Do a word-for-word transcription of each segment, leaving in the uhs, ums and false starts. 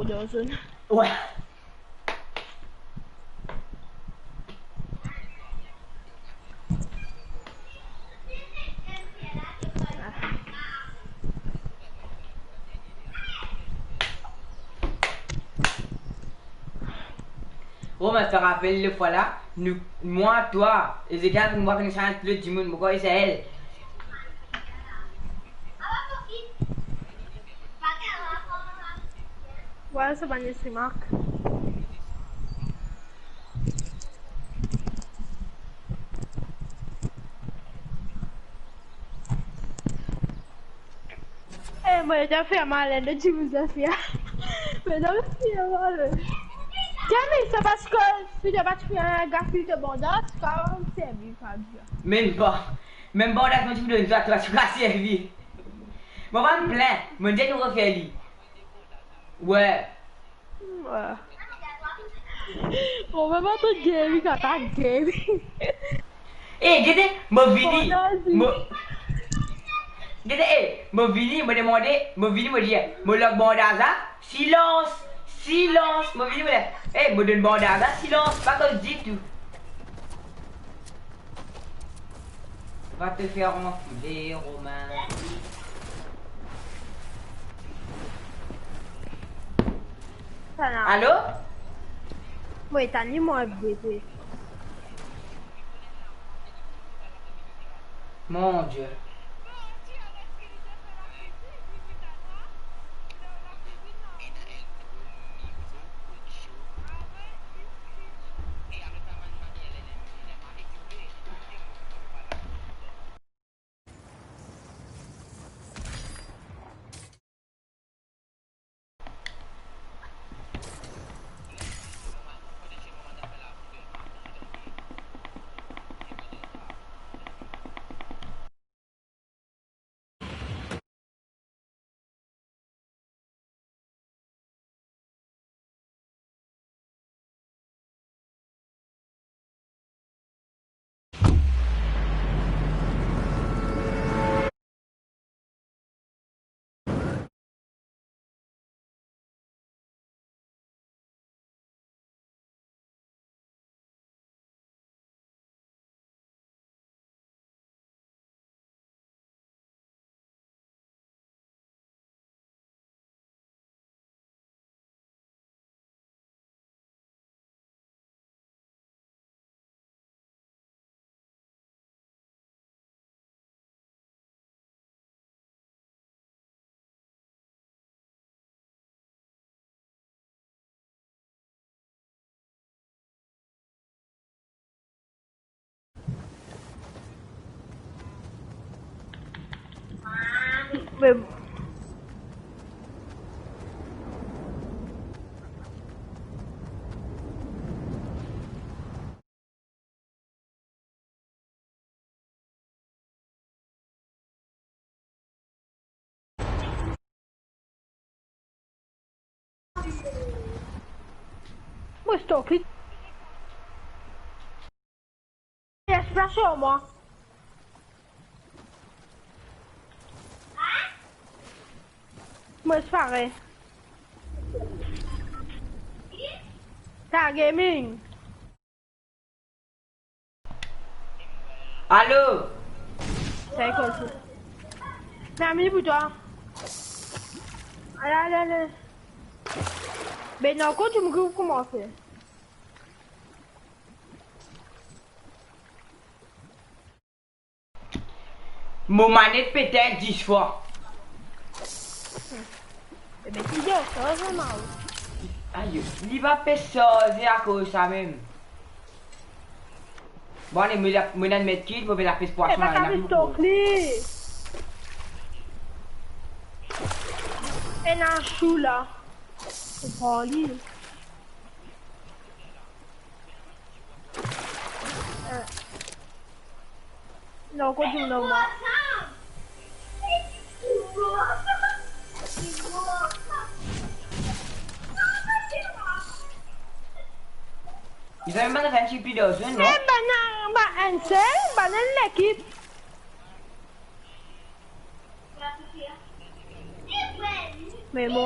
Dawson. Wi. Romain, tu te rappelles le fois là, nou, mwa, twa, Ezekiel, nou pa kone sa, lot dimoun, mo krwar Isael. Wi, sa bann espri Mark. Eh, mo ete fer mal, lot dimoun ete fer. Me non, ete fer mal. Tiens, mais c'est parce que tu n'as pas fait un gars qui te bandage, quand c'est bien, pas bien. Mem pa. Mem bandas mo ti pou donn twa, twa, twa servi. Mo pa plin, mo dir nou refer li. Wi. Wi. Mo mem pa tro geri, kan ta geri. Eh, gete, mo vini, mo, gete, eh, mo vini, mo demande, mo vini, mo dir, mo lak bandas la, silans, silans, mo vini, mo dir, eh, mo donn bandas la, silans, pa koz ditou. Va te fer anfouler, Romain. Sa la. Alo? Wi, Tani, mo F B T. Mon Dieu. Mo stalk li. Yes, plas lor mwa. Mo dispare. Star Gaming. Alo? Sa ekol tou. Mersi pou twa. Ale, ale, ale. Be non, kot ou koumanse? Mo manet pete dis fwa. Ebe, ti dir, sa va, sa mal. Ayo, li pa pe sarze akoz sa mem. Bon, ale, mo la, mo ena met kit, mo pe lapes pwason la, ena pli gro. Ena chou la. Mo pran li. Non, kot dimoun lor mwa. Li pa mem bann fer enn ti pli dan zone, non? Eh, bann, bann enn sel, bann enn lekip. Me mo.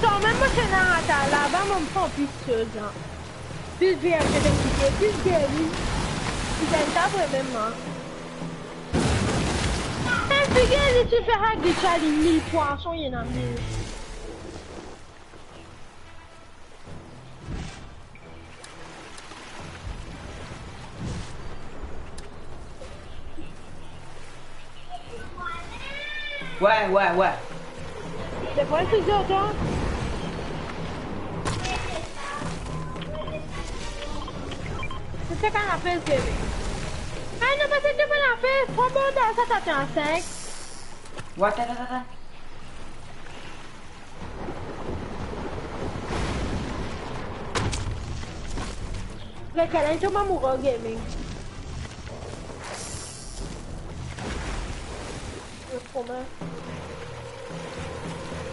Kanmem mo ti ena atar laba, mo pran plis soz la. Plis V H D, plis, plis geri. Li gagn sa vre mem, an. Enn figir li ti fer sa glitch la, li mil pwason, li ena mil. Ouais, ouais, ouais. C'est quoi ce jeu, toi? C'est ce qu'on appelle Kevin. Eh non, pa sa to pa lape, pran bandaz sa, ta ti a sink. Wa, ta, ta, ta, ta. Rekel, to mamour gaming. Romain.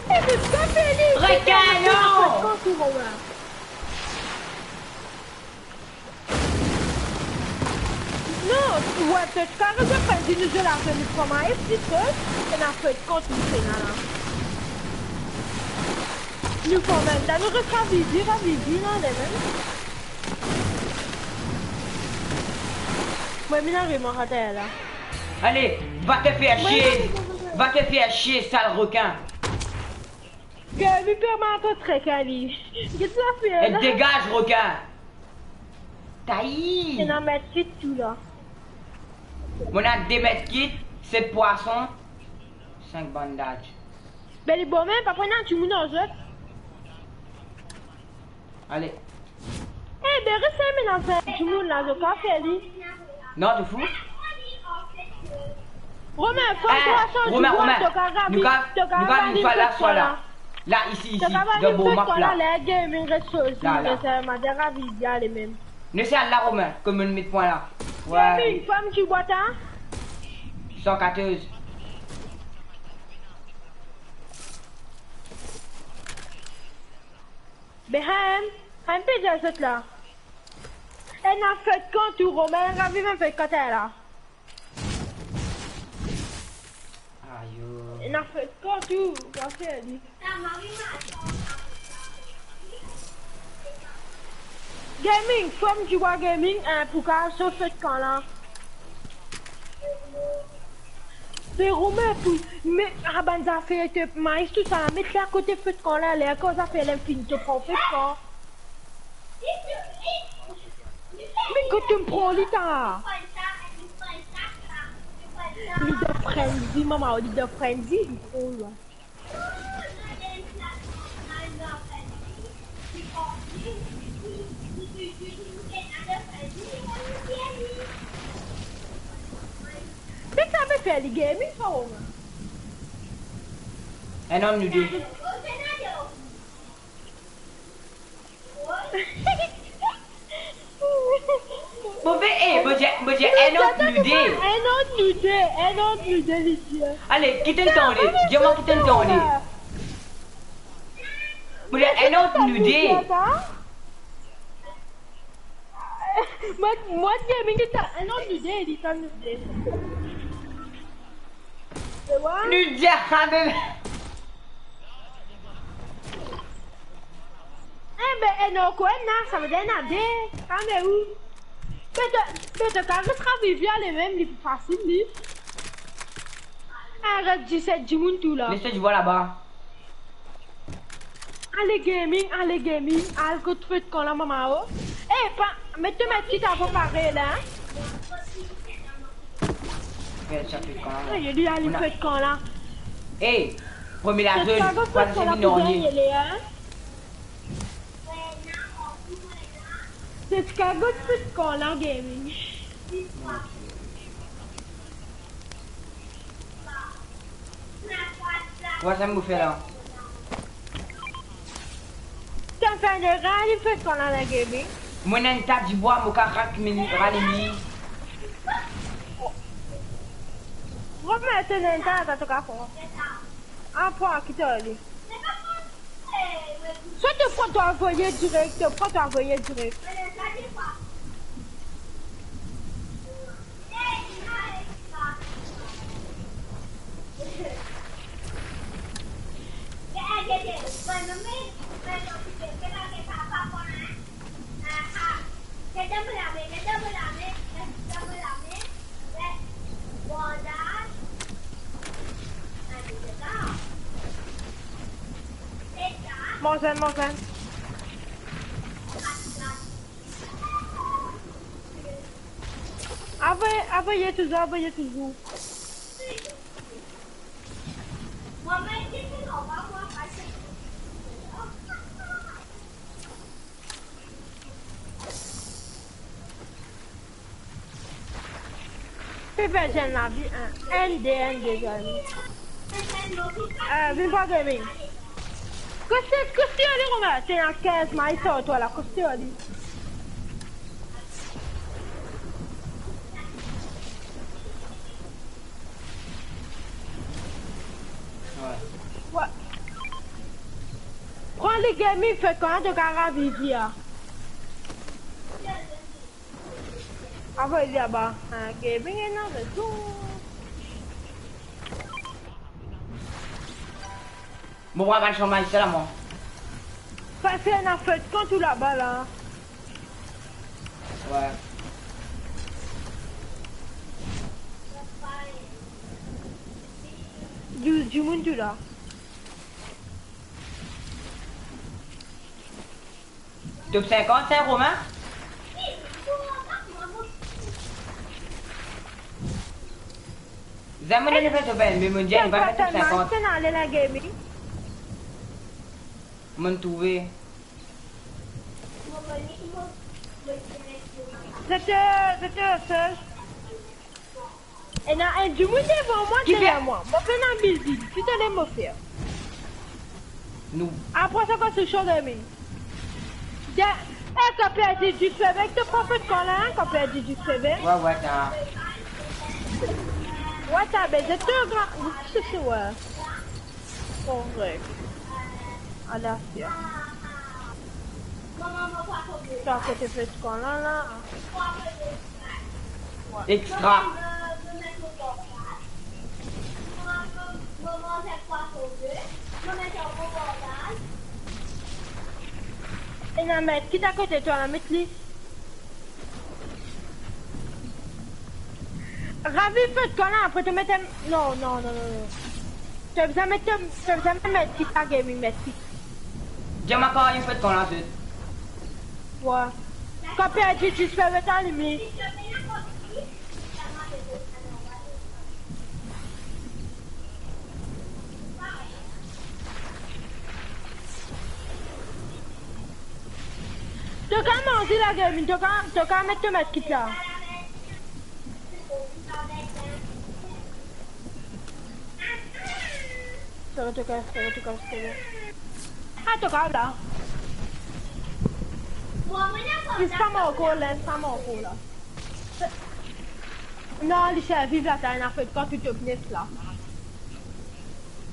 Eh, mais pas Félix, rekel, non! Kan ti Romain. Non, ouais, peut-être quand je prends une de la fin du format, et puis que, et la fait compte, c'est là, là. Nou finn, la nou res Ravivi, Ravivi, la, le mem. Mwa, mi ariv, mwa, ater la. Ale, va te fer sie. Va te fer sie, sal rekin. Ke mi pe mare kot rekin, li. Get sa fer la. Degaz, rekin. Tai. Ena medkit tou la. Mo ena de medkit, set pwason, sink bandaz. Be li bon, me pa pena dimoun ar zot. Ale. Eh, be res, me lafer dimoun la, zot kapav fer li. Non, to fou? Romain, fam, eh, twa san Romain, dimoun, Romain, to kapav, nou kapav, to kapav nou kapav vinn fwa la, fwa la. La, isi, isi, dan bo map la. La, la, gaming res soz, la, la. Res, eh, madam Ravivi, ale mem. Nou se al la, Romain, kouma nou met pwin la. Ouais. Gaming, fam, ti bwat, hein? San katorz. Be, hein, hein, pe dir zot la. Ena fetkan tou, Romain, Ravivi, ena fetkan la. Ayo. Ena fetkan tou, pa fer li. Gaming, fam, ti bwat gaming, hein, pou kapav sot fetkan la. Me Romain, pou, me, ah, bann zafer, to maiz, tou sa, met li akote fetkan la, ler kan zafer la fini, to pran fetkan. Me kot to pran li, ta? Li dan frenzy, mama, li dan frenzy, li pran la. Me sa pe fer li gaming, sa, Romain? Enn ant nou de. Mo pe, eh, mo dir, mo dir, enn ant nou de. Enn ant nou de, enn ant nou de, li dir. Ale, ki to'nn tande? Dir mwa ki to'nn tande. Mo dir, enn ant nou de. Mwa, mwa, enn ant nou de, li tann nou de. Nou dir, ah, be. Eh be, ena ankor enn la, sa ve dir ena de. Ah, me ou? Be to, be to kapav res Ravivi, ale mem, li pli fasil, li. Aret diset dimoun tou la. Mete dimoun laba. Ale gaming, ale gaming, al kot fetkan la, mama, oh. Eh, pa, met to medkit avan pare la, hein. Fer sa fetkan la. Ayo, li al fetkan la. Eh, premie lazone, pa zis vinn orye. Se ti kapav kot fetkan la, gaming. Kouma sa mo fer la? Tann fer enn ral, li fer kouma la, la, Gaby. Mo ena enn ta dibwa, mo kapav rak minn ralim li. Mo met enn ta, ta to kapav pran. Ah, pran, kit li. Swa to pran, to avoy direk, to pran, to avoy direk. Manz enn, manz enn. Avoy, avoy touzour, avoy touzour. Pe perd enn lavi, enn, enn, de, enn, de, enn. Eh, vinn pran gaming. Kote, kote ale, Romain? Ti ena kinz may sort twa la, kote ale? Wi. Pran li gaming, fer kouma to kapav viv la. Avoy li laba. Ah, gaming ena rezour. Mo pran bann sanm la, mwa. Parski ena fotkan tou laba la. Wi. Douz dimoun tou la. Top sinkant, Saint-Romain? Zame mo nane fer top enn, me mo dir, li pa fer top sinkant. Monn trouve. Zete, zete, zete. Ena enn dimoun devan mwa, deryer mwa. Mo pena building. Ki to ena mo fer? Nou. Apre sa, kan se so gaming. De, eh, kan perdi dix-neuf, to pran fotkan la, kan perdi dix-neuf. Wi, wi, ta. Wi, ta, be, zete gra-, se, se, wi. Korek. Ala, se. Sa, kote fotkan la, la. Extra. Ena medkit akote twa la, met li. Raviv fotkan la, apre to met, non, non, non, non, non. To bizin met, to, to bizin met medkit la, gaming medkit. Dir mwa kan raviv fotkan la, zot. Wi. Kan perdi, disparet, alim li. To kapav manze la, gaming, to kapav, to kapav met to medkit la. Sere to kas, sere to kas, sere. Ah, to kapav la. Li pa mor ankor la, li pa mor ankor la. Non, li servi la, ta ena fotkan tou top nef la.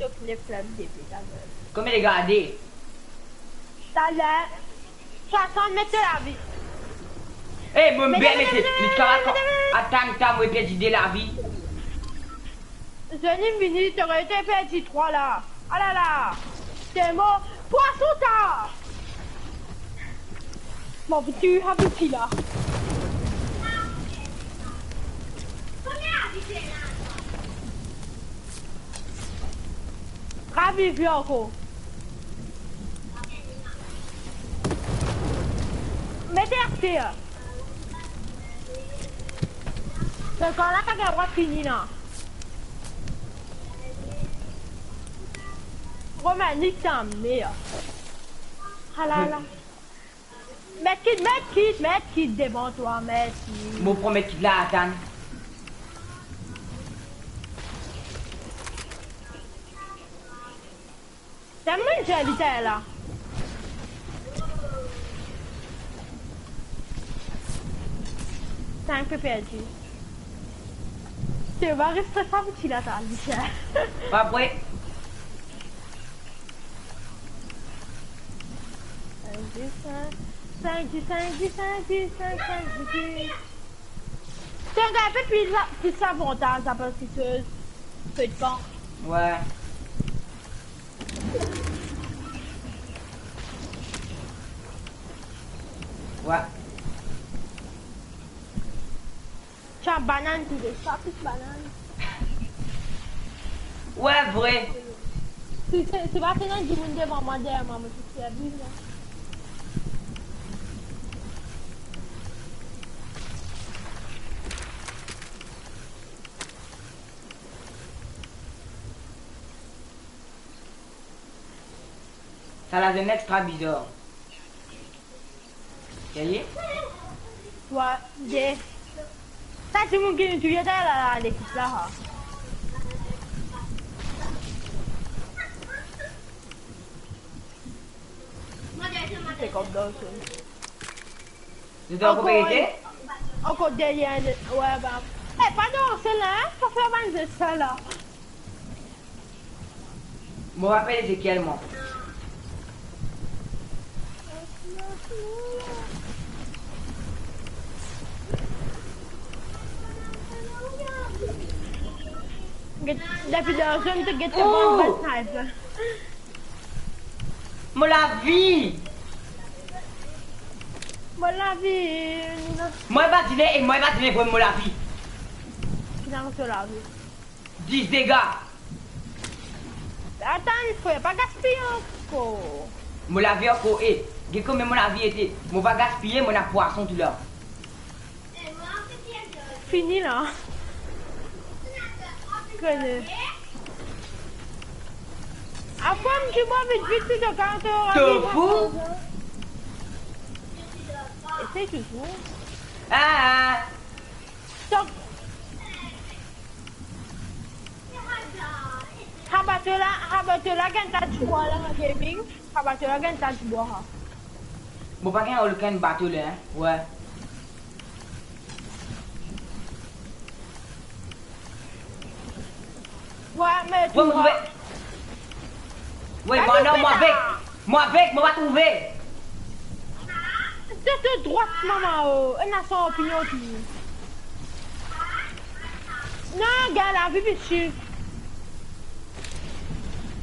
Top nef la, depi talè. Konbien li gade? Talè. Swasant met lavi. Eh, mo... Mete, bien mete, mete, mete, mete, mete, mete. Atann, ta, mo perdi de lavi. Zoni vini, to gagn, to perdi trwa la. Alala. Te mor. Pwason ta. Mo, ti, habibi la. Raviv li ankor. Met aster. Fotkan la pa gagn drwa fini, non. Romain, nik sa mer. Alala. Medkit, medkit, medkit devan twa, mersi. Mo pran medkit la, atann. Sa mo'nn dir li la. Tank pe perdi. To va res sa pou ti la, ta, li sa. Pa vre. Sink, dis, sink, sink, dis, sink, dis, sink, dis, sink, dis, sink, dis. To gagn plis, plis lavantaz apre kiksoz. Fotkan. Wi. Wi. Ti bann bann tou de, sa plis bann. Wi, vre. Si, si, si pa ti ena dimoun devan mwa, deryer mwa, mo ti servi la. Sa la zone extra bizar. Serye? Twa, de. Sa dimoun ki nou touye, ta la, la, lekip la, ha. Se kom dan so. Zot ankor pe rete? Ankor deryer, ouais, ba. Eh, pa dan sela, hein? Pa fer bann zes sa la. Mo apel Ezekiel, mwa. Get, depi dan zone, to get to... Oh! Mo lavi! Mo lavi, non. Mo pa dine, e mo pa dine pou mo lavi. Kitan to lavi? Dis dega. Atann, frer, pa gaspiy ankor. Mo lavi ankor, e, get komie mo lavi ete. Mo pa gaspiye, mo ena pwason tou la. Fini la. Kone. Apre, mo ti bwar vit vit, tou kan to... To fou? Esey touzour. Ah, ah. Donk, sa bato la, sa bato la gagn ta dibwar la, gaming. Sa bato la gagn ta dibwar, ha. Mo pa gagn okenn bato la, hein. Ouais. Ouais, me... Ouais, mo trouve. Ouais, mo trouve, non, mo avek. Mo avek, mo pa trouve. Tete drwat, mama, oh. Ena sanpignon tou. Non, gagn lavi, misier.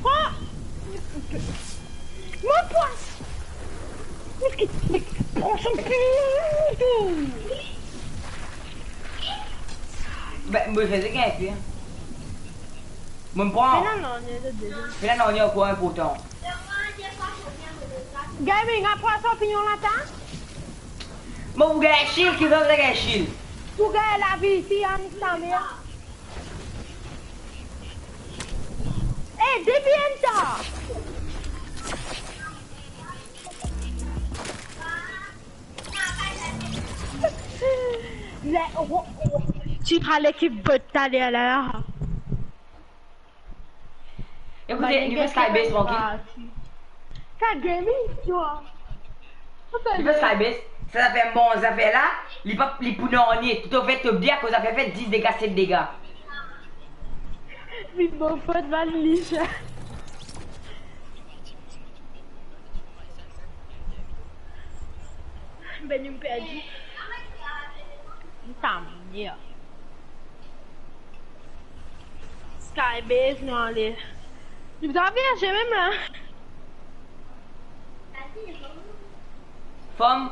Pran. Mo pwason. Pran sanpignon tou. Be, mo fer zis enn fwa. Mo pran. Fena non, ni de deziem. Fena non, ni ankor inportan. Gaming, apre sa, fini lata? Mo pou gagn shield, ki zot gagn shield? Pou gagn lavi isi, a niek sa mer. Eh, depi enn ta. Le, ro-, ro-, ti pale ki bot taler la, la. Ekoute, nou fer Skybase trankil. Sa gaming, twa. Nou fer Skybase, sa zafer, bon, zafer la, li pa, li pou nanye, tou fer to bien, akoz zafer fer dis dega, set dega. Li bon fot, bann lis. Ben, nou perdi. Nou ta mini. Skybase, nou ale. Nou bizin vyaze mem la. Fanm,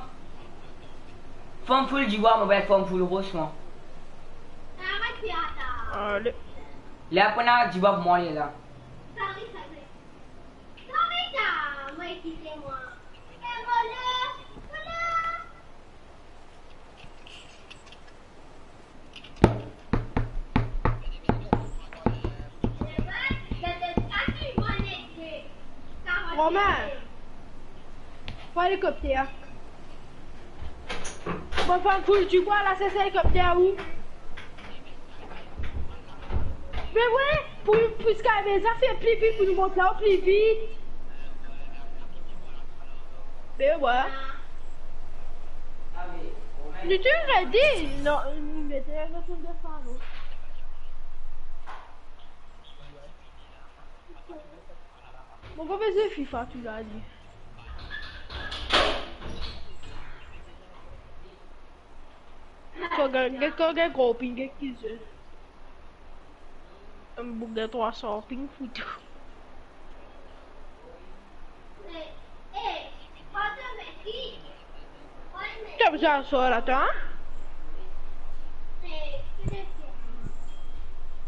fanm full dibwa, mo pe fanm full ros, mwa. Ale. Li aprann dibwa pou mwa, li la. Romain, pran elikopter. Mo pran koul dibwa la, se sa elikopter ou. Me wi, pou, pou Skybase la fer pli vit, pou nou mont la pli vit. Me wi. Nou tou ready? Non, nou mete nou tou devan nou. Mo pa bezwin FIFA tou la, li. Kan gagn, kan gagn gro ping, gagn ki zwe. Enn boug gagn trwa san ping, foutou. To bizin sor la, twa, hein?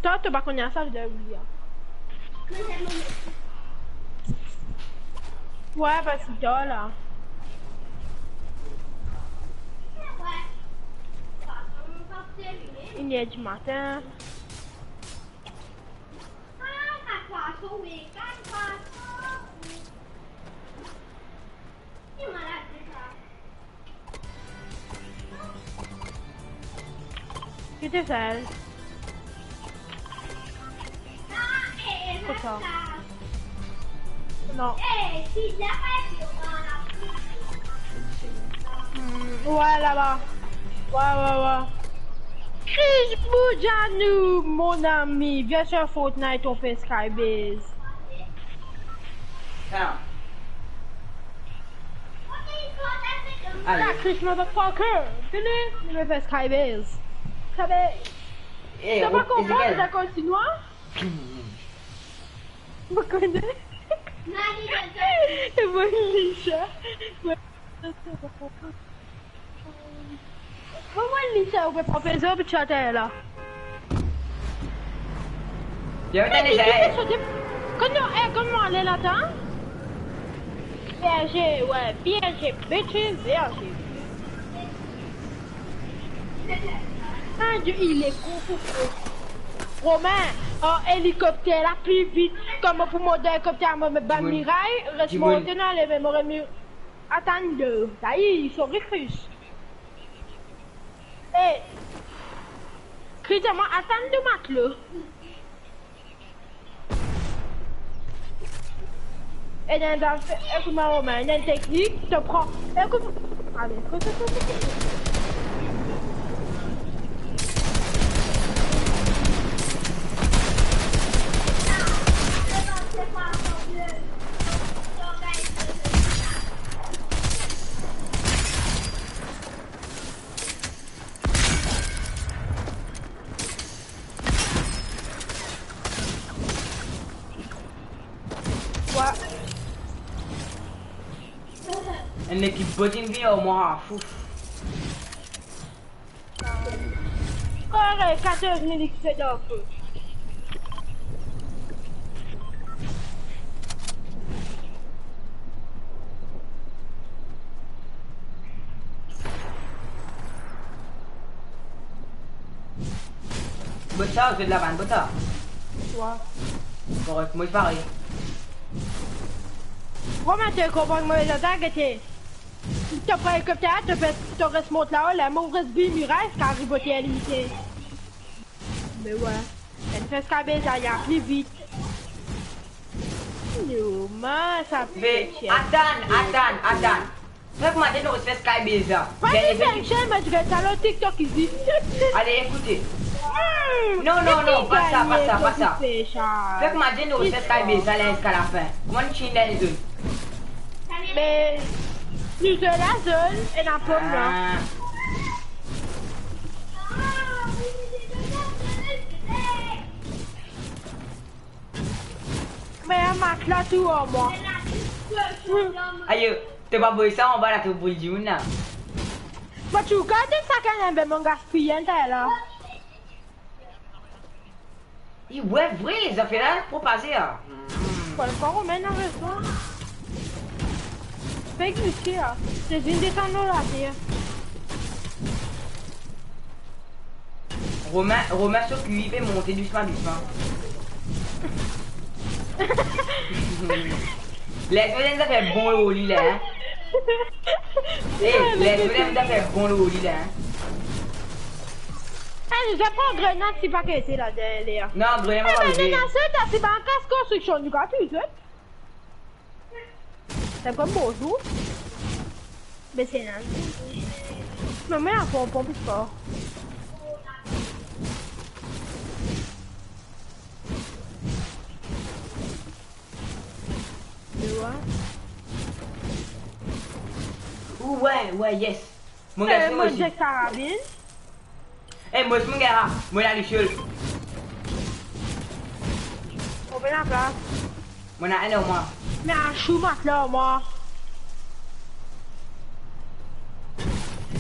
Twa, to pa konn sa, video, hein? Ouais, parski twa la. Une heure du matin. Ki to fer? Kot sa? Non. Hmm, ouais, laba. Ouais, ouais, ouais. Chris Boudjanou, mon ami, vien sur Fortnite, on fait Skybase. Sa. Aye. Chris, motherfucker. Vini, nou pe fer Skybase. Skybase. Eh, to pa konpran, Ezekiel. Dakor, sinwa? Vous connaissez? Et moi, Lisha. Moi, moi, Lisha, ou pe pran plezir pou chat la. Yo, tande sa, eh. Kan nou, eh, kan nou ale la, atann. Vierge, ouais, vierge, bitches, vierge. Ah, Dieu, il est con, con, con. Romain, an elikopter la pli vit. Kouma pou mont dan elikopter, mo met bann miray, res monte dan lame, mo res mi-, atann de. Sa i, sorry, Chris. Eh, Chris, mo atann de matlo. Ena enn zafer, ekout mwa, Romain, ena enn teknik, to pran, ekout, ale, kote, kote, kote. Wa. Enn lekip bot inn vini ar mwa, fouf. Kore, katorz minit, se dan fou. Bota, zot labann, bota. Twa. Korek, mwa parey. Kouma to konpran mo zatak ete? To pran elikopter, to pe, to res mont lao, la mo res bi miray, ka ribote limite. Me wa, enn fes kabe sa, li al pli vit. Yo, ma, sa... Me, atann, atann, atann. Fek mwa dir nou res fes kabe sa. Pas, dernie, fek, mo ti get sa lor TikTok isi. Ale, ekoute. Hmm, non, non, non, pa sa, pa sa, pa sa. Fek mwa dir nou res fes kabe sa, la, ziska lafin. Kouma nou tini la, lezot? Me, nou zwe la zone, ena pom la. Ah. Me matla tou ar mwa. Ayo, to pa voy sa anba la, to boul dimoun la. Mo ti gard sa, kan enn be mo gaspiye enn ta la. I, we, vre, zafer la propaze, ah. Bon, ankor Romain ena rezon. Pe glise, ah. Se vinn desann lor later. Romain, Romain so kwi pe monte dousman, dousman. Les mo enn zafer bon lor li la, hein. Eh, les mo enn zafer bon lor li la, hein. Eh, nou pran grenad si pa kete la deryer. Non, grenad pa rive. Eh, grenad, se ta, si pa kas konstriksion, nou ka touye. Se kom bonzour. Be se la. Non, me ankor, pran pli for. Tu vois? Ou, ouais, ouais, yes. Mon gars, eh, c'est moi aussi. Mon Dieu, karabin. Eh, mo osi mo gagn ar, mo ena lesiel. Mo pena plas. Mo ena enn ar mwa. Me ar sou matla ar mwa.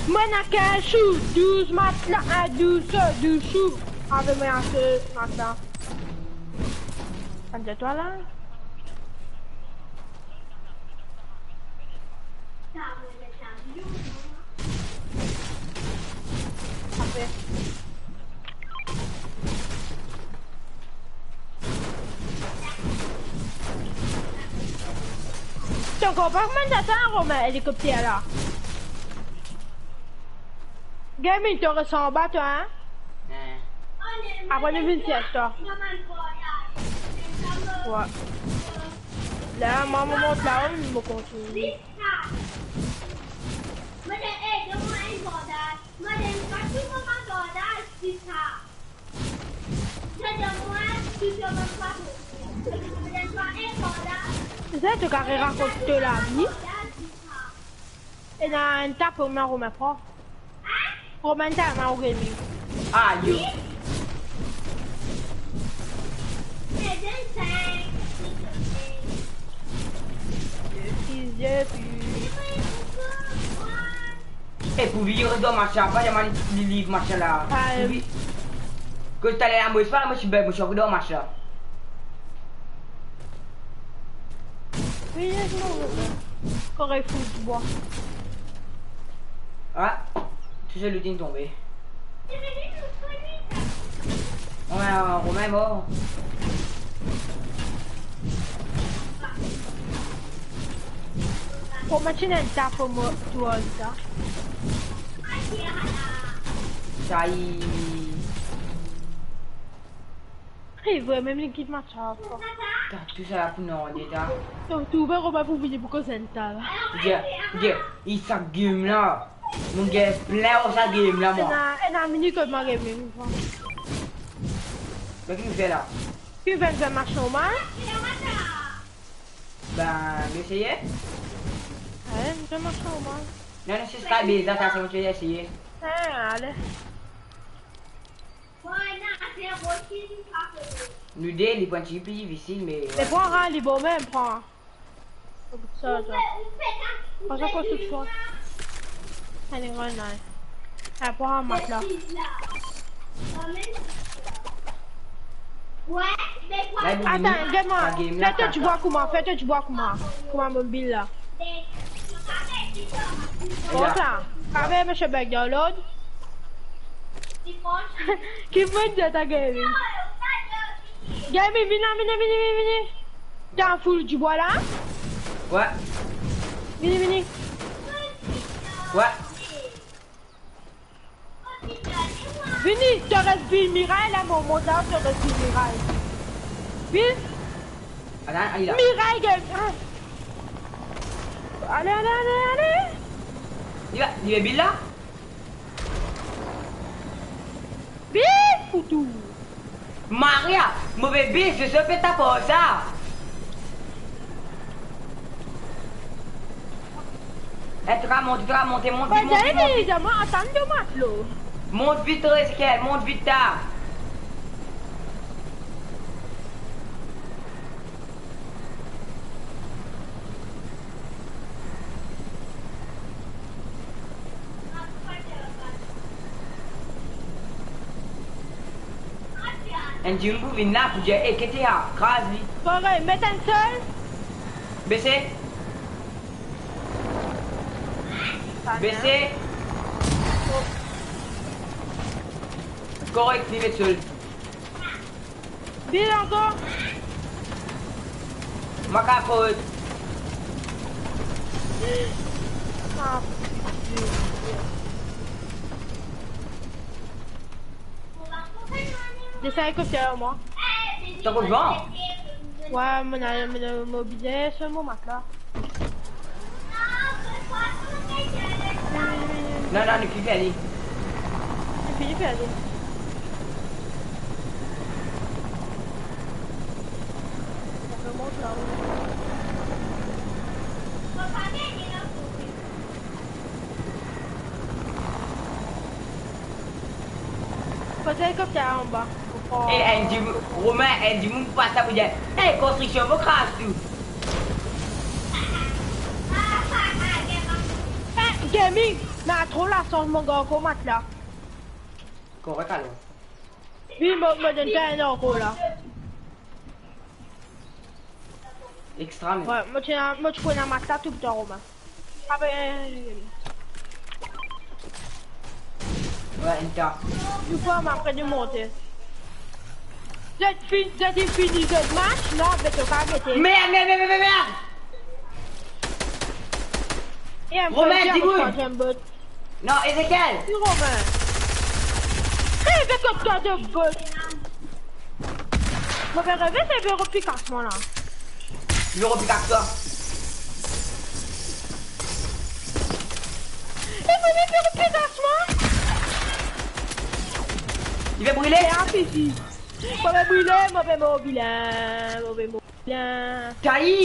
Mo ena kinz sou, douz matla, enn douz, douz sou. Avek mo ar sou matla. Ann de twa la. Apre. To konpran kouma to atann Romain elikopter la? Gaming, to res anba twa, hein? Apre nou vinn tir sa. Wi. La, mwa, mo mont lao, mo kontign. Zet to kare rakont to lavi. Ena enn tap, Romain, Romain, pran. Romain, ta, Romain, ok, li. Ah, yo. E pou vini, res dan machin, pa jaman li, li liv machin la. Ah, pou vi-, ke taler la, mo, pa, mo ti beg, mo ti ankor dan machin. Wi, wi, non, non, non. Korek, fou, bwa. Ah, tou sel lotinn tonbe. Romain, Romain mor. Romain, ti ena enn tap mo, tou sa. Sa i Hey, vremem, li kit match la, fwa. Ta, tou sa la pou nou ande, ta. To, to, Romain pou vini pou koz enn ta la. Gete, gete, e sa game la. Mo gagn plin ar sa game la, mwa. Ena, ena minit kot mo gagn, mwa. Me ki nou fer la? Ki vinn fer match normal? Ben, nou eseye? Wi, nou fer match normal. Non, non, se sa, beza, sa, se mo ti eseye. Wi, ale. Nou de, li pou enn tigit pli difisil, me... Me pran, li bon mem, pran. Sa, sa. Pran sa konstriksyon. Allez, run, allez. Ah, pran matla. Atann, get mwa. Fer to dibwa kouma, fer to dibwa kouma. Kouma mo bil la. Bon, sa. Ave, misie Beg dan lord. Ki mond zot a gagn? Gagn, vini, vini, vini, vini, vini. T'as un full du bois là? Ouais. Vini, vini. Ouais. Vini, to res bil miray la, mo, mo, to res bil miray. Vini. Atann, ale la. Miray, gagn. Ah. Ale, ale, ale, ale. Li la, li la bil la. Vini, foutou. Maria, move bis, zot pe tap ar sa. Eh, to kapav monte, to kapav monte, mont vit, mont vit, mont vit. Atann, to matlo. Mont vit, Ezekiel, mont vit, ta. Enn dimoun pou vinn la pou dir, "Ey, ki ete sa? Kraz li." Kore, met enn sel. Bese. Bese. Korek, li met sel. Bil ankor. Mo kapoz. Ah, putain. Desann elikopter, mwa. T'as rejoint? Ouais, mon, mon, mon billet sur mon matelas. Non, non, nou fini fer li. Nou fini fer li. Kot elikopter anba? Eh, enn dimoun, Romain, enn dimoun pou pas la pou dir, "Ey, konstriksion, mo kraz tou." Eh, gaming, na tro lasans, mo gagn ankor matla. Korek alor. Wi, mo, mo donn twa enn ankor la. Extra, mem. Ouais, mo ti ena, mo ti pou ena matla toultan, Romain. Ah ben, ouais, enn ta. Nou pou apre nou monte. Zot fin-, zot fini zot match? Non, be to kapav gete. Merde, merde, merde, merde, merde. Romain, enn dimoun. Troisième bot. Non, Ezekiel. Wi, Romain. Reve kot twa de bot. Mo pe reve se Vero pikas mwa la. Vero pikas twa. E mo pe Vero pikas mwa. Li pe brile. E afizi. Mo pe brile, mo pe mor bilen, mo pe mor. Bien. Tayi!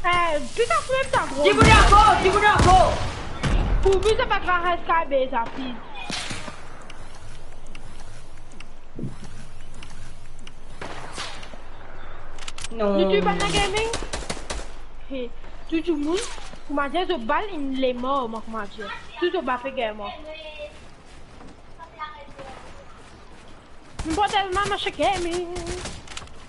Eh, pikas mem ta gro. Dimoun ankor, dimoun ankor. Pou mi, sa pa grav, res kay beza fil. Non. Nou tou bann la gaming. He, tou dimoun, koumadir zot bal inn lemor, mwa koumadir. Tou zot bal pe gagn mwa. Protez mwa, Mache Gaming.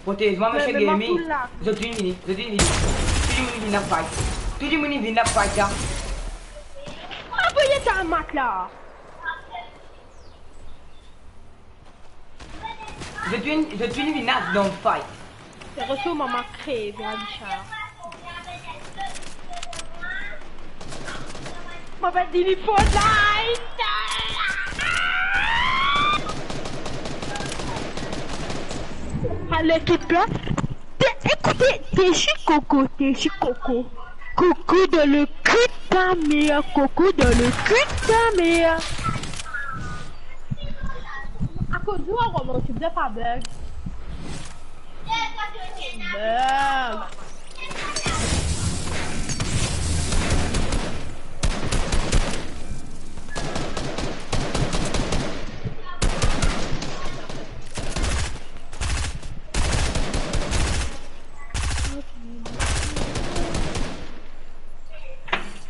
Protez mwa, Mache Gaming. Zot vini, zot vini. Tou dimoun vinn la fight. Tou dimoun vinn la fight la. Apre li ta mat la. Zot vini, zot vini vinn la dan fight. Se retou mama kreve, Alicia. Mo pe dir li Fortnite. Ale tout plas. Te, ekoute, te si koko, te si koko. Koko dan le cul de ta mère, koko dan le cul de ta mère. Akoz ou ankor mo ti pe pa bug. Bug.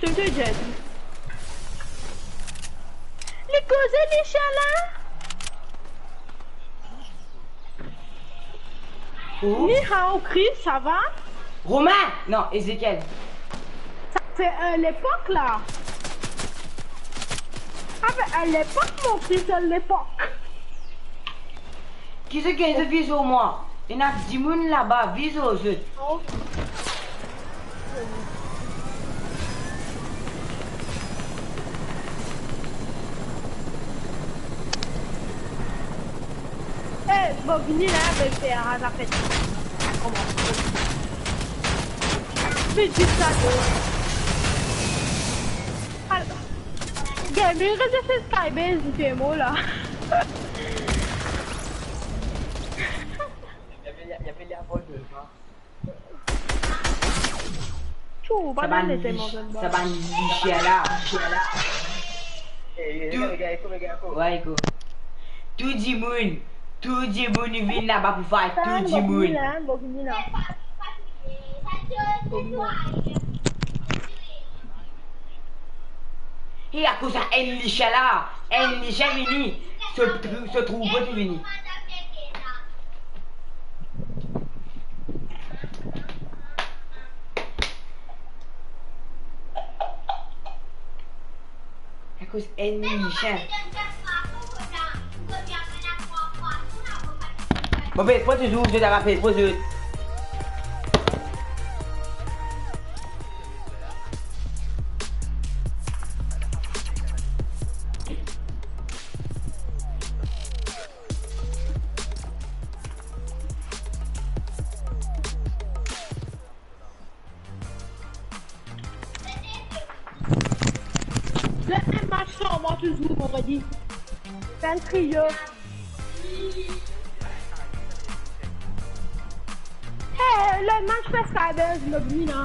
Tonton Jed. Li koze, li sala. Oh. Ni hao, Chris, ça va? Romain! Non, Ézéchiel. Ça fait, euh, l'époque, là. Ah ben, à l'époque, mon fils, à l'époque. Ki zot gagn zot vizo mwa? Ena dimoun laba, vizo zot. Oh. Eh, bon, vini la, ben, fer, ah, zafet. Koman? Vit, vit, sa, de. Al-, Gabriel, reste sur Skybase, il fait mot, là. Tchou, sa bann lis-, sa bann lisier la. Eh, eh, tou, tou dimoun, tou dimoun vinn laba pou fight, tou dimoun. E akoz sa enn lisier la, enn lisier vini, so trou-, so troubo ti vini. Akoz enn lisier. Bon, ben, pran touzour, zot arape, pran zot. Le enn match san mwa touzour, vandredi. Enn trio. Eh, le match pe start, zot vini la.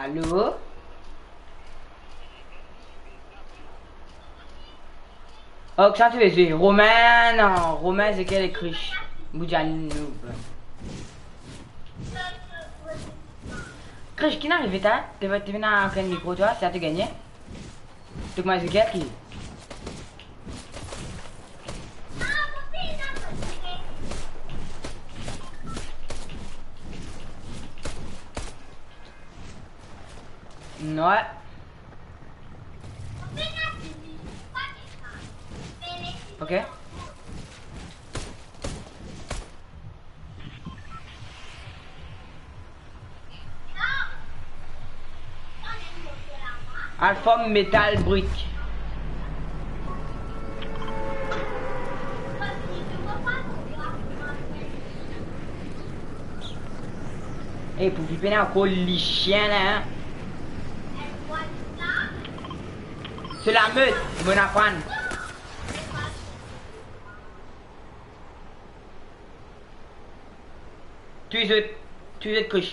Allo? Oh, kisannla ti pe zwe? Romain, non, Romain, Ezekiel ek Krish. Boudjane noob. Krish, ki inn arive ta? To pe, to pe ena okenn mikro twa, sa to gagne? To kouma Ezekiel ki? Non. Ok. Al form metal brik. E pou viv ena ankor lisien la, hein? Se lamet, mo aprann. Touy zot, touy zot Krish.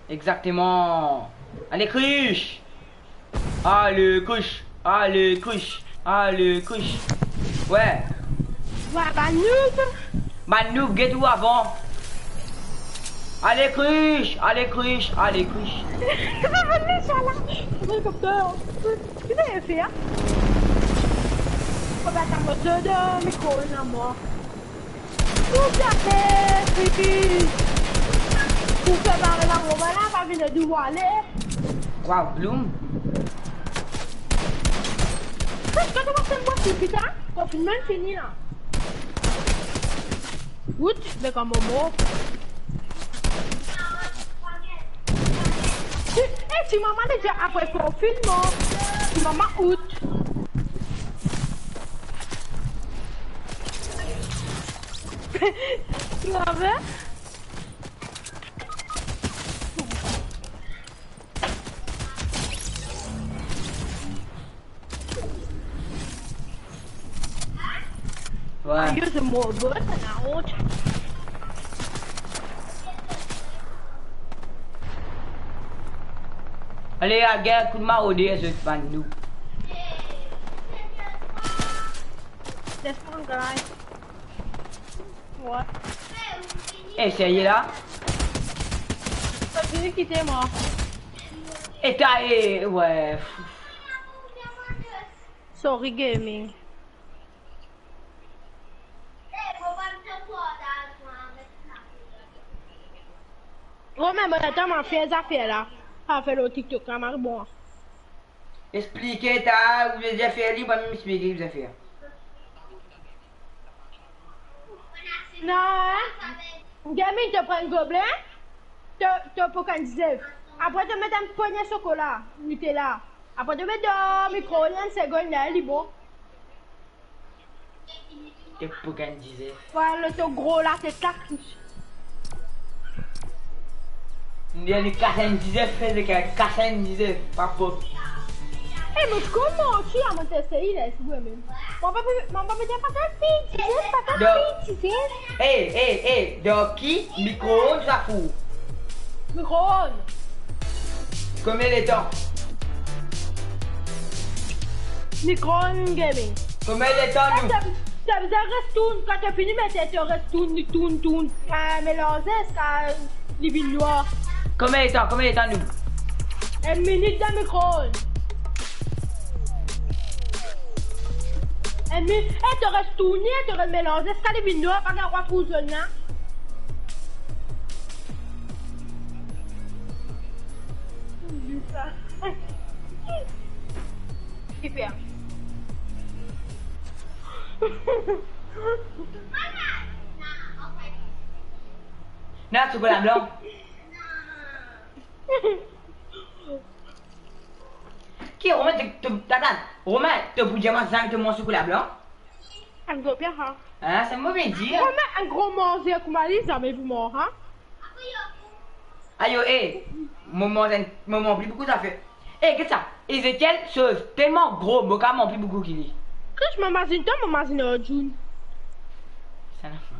Exakteman. Ale Krish! Ale Krish! Ale Krish! Ale Krish! Wey. Wey, bann noob. Bann noob, get ou avan. Ale Krish! Ale Krish! Ale Krish! Sa bann mechan la. Elikopter. Ki to fer, hein? Kouma ta moto de mikro ena mor. Tou kafe, fini. Pou fer bare la, mo la, pa vinn dou ale. Waw, Bloom. Sa, kan to pa fer mwa sipita, konfinnman fini la. Out, be kan momo. Ti, eh, ti mama deja apre konfinnman. Ti mama out. Ti lave? Wey. Ayo, se mo bot, sa la ont. Ale, al gagn kout marode, zot bann nou. Descend, guys. What? Eh, serye la? Kontign kite mwa. E ta, e, wey. Sorry Gaming. Romain, bon, atann, mo fer zafer la. Pa fer lor TikTok la, mari bon. Explike ta, ou bizin fer li, pa mem explike ki bizin fer. Non, hein? Gaming, to pran goble, to, to pou kan dizef. Apre to met enn pogne sokola, Nutella. Apre to met dan mikro-ond enn segonn, la li bon. To pou kan dizef. Vwala, to gro latet la, Krish. Li, li kas enn dizef, fer li kas enn dizef, pa pop. Eh, mo kouma ti a mo teste, il est, wi, mem. Mo pa, mo pa pe dir pa fer pi dizef, pa fer pi dizef. Eh, eh, eh, dan ki mikro-ond sa pou? Mikro-ond. Konbien letan? Mikro-ond Gaming. Konbien letan nou? Sa, sa bizin res tourn, kan to fini mete, to res tourn, li tourn, tourn, eh, melanze ziska li vinn nwar. Konbien letan, konbien letan nou? Enn minit dan mikro-ond. Enn minit, eh, to res tourn, to res melanze ziska li vinn nwar, pa gagn koulor zone la. Siper. Non, sokola blan. Ki Romain, to, to, atann, Romain, to pou dir mwa zame to manz sokola blan? Enn gro pier, ha? Hein, se move dir. Romain, enn gro manzer kouma li, zame pou mwa, ha? Ayo, eh, mo manz enn, mo manz pli boukou zafer. Eh, get sa, Ezekiel soz telman gro, mo kapav manz pli boukou ki li. Krish, mo mazinn twa, mo mazinn Arjun. Sa la fin.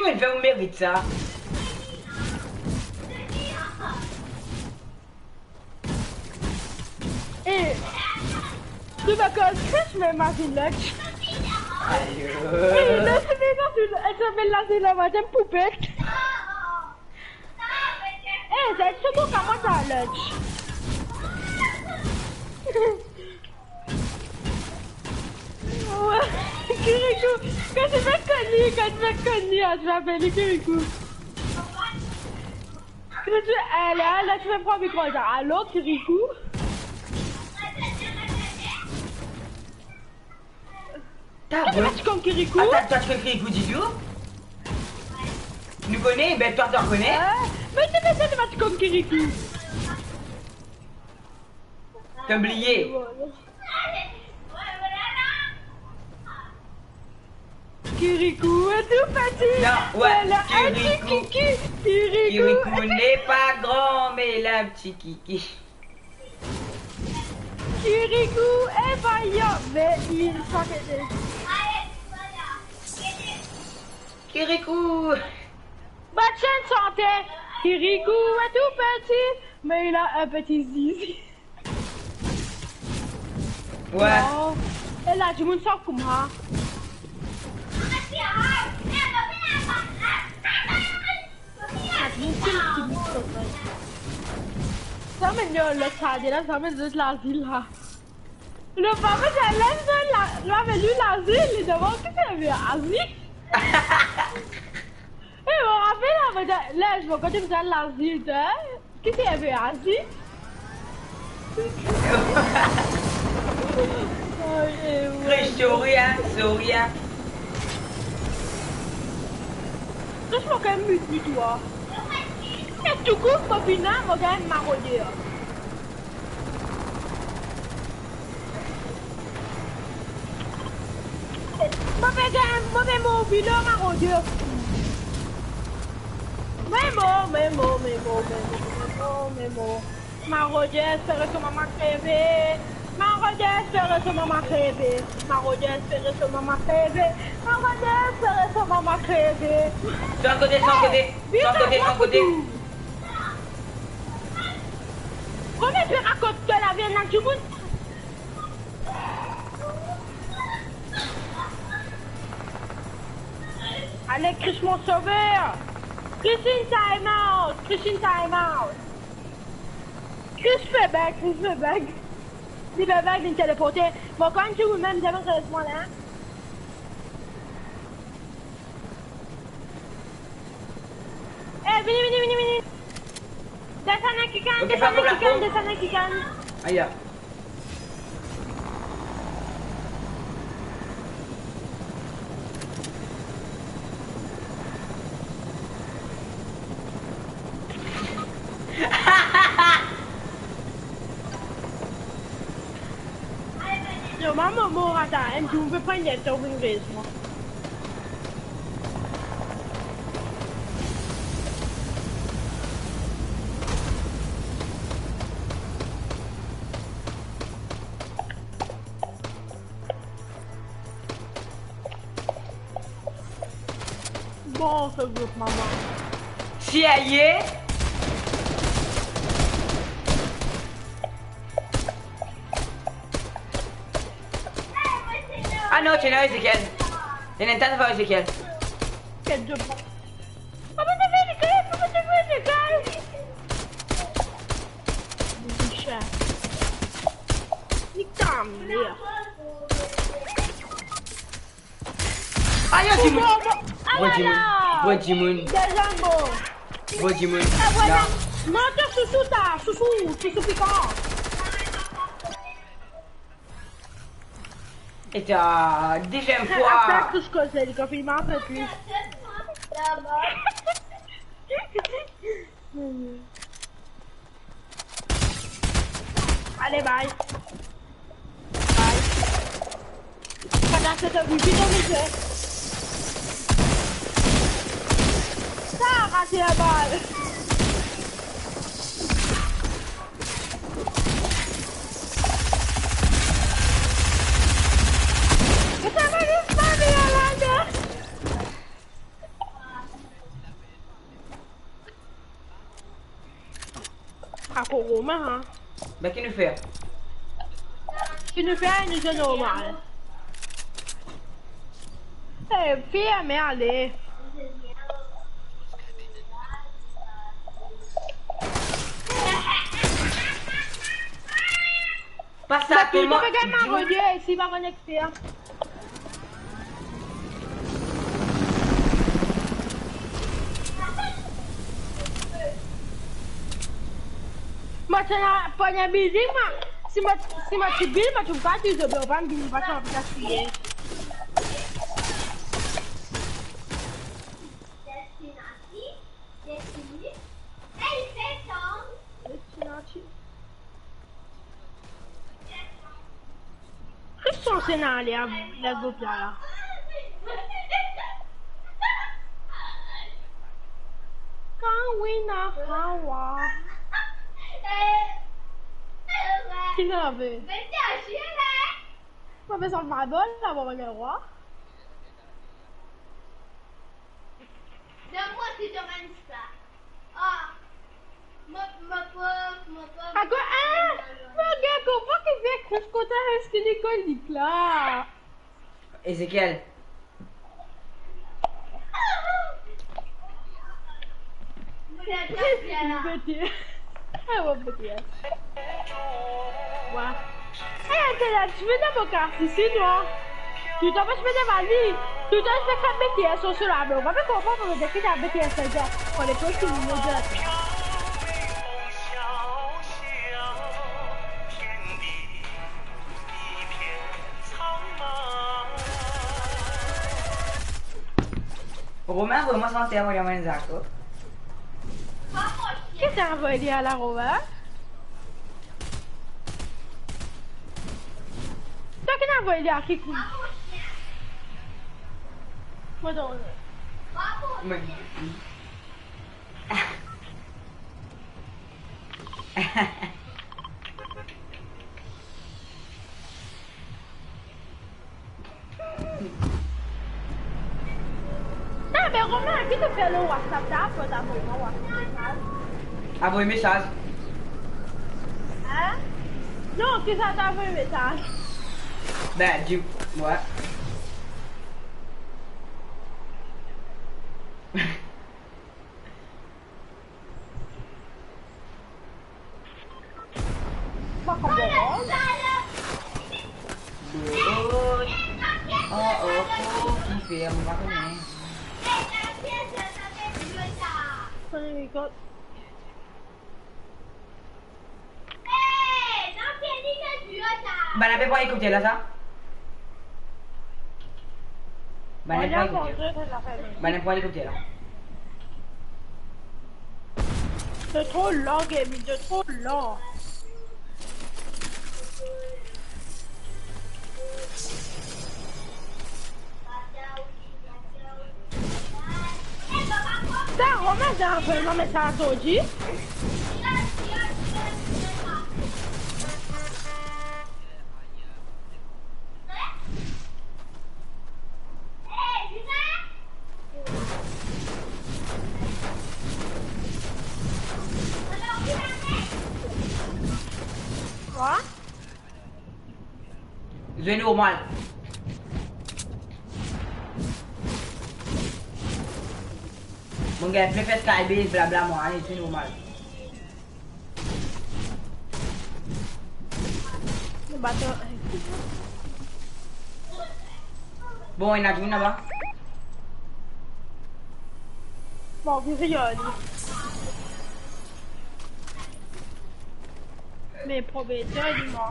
mo'nn fer, mo merit sa. Eh, tu vas quand crèche, mais ma vie, là. Ayo. Eh, là, c'est bien, tu, elle s'appelle la, c'est la madame Poupette. Eh, c'est ce qu'on commence à lunch. Ouais. Kirikou, quand tu vas connu, quand tu vas connu, ah, tu vas appeler Kirikou. Kirikou, eh, là, là, tu vas prendre le micro, là. Allô, Kirikou ? Ta Twa, bon. Twa, ti konn Kirikou ? Atann, twa, ti konn Kirikou ditou ? Nou kone, ben, twa, twa kone ? Eh, me twa, twa, twa, ti konn Kirikou. To bliye. Kirikou, eh, tou peti. Non, ouais, voilà, un petit Kirikou. Kiki. Kirikou. Kirikou n'est pas grand, mais il a un petit kiki. Kirikou, eh, vaillant, mais il s'arrête. Kirikou. Bah, tiens, chanter. Kirikou, eh, tou peti. Mais il a un petit zizi. Ouais. Non. E la, dimoun sot kouma. Sa, me nou, lot sa, de la, sa, me zot lazil la. Le papa, sa, les la, la, la, me li lazil, li demann ki se ve azil. E, mo rapel, la, mo dir, les, mo kote bizin lazil, hein. Ki ti ave azi? Ay, eh, ouais. Chris, sorry, hein, sorry, hein. Chris, mo gagn mut, mut, twa. E toukou, mo fini, mo gagn maroder. Mo pe gagn, mo pe mor, bilo maroder. Me mor, me mor, me mor, me mor, me mor, me mor. Maroder, espere so mama kreve. Maroder, espere so mama kreve. Maroder, espere so mama kreve. Maroder, espere so mama kreve. Son kote, son kote, son kote, son kote. Kouma to rakont to lavi ena dimoun? Ale, Chris, mon sover! Chris, in time out! Chris, in time out! Chris fer bug, Chris fer bug. Li fer bug, li teleporte. Mo konn ki ou mem, zame res mwa la. Eh, vini, vini, vini, vini. Desann kikan, desann kikan, desann kikan. Aya. Yo, mama, mo rata, em, tu peux pas y être, t'as ouvert une raison. Bon, se group, mama. Si aye. Ah non, ti ena Ezekiel. Ti ena enn ta zafer Ezekiel. Kel de bon. Papa, ti fer legal, papa, ti fer legal. Bicha. Nik ta mer. Ayo, dimoun. Bon, bon. Bon, dimoun. Bon, dimoun. Deziem bon. Bon, dimoun. E vwala. Non. Non, to sousou ta, sousou, sousou pikan. E ta, deziem fwa. Apre, tou koze, li konfirm, apre plis. Ale, bye. Bye. Pandan se to vivi, to vivi. Sa, rate labal. Me sa va zis pa vinn la, la. Akoz kouma, hein? Ben, ki nou fer? Ki nou fer, nou zwe normal. Eh, fir, me ale. Pas sa, ba, tou le mond, to pe gagn maroder, si pa konekte, hein. Mo ti ena premie building, ma, si mo, si mo ti build, mo ti pa ti zo pa build, mo ti anvi gaspiye. Ki sanse ena ale a, la group la, la? Kawina Hawa. Ki lave? Mo pe sa va bol la, mo lerwa. Donn mwa ti domann sa. Ah. Mo, mo pov, mo pov. Akoz, ah, mo gagn konpran ki fer kous kontan, eski li konn lik la? Ezekiel. Mo pete. Ah, mo pete. Wa. Eh, t'es là, tu veux d'abord car ici, toi. Tu t'en vas, je vais devant lui. Tu dois se faire B T S au sous la main. On va pas comprendre, on va dire que t'as B T S, ça veut dire qu'on est pas sur le modèle. Romain, Romain, sa, te avoy mwa enn zako. Ki t'as envoyé à la Romain? Twa ki inn avoy li a ki kou? Mo donn. Mwa. Ah, be Romain, ki to fer lor WhatsApp la, pou avoy mwa WhatsApp mesaz? Avoy mesaz. Hein? Non, ki sa to avoy mesaz? Ben, di, ouais. Mwa konpran. Oh, oh, oh, ki fer, mo pa kone. Kone kot. Bann la pe pran elikopter la, sa? Bann la pran elikopter. Bann la pran elikopter la. C'est trop lent, Gaby, c'est trop lent. Sa, Romain, sa, Romain, sa, Romain, sa, Romain. Quoi? Zwe normal. Mo gagn plen fer Skybase, blabla, mwa, ale, zwe normal. Mo bato. Bon, ena dimoun laba. Bon, vi, vi, yo, li. Me propriyeter li mor.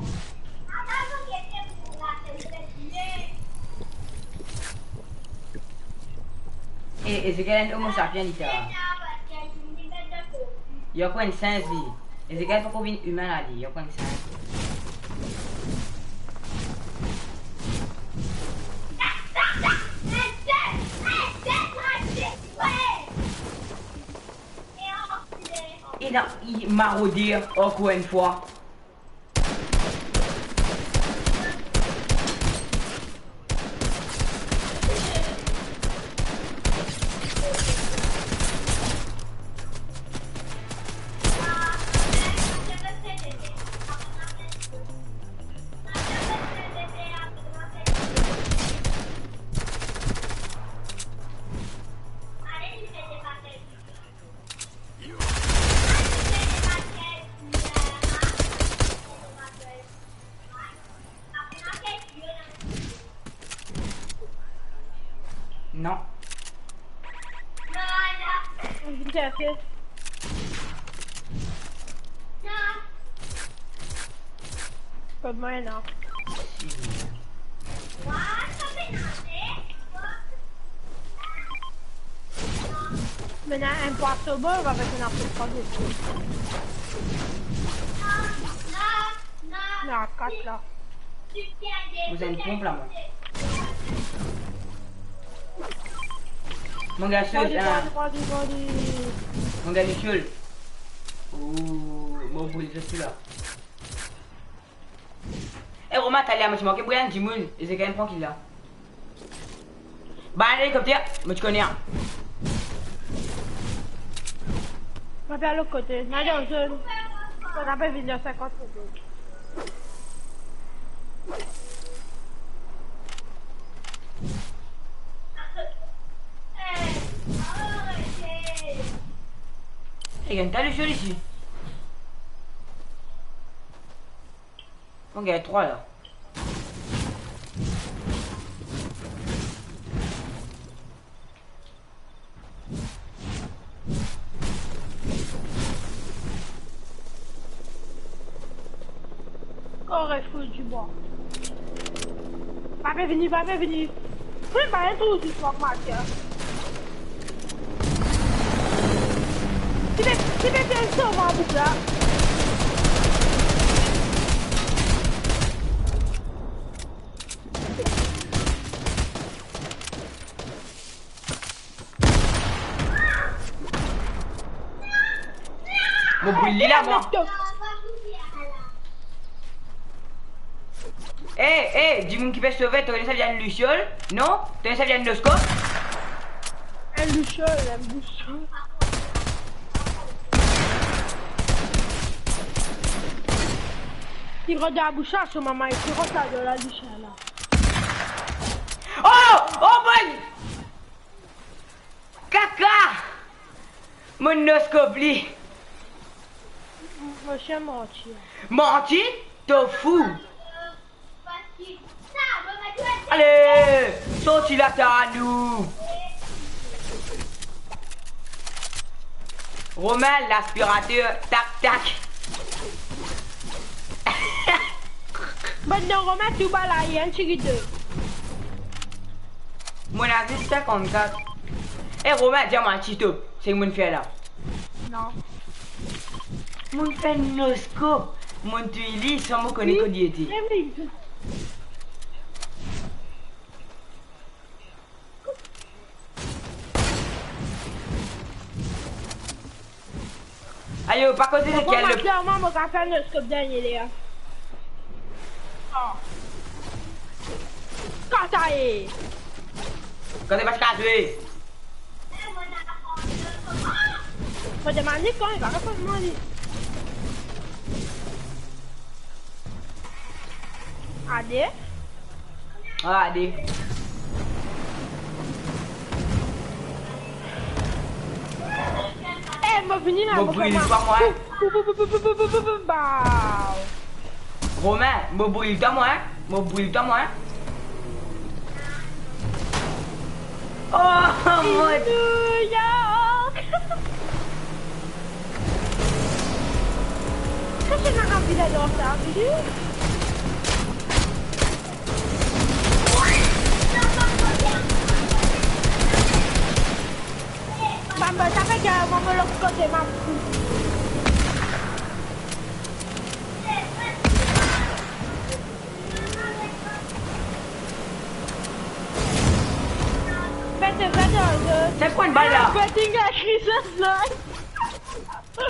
E, Ezekiel enn Homo sapien, literal. Li ankor enn sinz, li. Ezekiel poko vinn imin la, li. Li ankor enn sinz. Ena, li marode ankor enn fwa. Non. Vinn cherse. Kot mwa, non. Me ena enn pwason bon, va met ena pou trwa zour. Non, kat la. Mo ena enn ponp la, mwa. Mo gagn sol, ah. Mo gagn sol. Ooh, mo bril zot la. Eh, Romain, talè, mo ti manke bouy enn dimoun, e se kan pran ki la. Bann elikopter, mo ti kone, an. Mo pe al lot kote. Mo dan zone. Mo pe vini dan sinkant segonn. E, gagn ta le zoli isi. Bon, gagn trwa la. Kore fou dibwa. Pa pe vini, pa pe vini. Fou pa enn trou zis mwa kouma sa. Ti pe, ti pe fer so mwa boug la. Mo bril li la, mwa. Eh, eh, dimoun ki pe sove, to kone sa vinn Luciole? Non? To kone sa vinn Nosko? Enn Luciole, enn Luciole. Ti rod dan bouch la, so mama, ti rod sa dan la Luciole la. Oh! Oh boy! Kaka! Mo noskop li. Mo chien manti. Manti? To fou. Ale, sorti la ta nou. Romain, laspirater, tak, tak. Bann dan Romain tou bala, enn ti rido. Mo ena zis sinkant-kat. Eh, Romain, dir mwa, ti top, seki mo'nn fer la? Non. Mo'nn fer noskop, mo'nn touy li san mo kone kot li ete. Ayo, pa koze lekel le... Mwa, mo kapav fer noskop dernie ler. Kan sa e? Kan sa pas kaze? Mo demann li kan li pa reponn mwa li. Ade. Ah, ade. Eh, mo vini la, mo bril twa mwa, hein. Bow. Romain, mo bril twa mwa, hein. Mo bril twa mwa, hein. Oh, mon Dieu. Sa se ma rapid ador sa, vidi. Bamba, sa fer ki mo lot kote, ma. Fete, fete, fete. Sa pran bal la. Fete, fete, fete.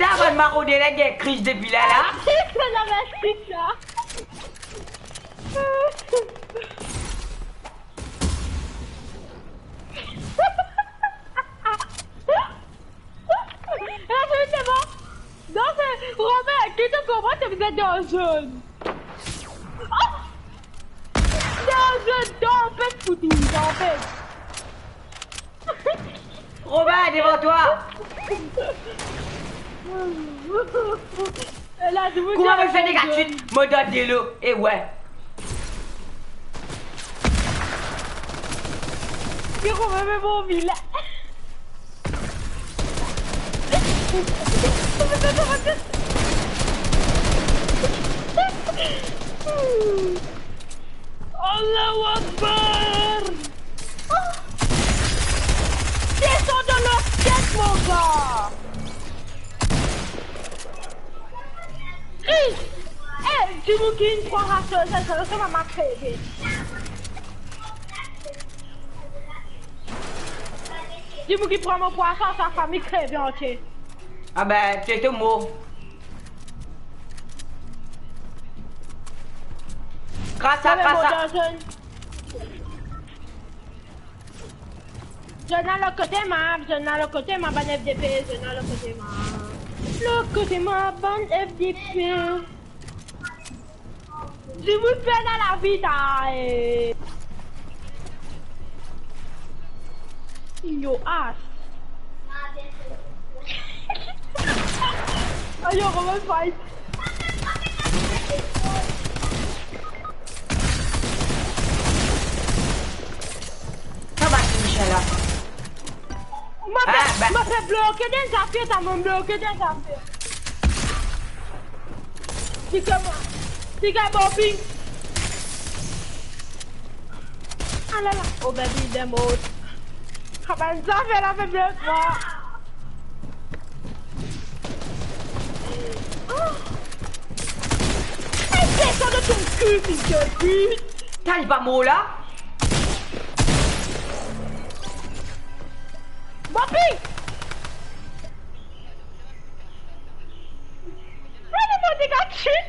Sa bann maroder la, gagn kris depi la, la. Sa la, la, kris la. Egzakteman. Non, se Romain, ki to konpran, to bizin dan zone. Oh! Dan zone, tanpet, fouti, tanpet. Romain, devan twa. Kouma mo fer negatif, mo dan delo, e we. Ki kouma mo mobil la. Allahu Akbar! Desann dan lor tet, mon gar! Ei! Eh, dimoun ki pran raso, sa, sa, sa, sa, mama kreve. Dimoun ki pran mo pwason, sa fami kreve antie. Ah ben, to, to mor. Kras sa, kras sa. Zone, zone. Zone la lot kote, ma. Zone la lot kote, ma. Bann F D P, zone la lot kote, ma. Lot kote mwa, bann F D P. Dimoun pena lavi, ta, eh. Yo, as. Ayo, kouma fight. Sa va, Michel, la. Mo pe, ah, ben, mo pe bloke dan zafer sa, mo bloke dan zafer. Ti kouma, ti kouma bon ping. Alala, oh baby, dem mort. Kapav zafer la pe bloke mwa. Oh. Hey, desann dan to kil, fils de pute. Putain, li pa mor la? Bobby! Where the body got shit?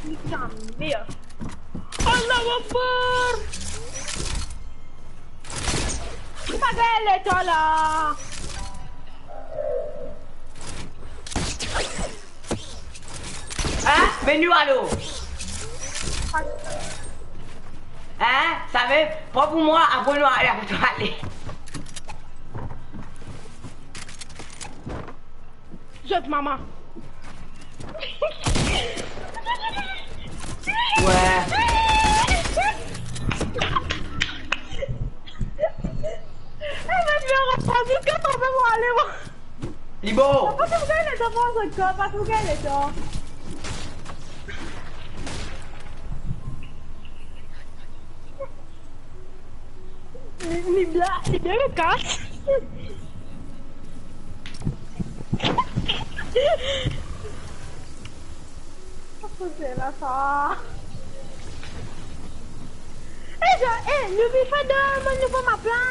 Putain, merde. Allahu Akbar! Pa gagn letan la. Hein? Vinn nou alor. Hein? Sa mem, pran pou mwa, apre nou ale, apre nou ale. Zot mama. Ouais. Eh, mais tu vas reprendre jusqu'à ton moment, allez, moi. Li bon. Pas tout gagner le temps, pas tout gagner le temps. Li, li bla, li bla kas. Koze la sa. Eh, je, eh, nou vinn fer de, mo nou pa map la.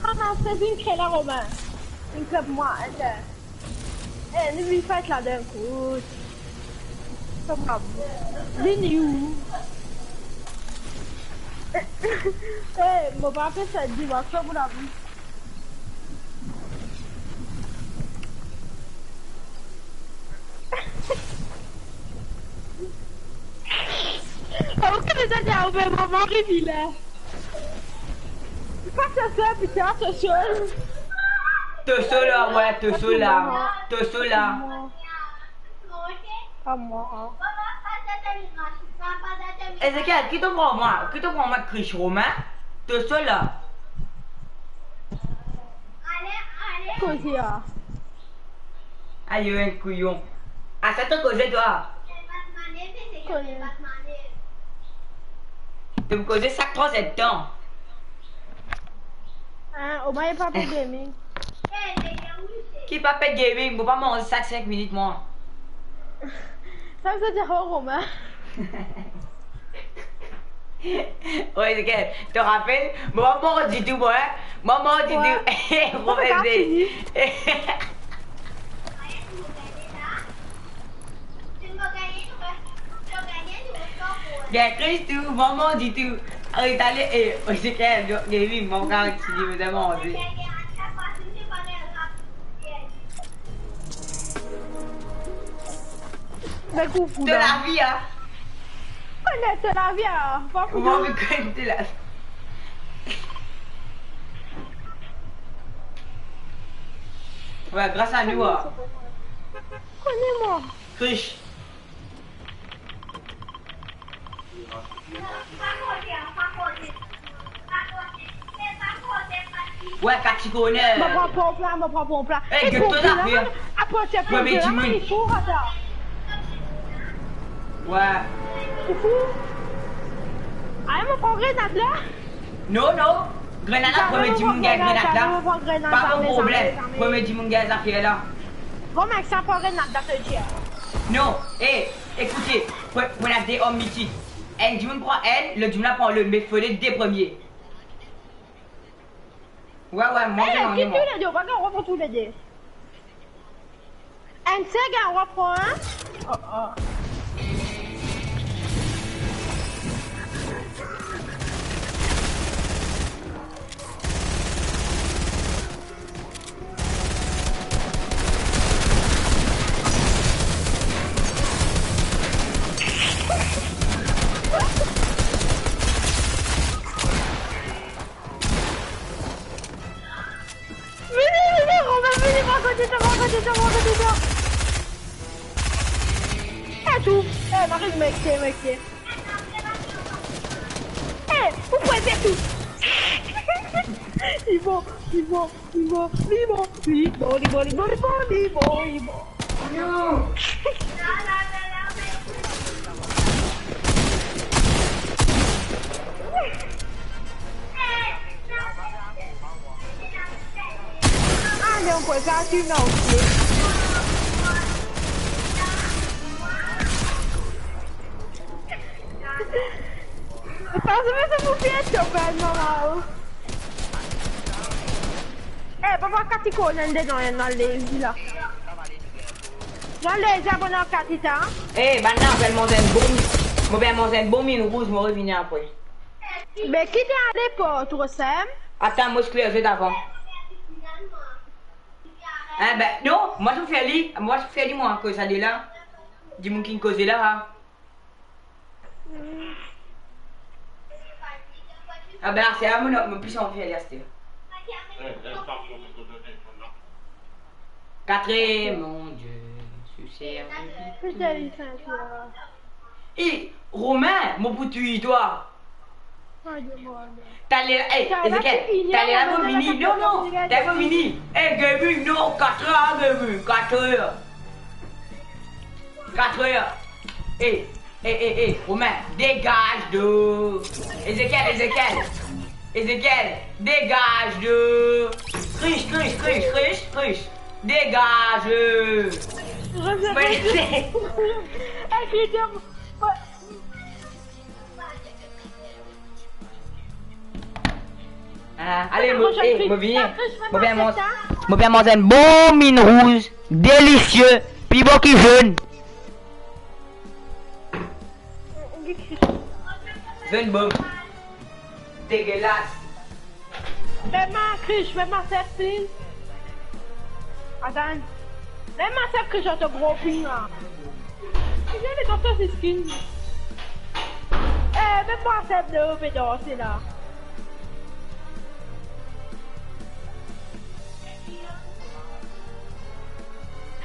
Kouma se vinn kre la, Romain? Vinn kre pou mwa, ok. Eh, nou vinn fer la dan kou. Sa pa bon. Vinn you. Eh, mo pa pe sa di, mo sa pou la vi. Ah, ok, les amis, ah, ben, maman, arrive, il est. Pas tout seul, putain, tout seul. Tout seul, ah ouais, tout seul, là. Tout seul, là. Pa mwa, hein. Ezekiel, ki to pran mwa, ki to pran mwa Chris Romain? To sel la. Koze a. Ayo, enn kouyon. Asa to koze twa. Kone. To koze sak trwa zedtan. Hein, omwin li pa pe gaming. Ki pa pe gaming, mo pa manz sak sink minit, mwa. Sa vedir, oh, Romain. Oy, Ezekiel, to rapel? Mo pa manz ditou, mwa, hein? Mo pa manz ditou. Ouais. Mo pa manz ditou. Gagn Chris tou, mo pa manz ditou. Aret ale, eh, Ezekiel, gagn li, mo pa kapav kontinie, mo bizin manze. Be koukou la. To lavi, hein? Kone to lavi, hein? Pa koukou. Mo pa kone to lavi. Ouais, gras a nou, hein. Kone mwa. Chris. Ouais, kat ti kone. Mo pran ponp la, mo pran ponp la. Eh, get to zafer. Apre, premie dimoun. Ouais. Ou fou? Ayo, mo pran grenad la. Non, non. Grenad la, premie dimoun gagn grenad la. Pa de problem. Premie dimoun gagn zafer la. Bon, mec, sa pran grenad la, to dir. Non, eh, ekoute, pou, pou ena de om miti. Enn dimoun pran enn, lot dimoun la pran lot, me fode de premie. Ouais, ouais, manze, eh, manze, ki tou le de, ou pa kapav pran tou le de. Enn seg, enn repran, hein? Oh, oh. Vini, vini, Romain, vini, par kote twa, par kote twa, par kote twa. Eh, tou. Eh, Marie, mec, mec. Eh, ou pou fer tou. Li bon, li bon, li bon, li bon, li bon, li bon. Ale, on peut faire une autre. Pas, mais ça vous fait être sur le bal, maman. Eh, papa, kat li kone dedan, ena lezi la. Ena lezi, abone kat li, hein? Eh, bann la, mo pe manz enn bon, mo pe manz enn bon minn rouz, mo revini apre. Be, ki te ale pou tro, Sam? Atann, mo kler zot avan. Eh ben, non, mo ti fer li, mo ti fer li, mwa, koz sa de la. Dimoun ki koze la, ha. Ah ben, aster la, mo, mo pli anvi fer li aster. Katrer, mon Die, sou servi. Putain, il fait un peu. Eh, Romain, mo pou touy twa. Ayo, mon Die. Taler, eh, Ezekiel, taler la mo vini. Non, non, taler mo vini. Eh, gaming, non, katrer, gaming, katrer. Katrer. Eh, eh, eh, eh, Romain, dégage de. Ezekiel, Ezekiel. Ezekiel, dégage de. Krish, Krish, Krish, Krish, Krish. Dégage. Reviens, reviens. Avec les deux. Ah, ale, mo, eh, mo vini. Mo pe manz, mo pe manz enn bon minn rouz, delisie, pli bon ki zonn. Zonn bon. Degelas. Mem mwa, Krish, mem mwa, Seb, please. Atann. Mem mwa, Seb, Krish, to gro ping la. Ki vinn de konsa, se skin. Eh, mem mwa, Seb, de pe danse la.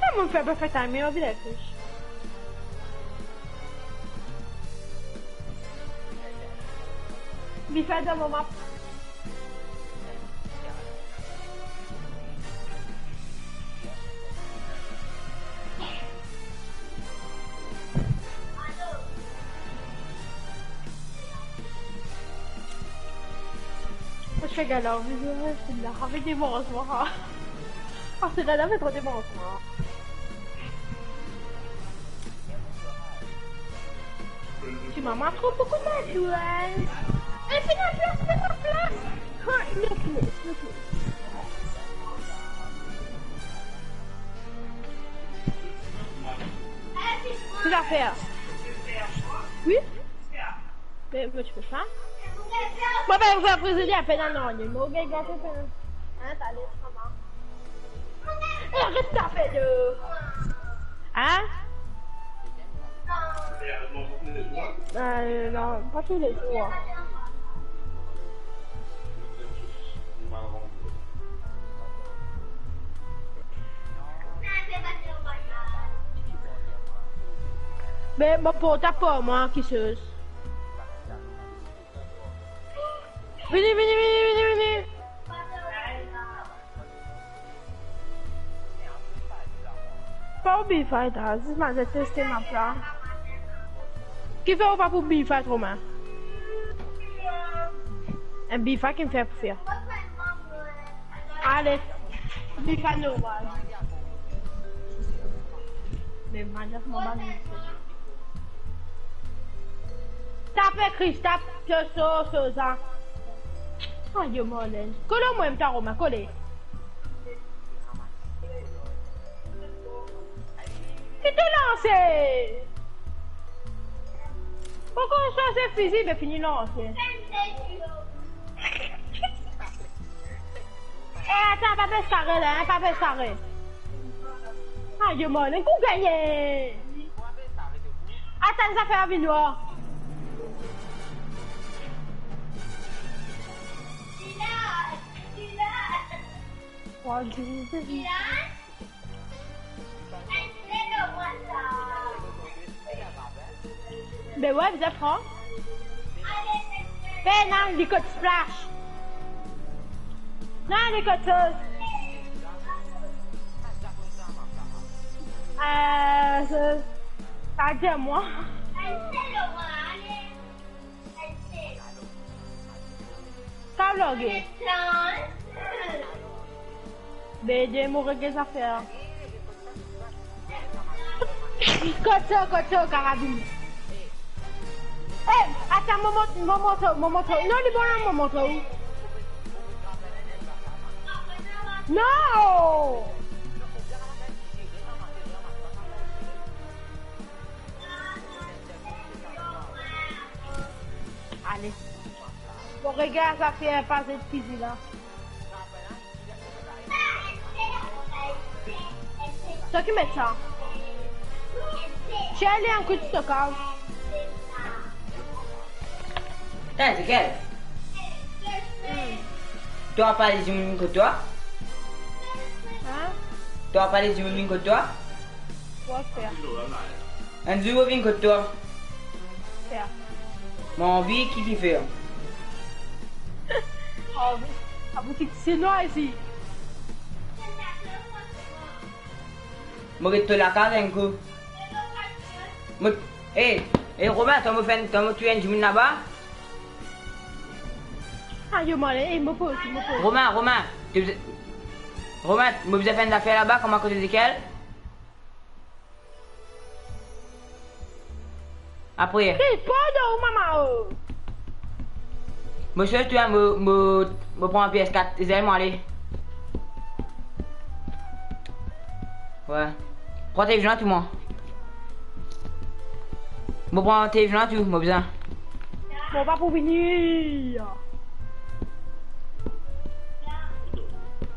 Eh, mo fer pa fer time, mo vinn Krish. Li fer dan mo map. Mo ti fer gala, mo ti la, avek de manzman. Ah, se la, la, met tro de manzman. Ti mama, tro boukou maryaz. Eh, finn la plas, finn la plas. Ah, no place, no place. Ki zafer? Wi? Me, me ti pe sa. Mo pe fer prezidi apel a nanye. Mo gagn gate pe. Hein, t'as les trois mains. Eh, arrête ta fête de. Hein? Euh, non, pas tous les jours. Me mo portab pou mwa, kisoz. Vini, vini, vini, vini, vini. Pa ou B five la, zis mo al teste map la. Kifer ou pa pou B five, Romain? Enn B five ki mo fer pou fer. Ale, B five normal. Me Minecraft mo pa vinn. Tape Krish, tap, so, so, so, sa. Ayo, Marlène. Kole mwa, mta Romain, kole. Se... Pourkoi ou sorti fizi, be fini lanse. Eh, atann, pa bes kare la, hein, pa bes kare. Ayo, mo, nek ou gagne. Atann, zafer vinn la. What do you think? Be wi, bizin pran. Be non, li kot splash. Non, li kot soz. Euh, sa, sa dir mwa. Ka vlog. Be de mo regle zafer. Kot so, kot so, karabin. Eh, atann, mo mont-, mo montre, mo montre. Non, li bon, mo montre ou. Non! Ale. Mo regle zafer, pa zet fizi la. Sa ki met sa? Tir li enn kout so kav. Hey, Ezekiel. Hmm. Twa pa le dimoun kot twa? Hein? Twa pa le dimoun kot twa? Wi, fer. Enn zour mo vinn kot twa. Fer. Mo anvi ki ki fer. Anvi. Abou ki ti sinwa isi. Mo get to lakaz enn kou. Mo, eh, eh, Romain, twa mo fer, twa mo touy enn dimoun laba? Ayo, mo ale, eh, mo poz, mo poz. Romain, Romain, to bizin, Romain, mo bizin fer enn zafer laba, kouma kot Ezekiel? Apre. Hey, pardon, mama, oh. Mo sot, mo, mo, mo pran P S quatre, zel mo ale. Wi. Pran televizyon la tou mwa. Mo pran televizyon la tou, mo bizin. Mo pa pou vini.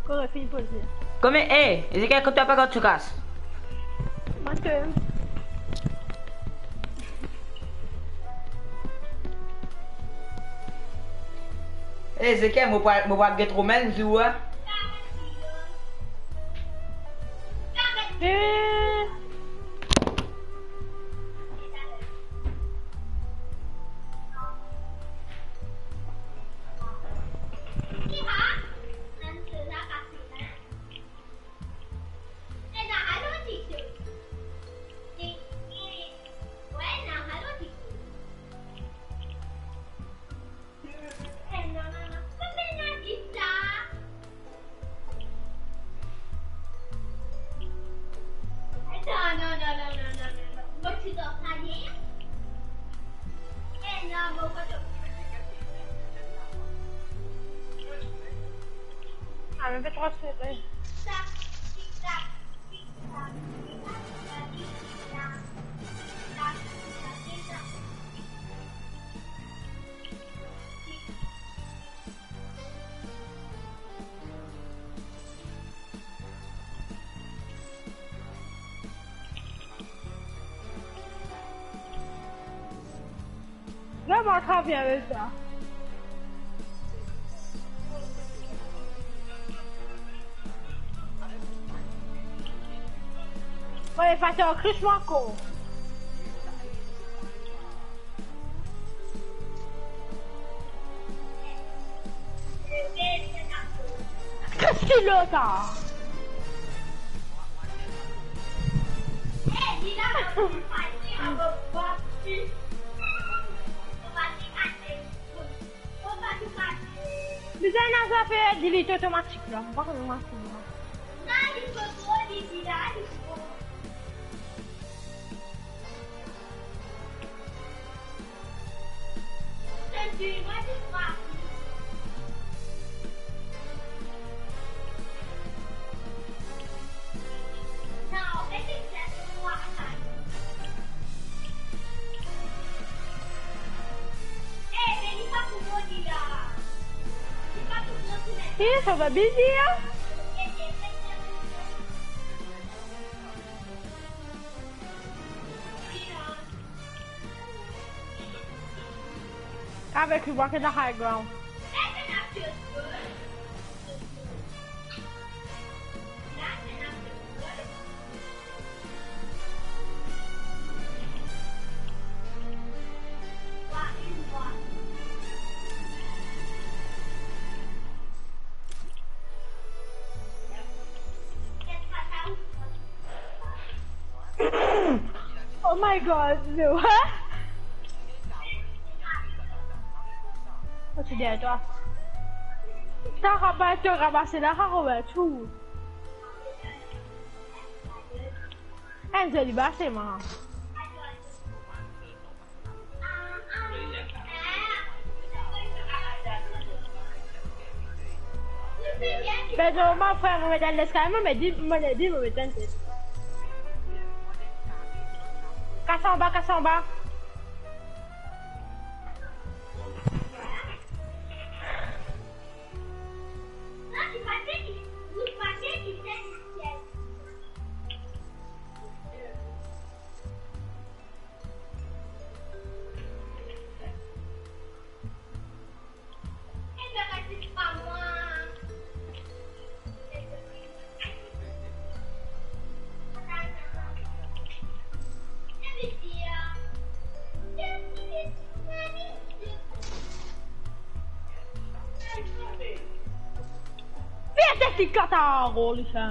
Kore finn poze. Kome, eh, Ezekiel, kot twa pa gard Soukas? Mwa ke. Eh, Ezekiel, mo pa, mo pa get Romain, zour, hein? Eh. Ah, mais pas trop serré. Vreman, sa bien, sa. Wi, pa ti kris mwa ankor. Kris ki lota. Bizin ena zafer delete otomatik la. Mo pa konn masin la. Yes, on va bien dire. Avec le walk in the high ground. Oh my God, no. What you did, toi? T'as rabat, t'as rabat, c'est là, rabat, tout. Enn zoli basen, mama. Be non, mo frer, mo met enn leskaliye, mo met di, mo met di, mo met enn tet. Kas anba, kas anba. Vete ki kata rol sa.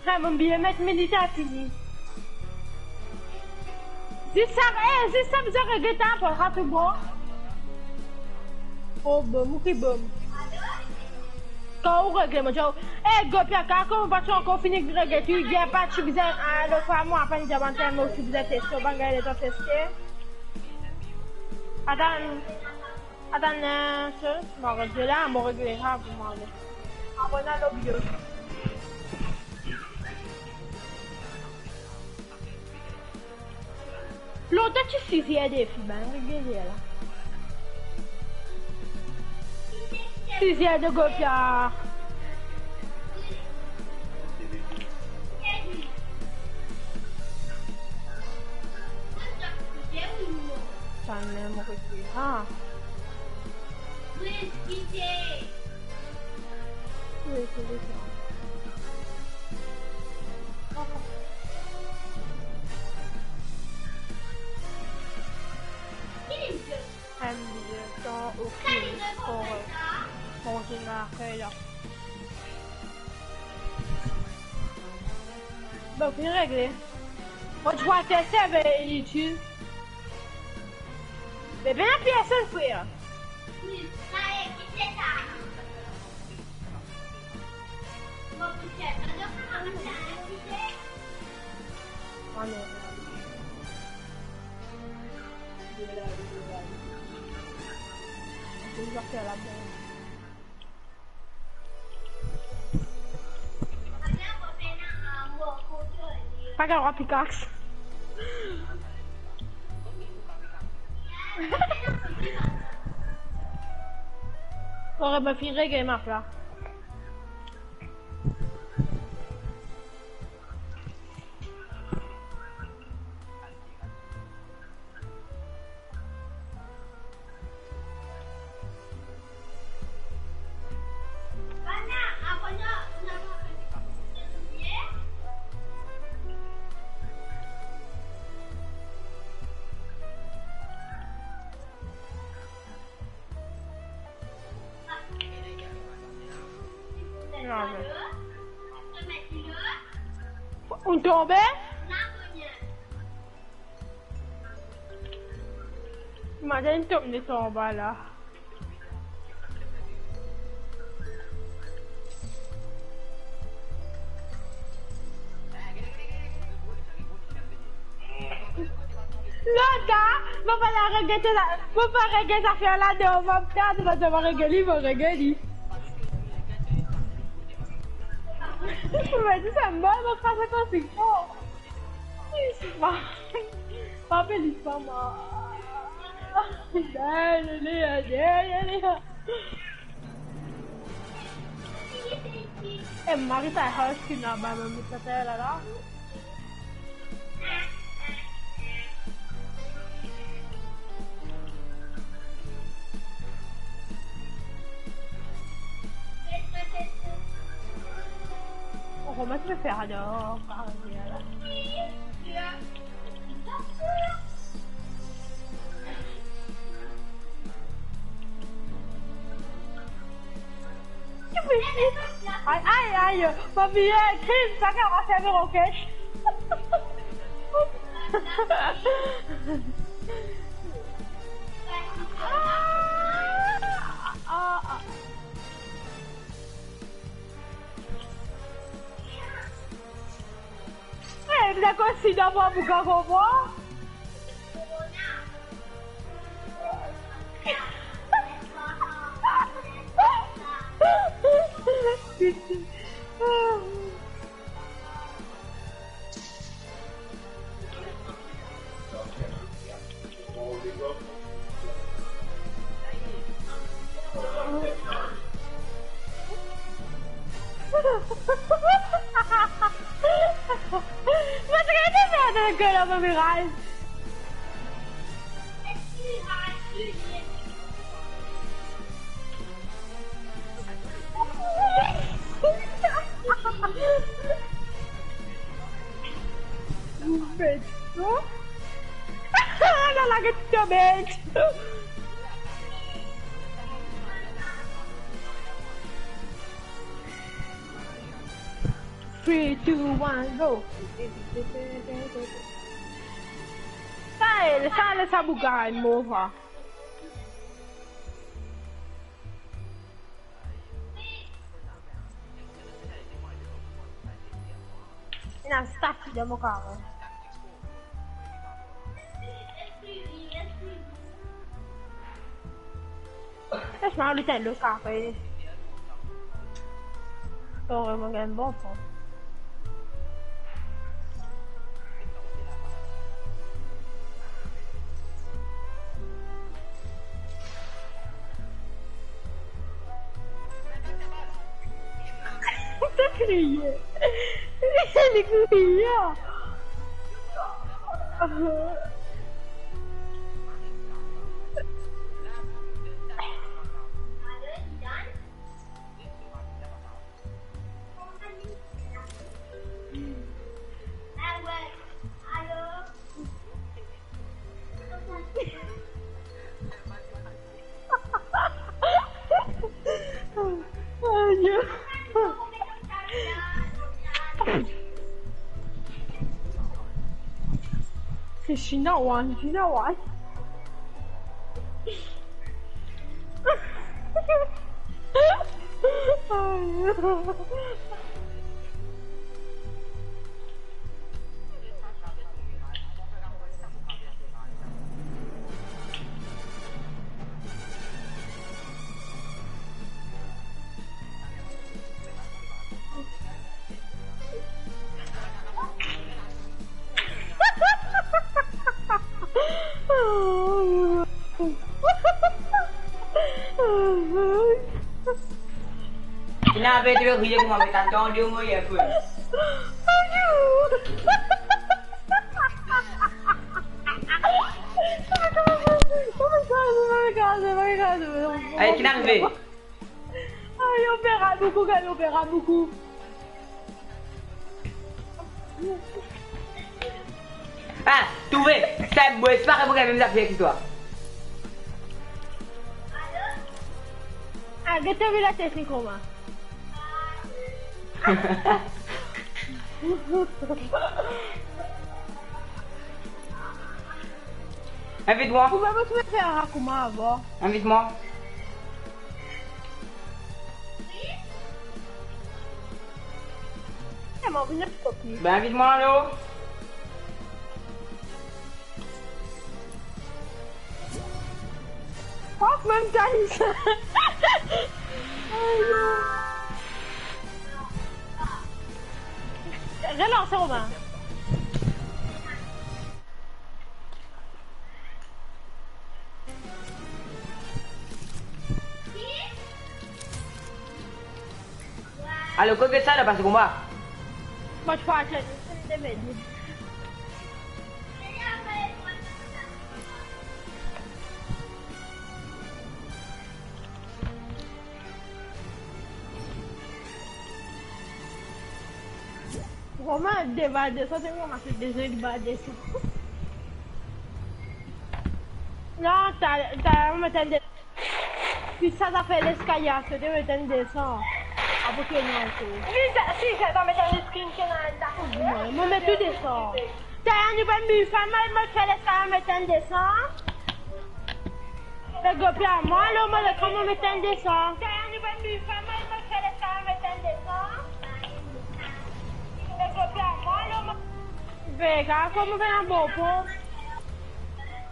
Sa, mo bien met militer fini. Zis sa, eh, zis sa bizin regle ta pou sa tou bon. Oh, bom, ou ki bom. Kan ou regle, mo dir ou, eh, Gopia, kan ou pa ti ankor fini regle, tou, gagn pa ti bizin, ah, lot fwa, mo apann diamanten, mo ti bizin teste, ou pa gagn letan teste. Atann. Atann, eh, se, mo regle la, mo regle sa pou mwa. Apre, nou al lobby. Lontan ti sizer defi, bann regle la. Sizer de Gopia. Sa mem regle. Ah. Wi, se li sa. Enn bizin tan, ok, kore. Bon, se la, kore la. Bon, finn regle. Mo ti pou al teste avek YouTube. Me pena personn, frer. Ah non. Pa gagn drwa pickaxe. Ora mo finn regle map la. Ou tonbe? Imazinn tom de tonba la. Lot la, mo pa regret la, mo pa regret zafer la, non, mo pa, mo pa regret li, mo regret li. Mo dir sa, mo, mo kraze konstriksion. Listwar. Pa pe listwar, mo. Dale, dale, dale. E, mo mari pa house ki nou aba, mo met sa la la. Oh, kouma ti pe fer alor, par la? Ay, ay, ay, mo finn kriye, pa kapav ferme roket. Ah, ah, ah. Eh, li la konsider mwa pou gagn mwa. Mo ti gete fer dan gala mo miraz. Ou bet, non? La, la, get to bet. Three, two, one, go. Sa, sa, sa bougay, mo va. Ena stati dan mo kare. Franchman, li ti enn lot kare. Bon, mo gagn bon pwen. Li kriye. Li kriye. Ayo. Se Chinois, Chinois. Ena pe to riye kouma met atann de mo ye pou. Ay, ki arive? Ay, opera boukou, gay, opera boukou. Ah, trouve, sa mo espere pou gagn mem zafer ki twa. Ah, get to vila teknik kouma. Invit mwa. Ou pa bezwin fer kouma avan. Invit mwa. Eh, mo vinn stop li. Ben, invit mwa, alor. Mem Thalys. Ayo. Relans, Romain. Alor, kot get sa la, pas kouma? Mo ti pa aste, se li de medi. Romain, de bal de san, se kouma se de zot bal de san. Non, ta, ta, mo tann de Pi sa, zafer leskalie a sote, mo tann desann. Apre ki ena ankor? Si sa, si sa, sa, mo tann screen ki ena la. Mo, mo met tou desann. Tala nou bann mifan, mo, mo fer leskalie, mo tann desann. Pe gopla mwa, alor mo, kouma mo tann desann? Tala nou bann mifan, mo, mo fer leskalie, mo tann desann. Pe gopla mwa, alor mo. Vega, kouma mo fer enn bon pon?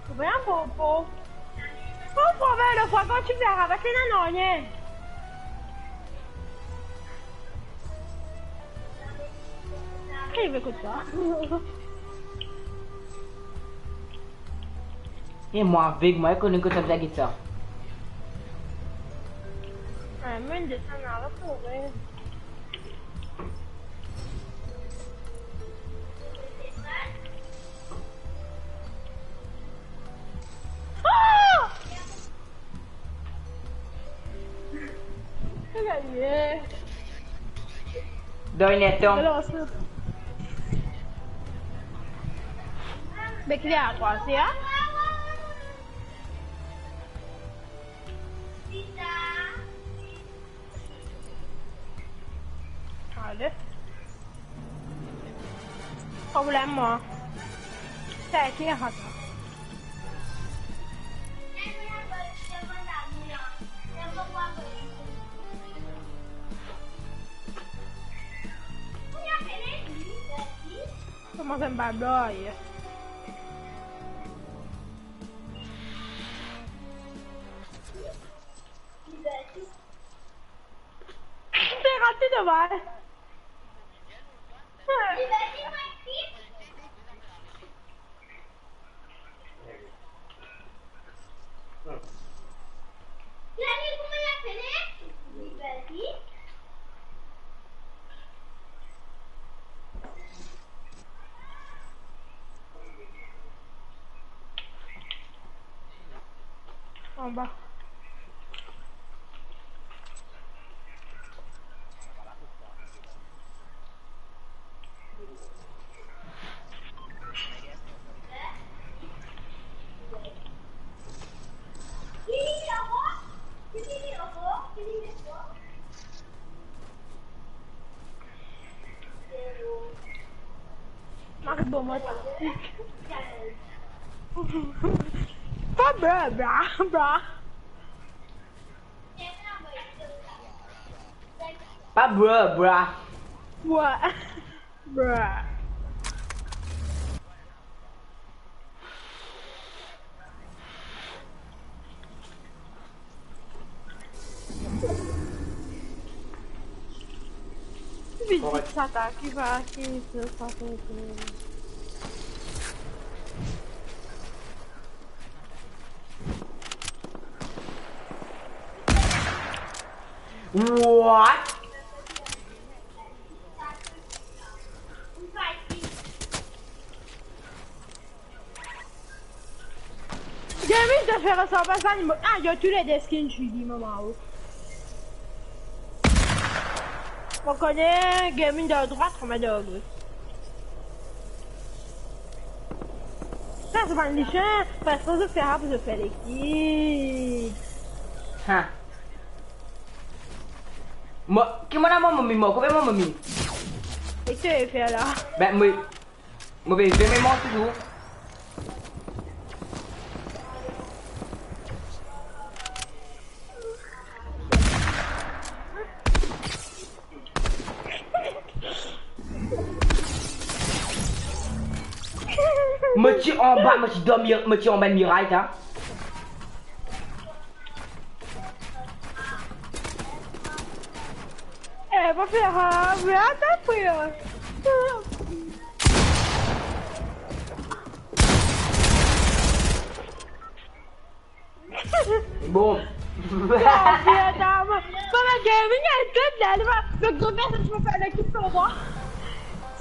Mo fer enn bon pon. Pas problem, lafwa kan ti pe aravas, ena nanye. Ki ve kot sa? E mwa avek mwa, e kone kot sa, get sa. Ah, mem desann la, la pou re. Ah! Aye, aye. Donn li tan. Alor, se... Be ki li a kwa, se a? Ale. Problem mwa. Sa ki rata. Kouma sa, mo pa blaye. Mo pe rate de bal. Anba. Mark bon, mwa taktik. Pa bra, bra, bra. Pa bra, bra. Bra. Bra. Vizit sa ta ki va, ki se sa ki... What? Gaming, to fer resanble a sa zanimo. Ah, yo toulede skin, ti di, mama, oh. Mo kone Gaming dan drwat, mwa dan gos. Sa, se bann lisien, parski zot fer sa pou zot fer lekip. Ha. Mo, ki mo ena mo momi, mo, kouma mo momi? E ki to fer la? Ben, mo, mo pe zwe me mont touzour. Mo ti anba, mo ti dan mir-, mo ti anba miray, sa. Eh, pa fer sa, me atann, frer. Bon. Kouma gaming, enn kot la, li va, le gro personn, ti mo fer lekip pou mwa.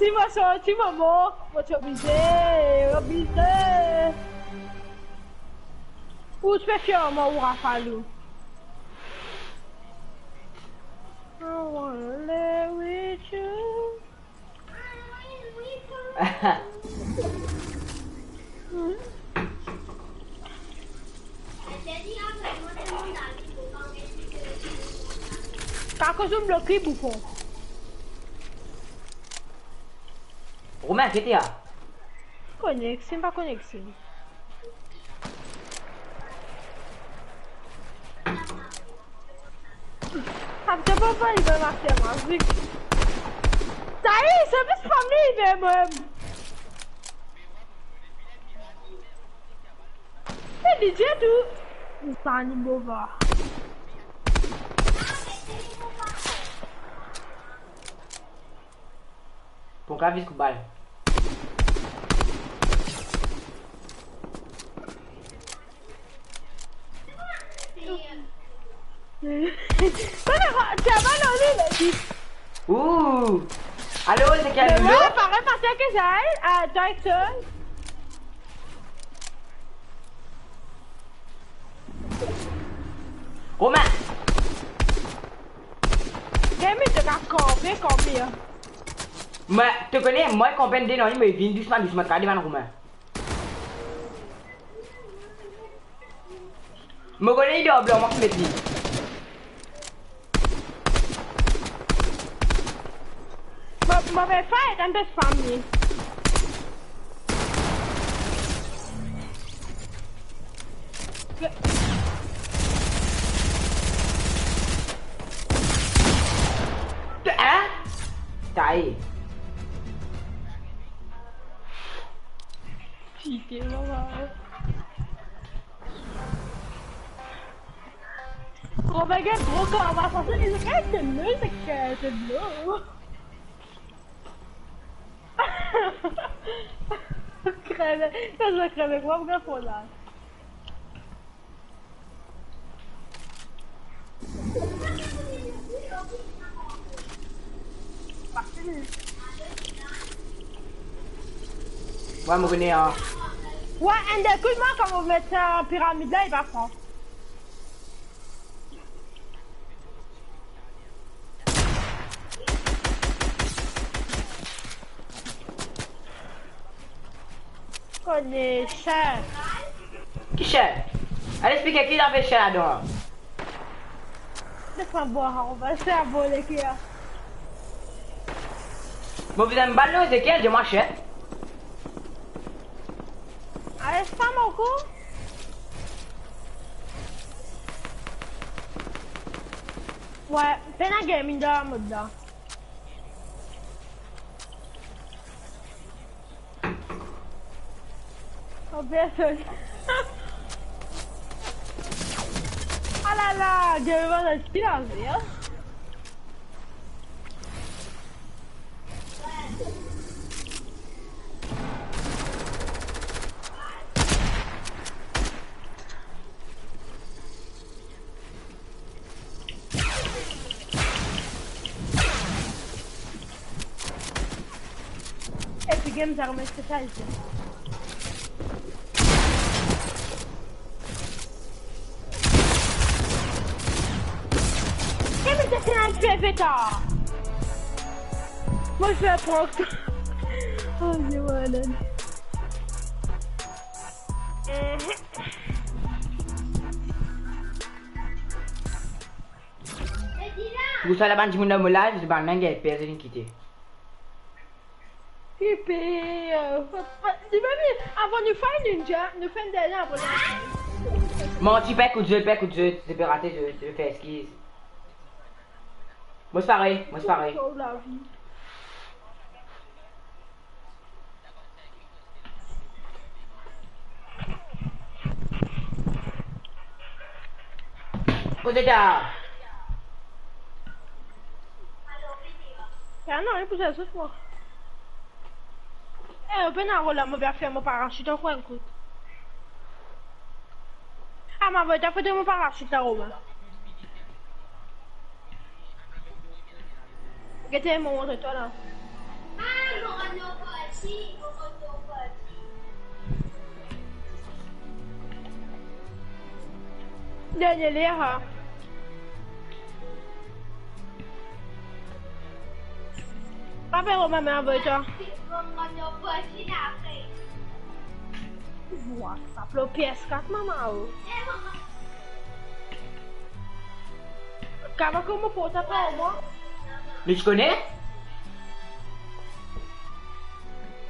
Si mo sorti, mo mor, mo ti oblize, oblize. Ou ti pe fyer mwa ou Rafal ou? I wanna live with you. Kako zot bloke bouton. Romain, ki ete la? Koneksyon, pa koneksyon. Sa pe pa, pa, li pe mars, mars, vit. Sa e, sa pe spam li, li vinn mem. E li dir tou. Sa ni bova. Pou kav vit kout bal. Ti ava lor li, li. Ooh. Alor, se kel... Me lo? Wi, parey pase ke sa, eh, a, directeur. Romain. Demi de kanpe, kanpe, hein. Mwa, to kone, mwa kanpe de non, me vinn dousman, dousman, gard bann Romain. Mo kone li dan blan, mo ki met li. Mo, mo pe fight, enn pe spam li. Hein? Taye. Pitié, maman. Kouma gagn tro kar, va sanse li, se kar se blo, se kar se blo. Kreve, kan zot kreve, kouma pou gagn fo la. Wi, mo kone, an. Wi, enn de kout, mwa, kan mo met sa piramid la, li pa pran. Kone sa. Ki sa? Al explike ki zafar sa ladan. Laisse-moi boire, on va se faire voler, ki a. Mo bizin bal lor Ezekiel, di mwa sa. Ale, sa mo kou. Wi, pena gaming dan mod la. Oh, personn. Ah la la, Gary, voilà, ki lavi, hein? Epic Games a remet spesial isi. Epic Games a remet spesial isi. Mo, je vais prendre. Oh, je vois, là. Mhm. Pou sa la bann dimoun dan mo live, zot bann la gagn per, zot vinn kite. Ki per, euh, li mem, avan nou fer enn, nou fer enn dernie, avan nou... Manti, pa ekout zot, pa ekout zot, zot pe rate, zot, zot pe fer eskiz. Mo sipare, mo sipare. Sov lavi. Kote ta? Ah non, li pou sa zis mwa. Eh, ou pena rod la, mo pe fer mo parasit ankor enn kout. Ah, ma voy ta fout mo parasit la, Romain. Gete, mo montre twa la. Dernie ler, ha. Pa fer mo mama avoy twa. WhatsApp lor P S quatre, mama, oh. Kama kouma pou sa pa mwa? Nou ti kone?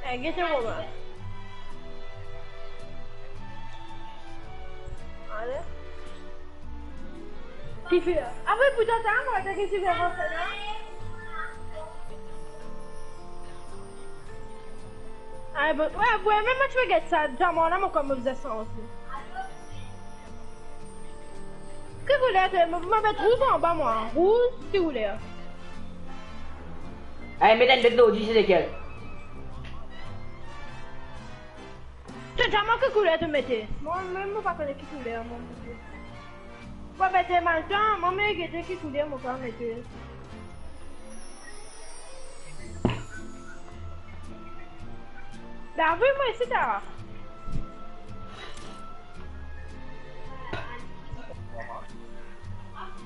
Eh, gete mo mama. Ale. Ki fer? Apre pou twa, sa, mwa, ta ki ti fer sa la? Ay, bon, we, we, mem mwa ti pe get sa, dan mwa la, mo kouma bizin sanz li. Ki kouler to, mo, mo met rouz anba mwa, rouz, ki kouler? Ay, met enn lot lor li, se lekel? To dir mwa ki kouler to mete. Mwa mem mo pa kone ki kouler mo mete. Mo mete maltan, mo me gete ki kouler mo pa mete. David, mo isi ta.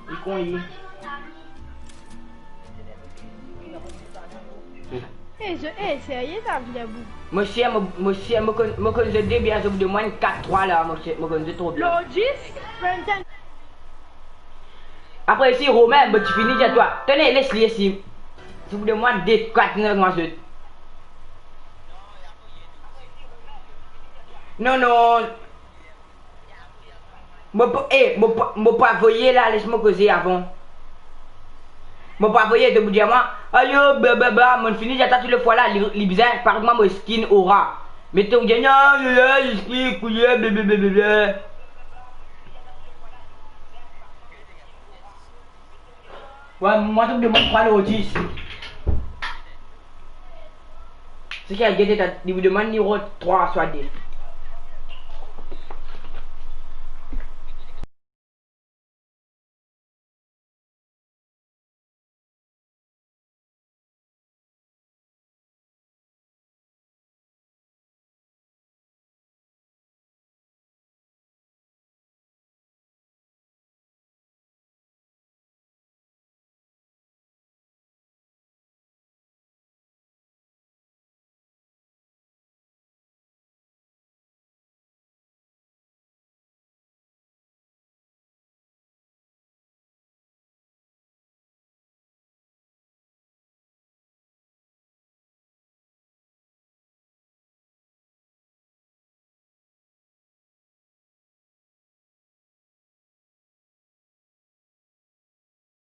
Li konn li. Eh, je, eh, serye sa, Vilabou? Mo sir, mo, mo sir, mo konn, mo konn zot de bien, zot pou de mwa enn kat trwa la, mo sir, mo konn zot tro bien. Lor dis, Brenton. Apre isi, Romain, mo ti fini dir twa. Tene, les li isi. Zot pou de mwa de kat, nou mwa zot. Non, non. Mo pa, eh, mo pa, mo pa voye la, les mo koze avan. Mo pa voye, to pou dir mwa, ayo, blablabla, mo fini dir twa tou lefwa la, li, li bizin, parey mwa, mo skin Aura. Me to pou dir, non, non, non, skin, kouler, blablabla. Wey, mwa, to demann trwa lor dis. Seki al gete, li pou demann nimero trwa swa de.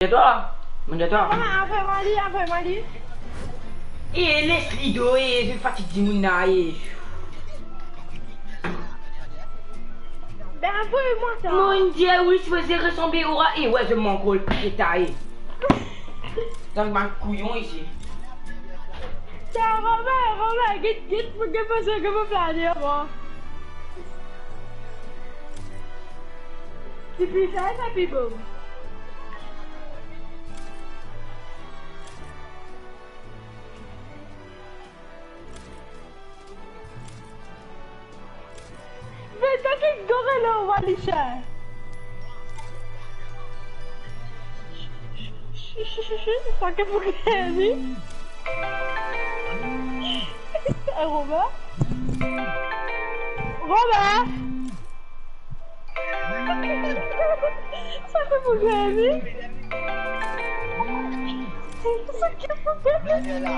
Dir twa, mo dir twa. Ah, apre mwa li, apre mwa li. Eh, les li do, eh, zot fatig dimoun la, eh. Ben, avoy mwa sa. Mon Dieu, wi, sipoze resanble Aura, eh, wey, zot mank rol, eh, ta, eh. Zot bann kouyon isi. Sa, Romain, Romain, get, get, get, get, get, get, Depi sa, sa pi bon. Me to ki gorelo, Walisha. Sa ki pou gagn li. Eh, Romain? Romain? Sa ki pou gagn li? Sa ki pou gagn li?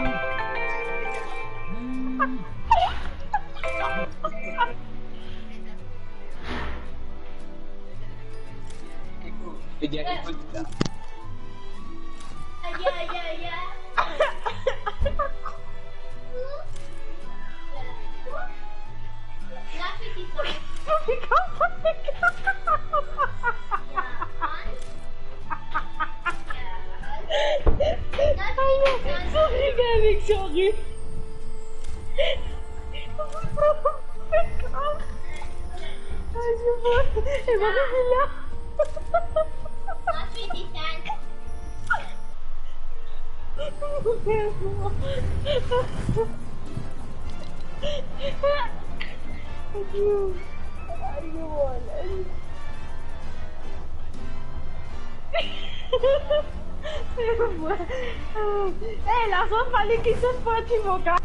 Eh, larzan fale ki sot par ti moka.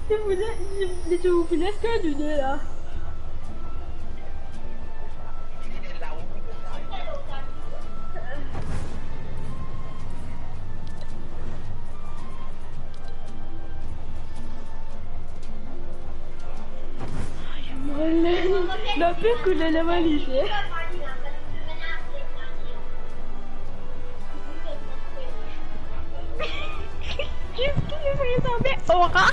Li pou les, li, li pou les ke nou de la. Ay, mo le, lapli koule laba lizie. Kiski li resanble Aura?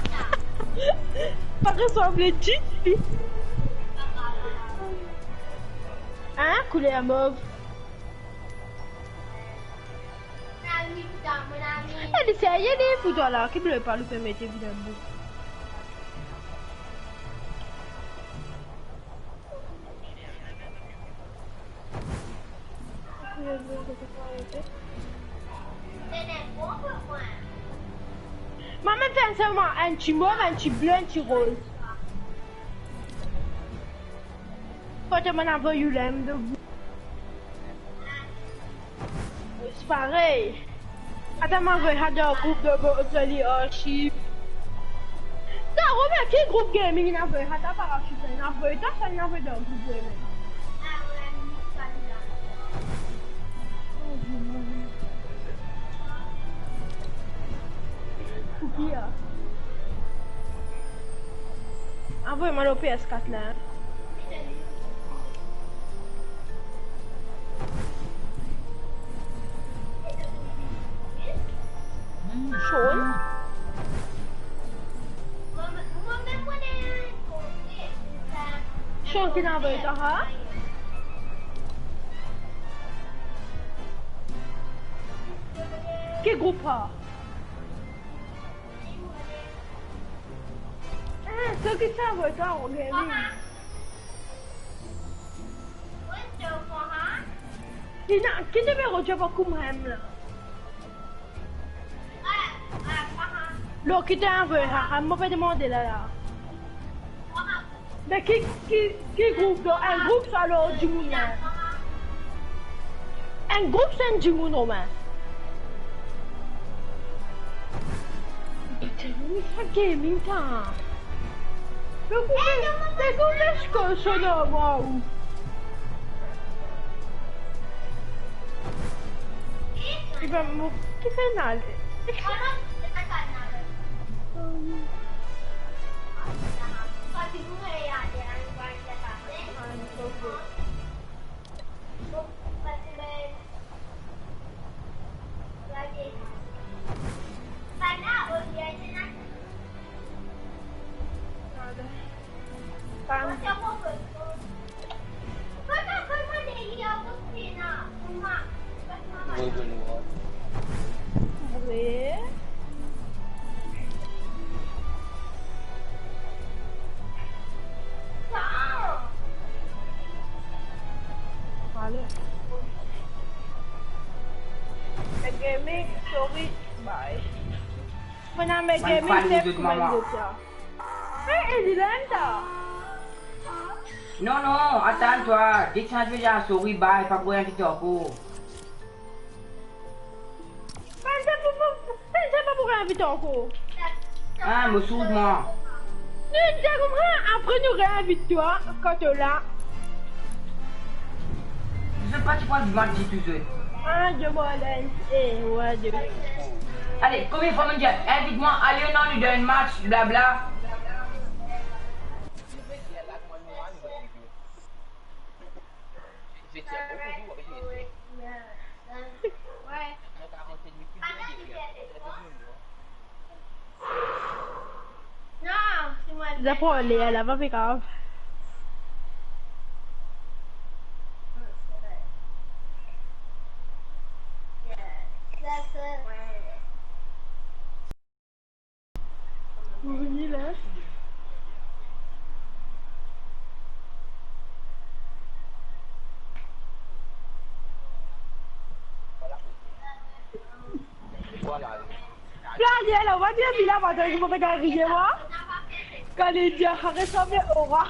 Pa resanble ditou. Hein, kouler mov. Eh, li serye li pou twa la, ki ble pa li permet vinn bout. Mama fer selman enn ti mov, enn ti ble, enn ti roz. Kot mo avoy ou la, mo de gou. Se parey. Atann, mo avoy sa dan group de, de, de li archive. Sa, Romain, ki group gaming inn avoy sa, ta parachit, inn avoy ta, sa inn avoy dan group gaming. Pou ki, a? Avoy mwa lor P S quatre la. Sean. Sean ki inn avoy twa sa? Ki group sa? Ah, so ki inn avoy twa, Romain? Ena, ki nimero to ena kouma la? Lor ki to inn avoy sa, mo pe demande la, la. Me ki, ki, ki group la? Enn group sa lor dimoun la. Enn group sa enn dimoun, Romain. Putain, me sa gaming ta. Me kouma, me kouma, Ki fer mal. Ale. Gaming, sorry, bye. Finn ena gaming, sef kouma zot la. Eh, eh, li la mem ta. Non, non, atann twa. Dis sanz mwa, sorry, bye, pa pou invit ankor. Panse pa pou, panse pa pou reinvit ankor. Ah, mo soud mwa. Nou dir koumsa, apre nou reinvit twa, kan to la. Zot pa ti pran dimann ditou, zot. Ah, de mwa la, eh, ouais, de. Ale, konbien fwa mo dir, invit mwa, ale, non, nou dan enn match, blabla. Zot pran ler la, pa grav. Ariel, on va dire, Mila, va dire, comment t'as gagné, moi ? Quand il dit, arrête, ça fait aura.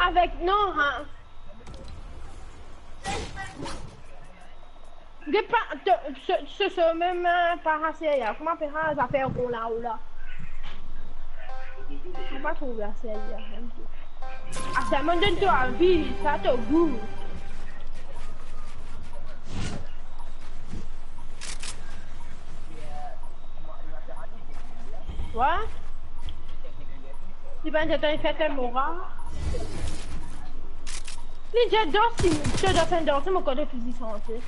Avec, non, hein. Get pa, to, se, se, se mem, eh, pa ase ya. Kouma apel sa, zafer kon la ou la. Mo pa trouv ase ya. Ah, sa, mo donn twa vi, sa to gou. Wa? Li bann zetan, li fer tel mora. Li dir, danse, to dan fen danse, mo kote fizi sante.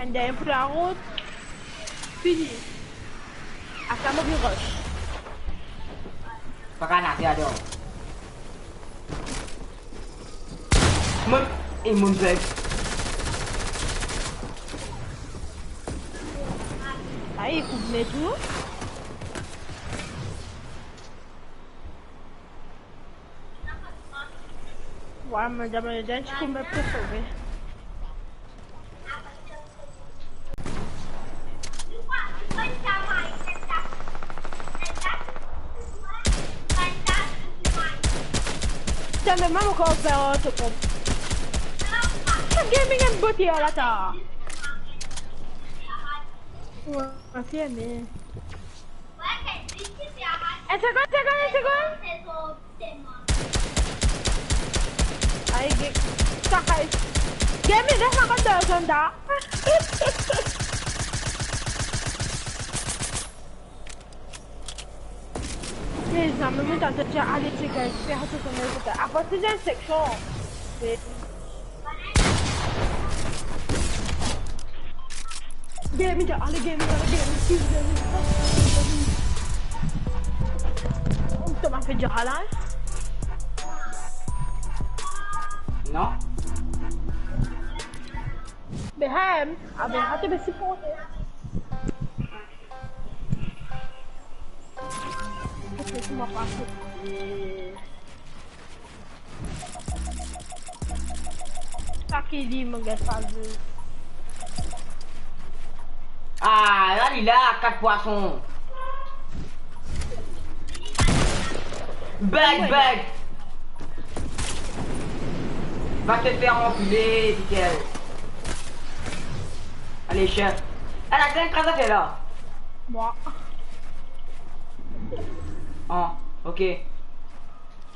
And then pou la rod. Fini. Asa mo vinn rush. Pa kapav nage, ador. Mo, e mo bug. Ay, koup net ou. Wa, mo dir, mo dir, ti koup net pou sove. Sa mem mo ankor fer to kont. Sa gaming enn bote ala ta. Wa, ok, me. Enn segonn, segonn, enn segonn. Ay, ge-, sa kay. Game, les ma kot de zone la. Mezanmi, mo tann dir ale ti gagn, fer atansion kot la. Apre, se enn seksion. Game, ale game, ale game, game. To ma fer dir la, hein? Non. Behem, ah ben, ah, to pe siporte. Sa ki li, mo get pa vre. Ah, la, li la, kat pwason. Bug, bug. Va te fer ankile, Mikael. Ale, chien. Ala, ki kraz zafer la? Mwa. Ah, ok.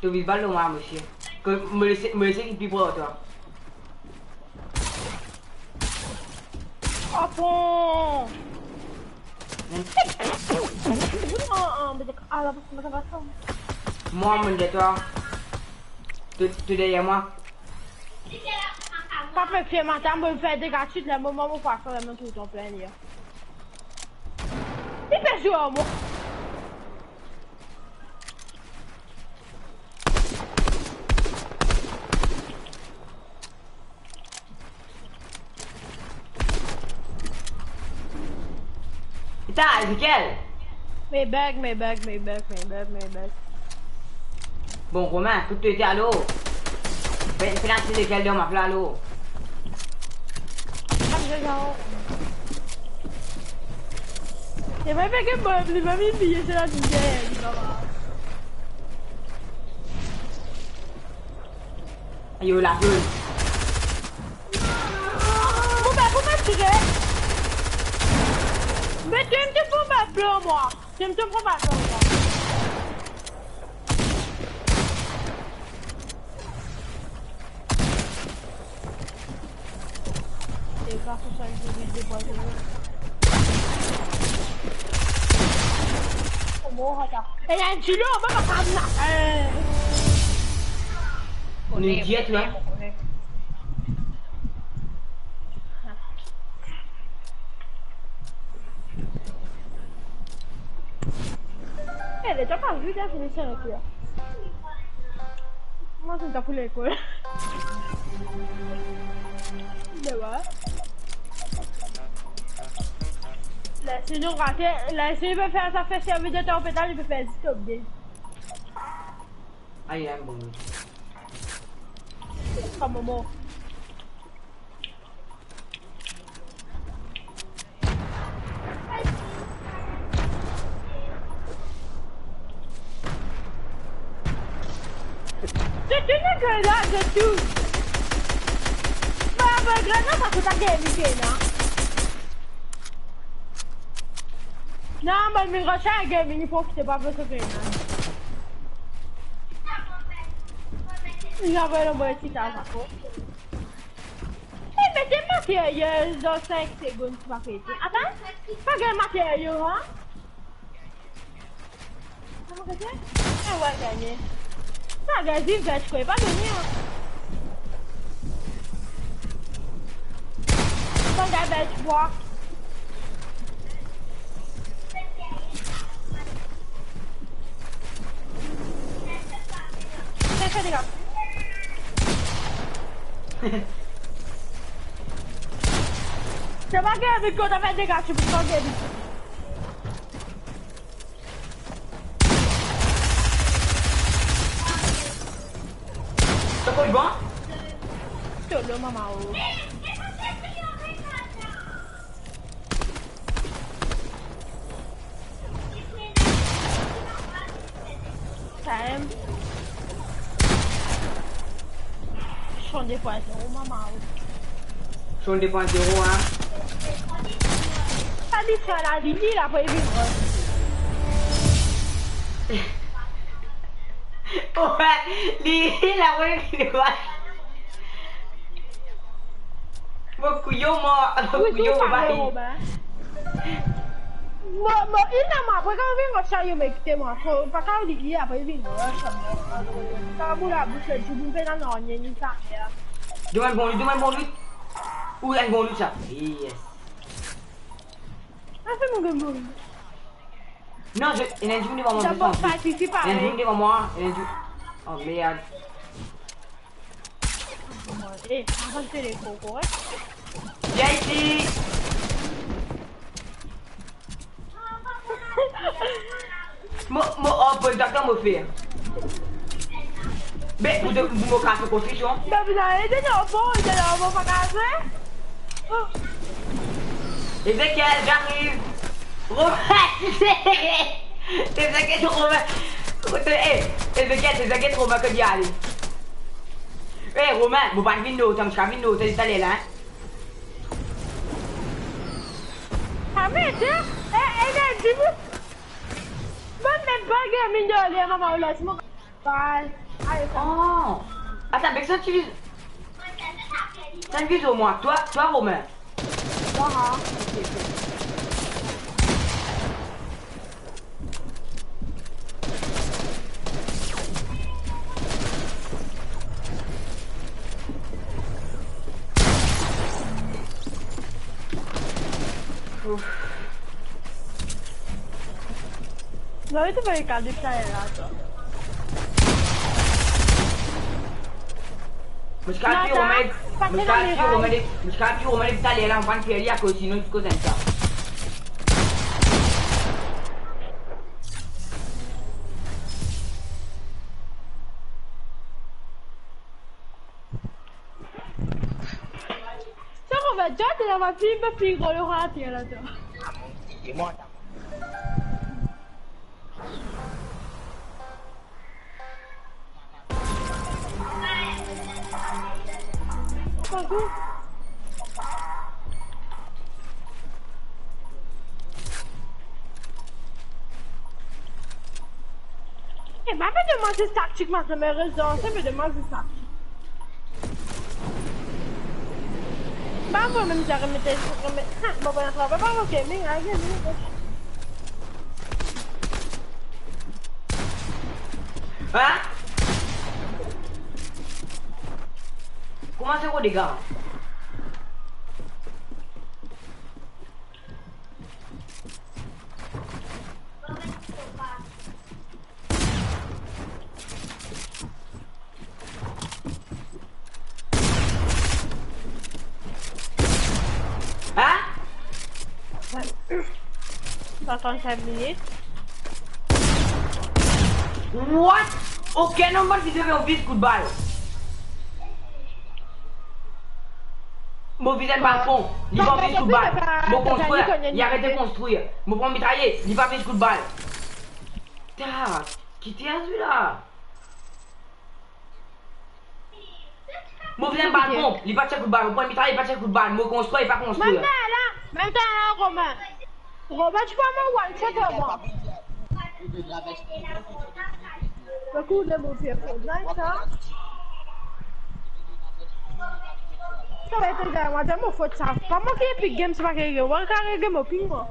To viz bal lor mwa, misie. Ke mo les, mo les li pli pre twa. Ah bon? Hmm. Ah, ah, mais d'accord. Ah, là, parce que moi, ça va pas. Mwa, mo deryer twa. To, to deryer mwa. Pa pe fer matin, mo fer dega tit, le moman mo pa fer, mo toultan plin li. Li pe zwe ar mwa. Eta, Ezekiel. Me bug, me bug, me bug, me bug, me bug. Bon, Romain, kot to ete alo? Pe, pe la ti lekel dan map la alo? Am, je gagn. E mwa, pe ke mo, li pa vinn bliye, se la dizer, li pa va. Ayo, la gueule. Bon, ben, pou mo tire. Me to, to pou mo plan, mwa. To, to pou mo plan, mwa. Dega sousanndiz-wit de pwa zewo. Kouma sa? E, enn dilo, mo pa kapav la. Eh. On est idiot, là. Eh, le temps passe vite, hein, fini ça, là. Moi, je ne t'en fous les couilles. Dewa. Laisse nous rater, laisse nous faire ça, faire servir de temps pétale, il peut faire du top game. Aïe, aïe, bon. Comme mort. Te, te, te, te, la, de tou. Ba, ba, granat, sa, se pa gaming, non? Non, ba, mi rechar gaming, fok se pa pe se granat. Li avoy lanmor ti ta, sa, fok. Eh, mete materyel dan sink segonn, ti pa pete. Atann, pa gagn materyel, an? Kouma gete? Eh, wi, gagne. Pa gagn, vinn vert, kwe, pa done, an. Pa gagn vert, bwa. Fè, fè dega. Sa va, Kevin, kot, fè dega, ti pou pran Kevin. Sa kot bon? Tolo, mama, o. Time. Sonn de pwin zero, mama. Sonn de pwin zero, an. Sa li fer la, li, li la pou vinn. Wi, li, li la pou vinn. Mo kouyon, mo, mo kouyon, mo pa. Mo, mo, inn a mwa, apre kan vinn mo sa, yo me kite mwa. Fo, pa kan li, apre vinn mo sa. Sa boul a bous, le dibou, pe na nanye, ni sa. Donn bon loot, donn bon loot. Ou enn bon loot sa. Yes. Sa fer mo gagn bon loot. Non, je, ena enn dimoun devan mwa, Dabor, pa isi, pa ena enn dimoun devan mwa, ena enn dimoun. Oh, merde. Eh, avan de lekor, korek? Vinn isi. Mo, mo, oh, bon, dakor, mo fer. Be, ou de, ou mo kas konstriksion. Be, vous avez dit non, bon, il est là, on va pas casser. Ezekiel, j'arrive. Romain, Ezekiel, Romain. Eh, Ezekiel, Ezekiel, Romain, kot li ale? Eh, Romain, mo pa vinn lor, mo ti vinn lor, taler la, hein. Ah, mais tiens, eh, eh, eh, dis-moi. Bon, mais pas gaming de l'air, maman, là, c'est mon. Bye. Allez, ça va. Oh. Attends, mais ça, tu vis. T'as une vie au moins. Toi, toi, Romain. Moi, hein. Ok, ok. Ouf. Zame to pe gade sa la, twa. Mo ti kapav tir Romain, mo ti kapav tir Romain, mo ti kapav tir Romain depi taler la, mo pa'nn fer li akoz sinon li ti koz enn sa. Sa, on va déjà te la va pli, pli rigolo ater la, twa. Eh, ma pe demann zis taktik, ma, me rezon, sa pe demann zis taktik. Ba, mo mem, zame remet, remet, ha, mo pa travay, pa mo gaming, ah, gaming. Hein? Kouma se gro dega? Atann sink minit. What? Okenn bann vize pe anvi kout bal. Mo vize balkon, li pa anvi kout bal. Mo konstrir, li arete konstrir. Mo pran mitraye, li pa anvi kout bal. Ta, ki ti a sila? Mo vize balkon, li pa ti a kout bal. Mo pran mitraye, li pa ti a kout bal. Mo konstrir, li pa konstrir. Mem la, mem la, Romain. Romain, tu peux me one shot, moi. Le coup de mon pied, Fortnite, ça. Ça va être égal, moi, c'est mon faute, ça. Pas moi qui Epic Games, c'est pas que je vois carré game au ping, moi.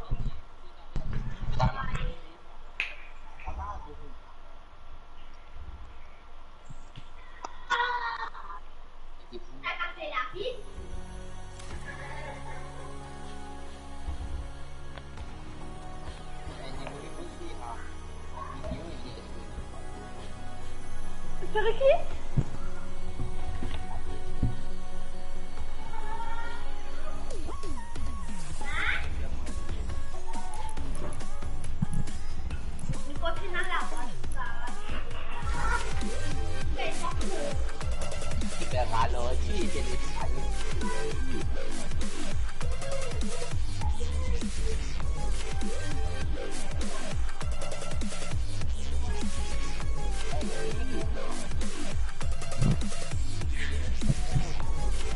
Sergi?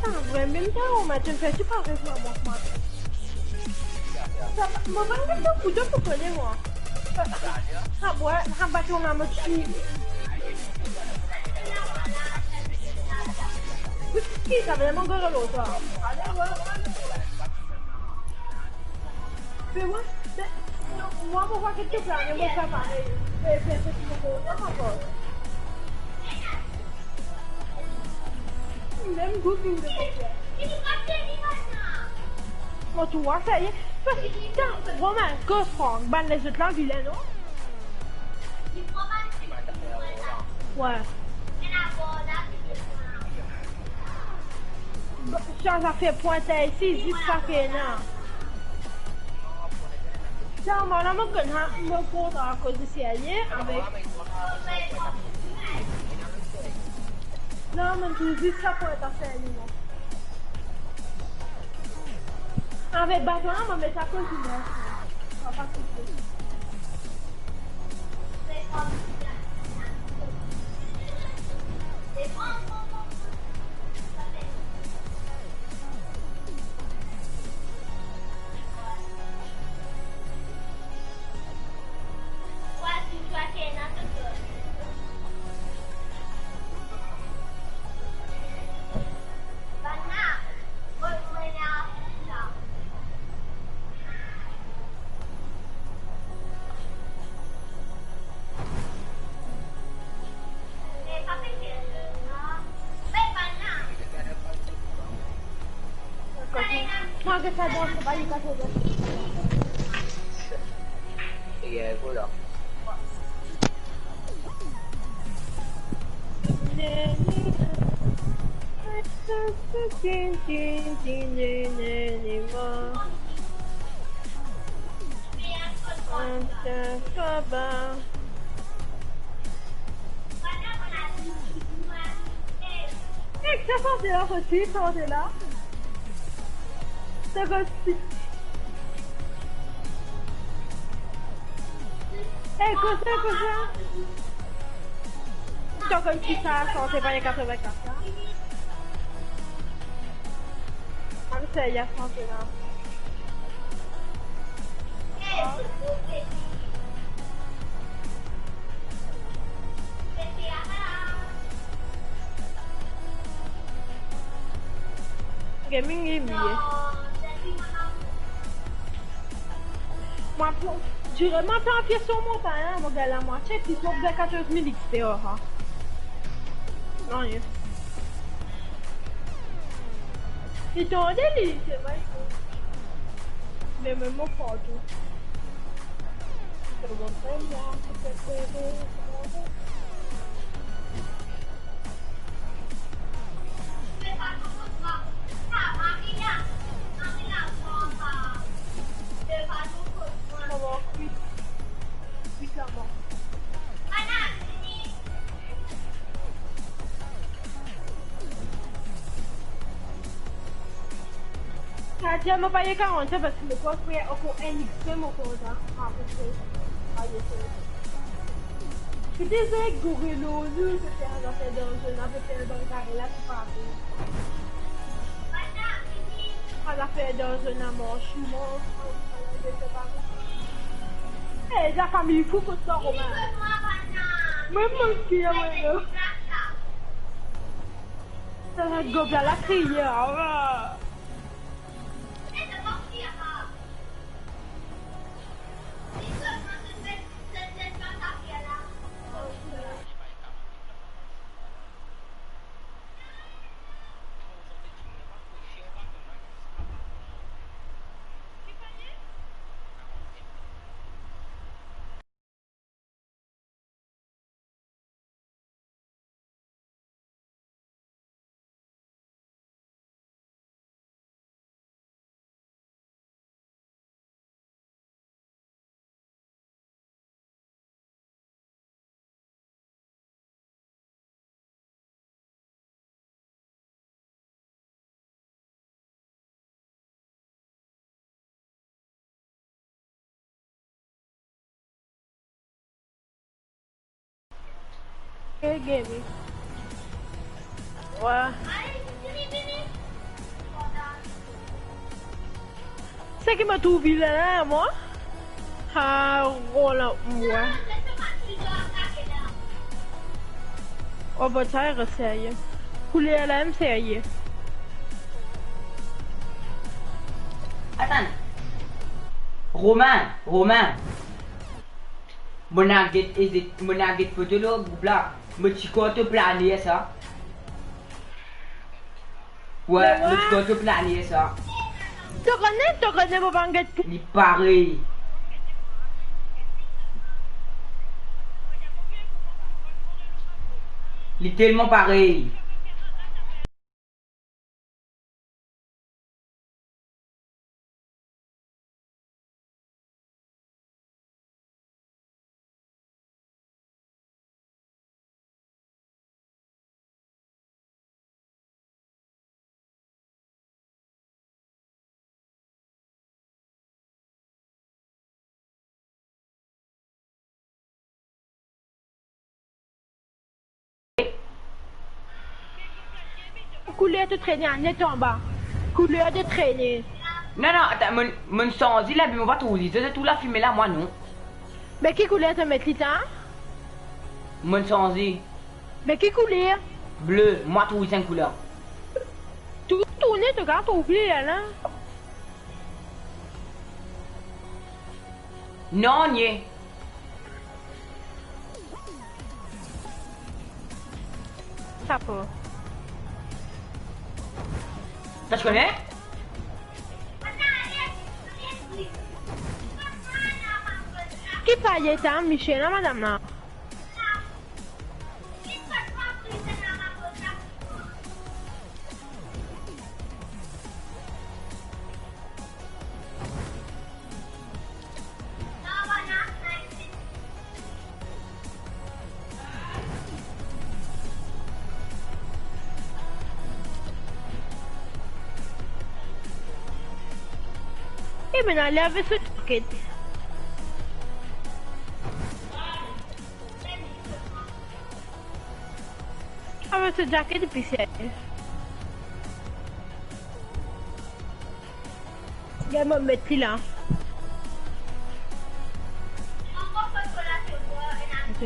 Ah, vremem, ta, Romain, tu me fais, tu parles vraiment, moi. Ça, mo pa gagn kouto pou kole, moi. Ah, ouais, ah, bah, tu m'as motivé. Ki sa, vremem, gros, sa? Allez, ouais. Fais-moi, fais, non, moi, on voit quelque part, mais moi, ça va, mais, mais, fais, fais, fais, fais, fais, fais, fais. Mem gou finn devan twa. Mo trouv sa, ye. Parski, ta, Romain, kot Frank, bann lezot la vilin, non? Ouais. Sa, sa fer pwint isi, zis sa fer la. Sa, mo la, mo kontan, mo kontan akoz de Sergi avek. Non, mo trouv zis sa pou et afer li, non. Avek baton la, mo met akoz li, non. Sa pa sise. Ek sa sante la, kot ki sante la? Sa kot ki? Ek kot sa, kot sa? Sa kot ki sa, sante pa katrevinkat la? Ann seye sante la. Gaming li, li ye. Mwa, pou, dire mwa, pran pie sou montagn, mo gagn lamwatie, plis mo gagn katorz mil X P, oh, ha. Non, ye. Li tonbe li, se vre. Me mem mo partou. Se bon, se bon, se bon. Dir mwa pa ye karant, parski mo krwar frer ankor enn X P mo kontan, apre, aye, se. Ki ti se goureloz, se fer zafer danze, nou pe fer bann kare la, se pa bon. Sa zafer danze, nou manz, nou manz, nou manz, nou manz. Eh, lafami fou kot sa, Romain. Mwa, mwa, ki, mwa, non. Sa, sa, gob la, la kriye, ah. Eh, Gaby. Wa. Seki mo trouv li la, mwa? Ha, Roland, mwa. O, bon, sa ere serye. Kouler la mem serye. Atann. Romain, Romain. Mo ena get, eze-, mo ena get foto lor group la. Mo ti krwar to plane sa. Wi, mo ti krwar to plane sa. To kone, to kone mo pa get. Li parey. Li telman parey. Kouler to trene, net anba. Kouler to trene. Non, non, atann, mo, mo sanz li la, me mo pa trouv li. Zot, zot tou la fime la, mwa non. Be ki kouler to met li ta? Mo sanz li. Be ki kouler? Ble, mwa trouv li enn kouler. Tou tourne, to kapav trouv li la, la. Non, nie. Chapo. Sa to kone? Ki paye ta, misie la, madam la? E bann ale avek so jaket. Avek so jaket epi serye. Gard mo met li la. Ok.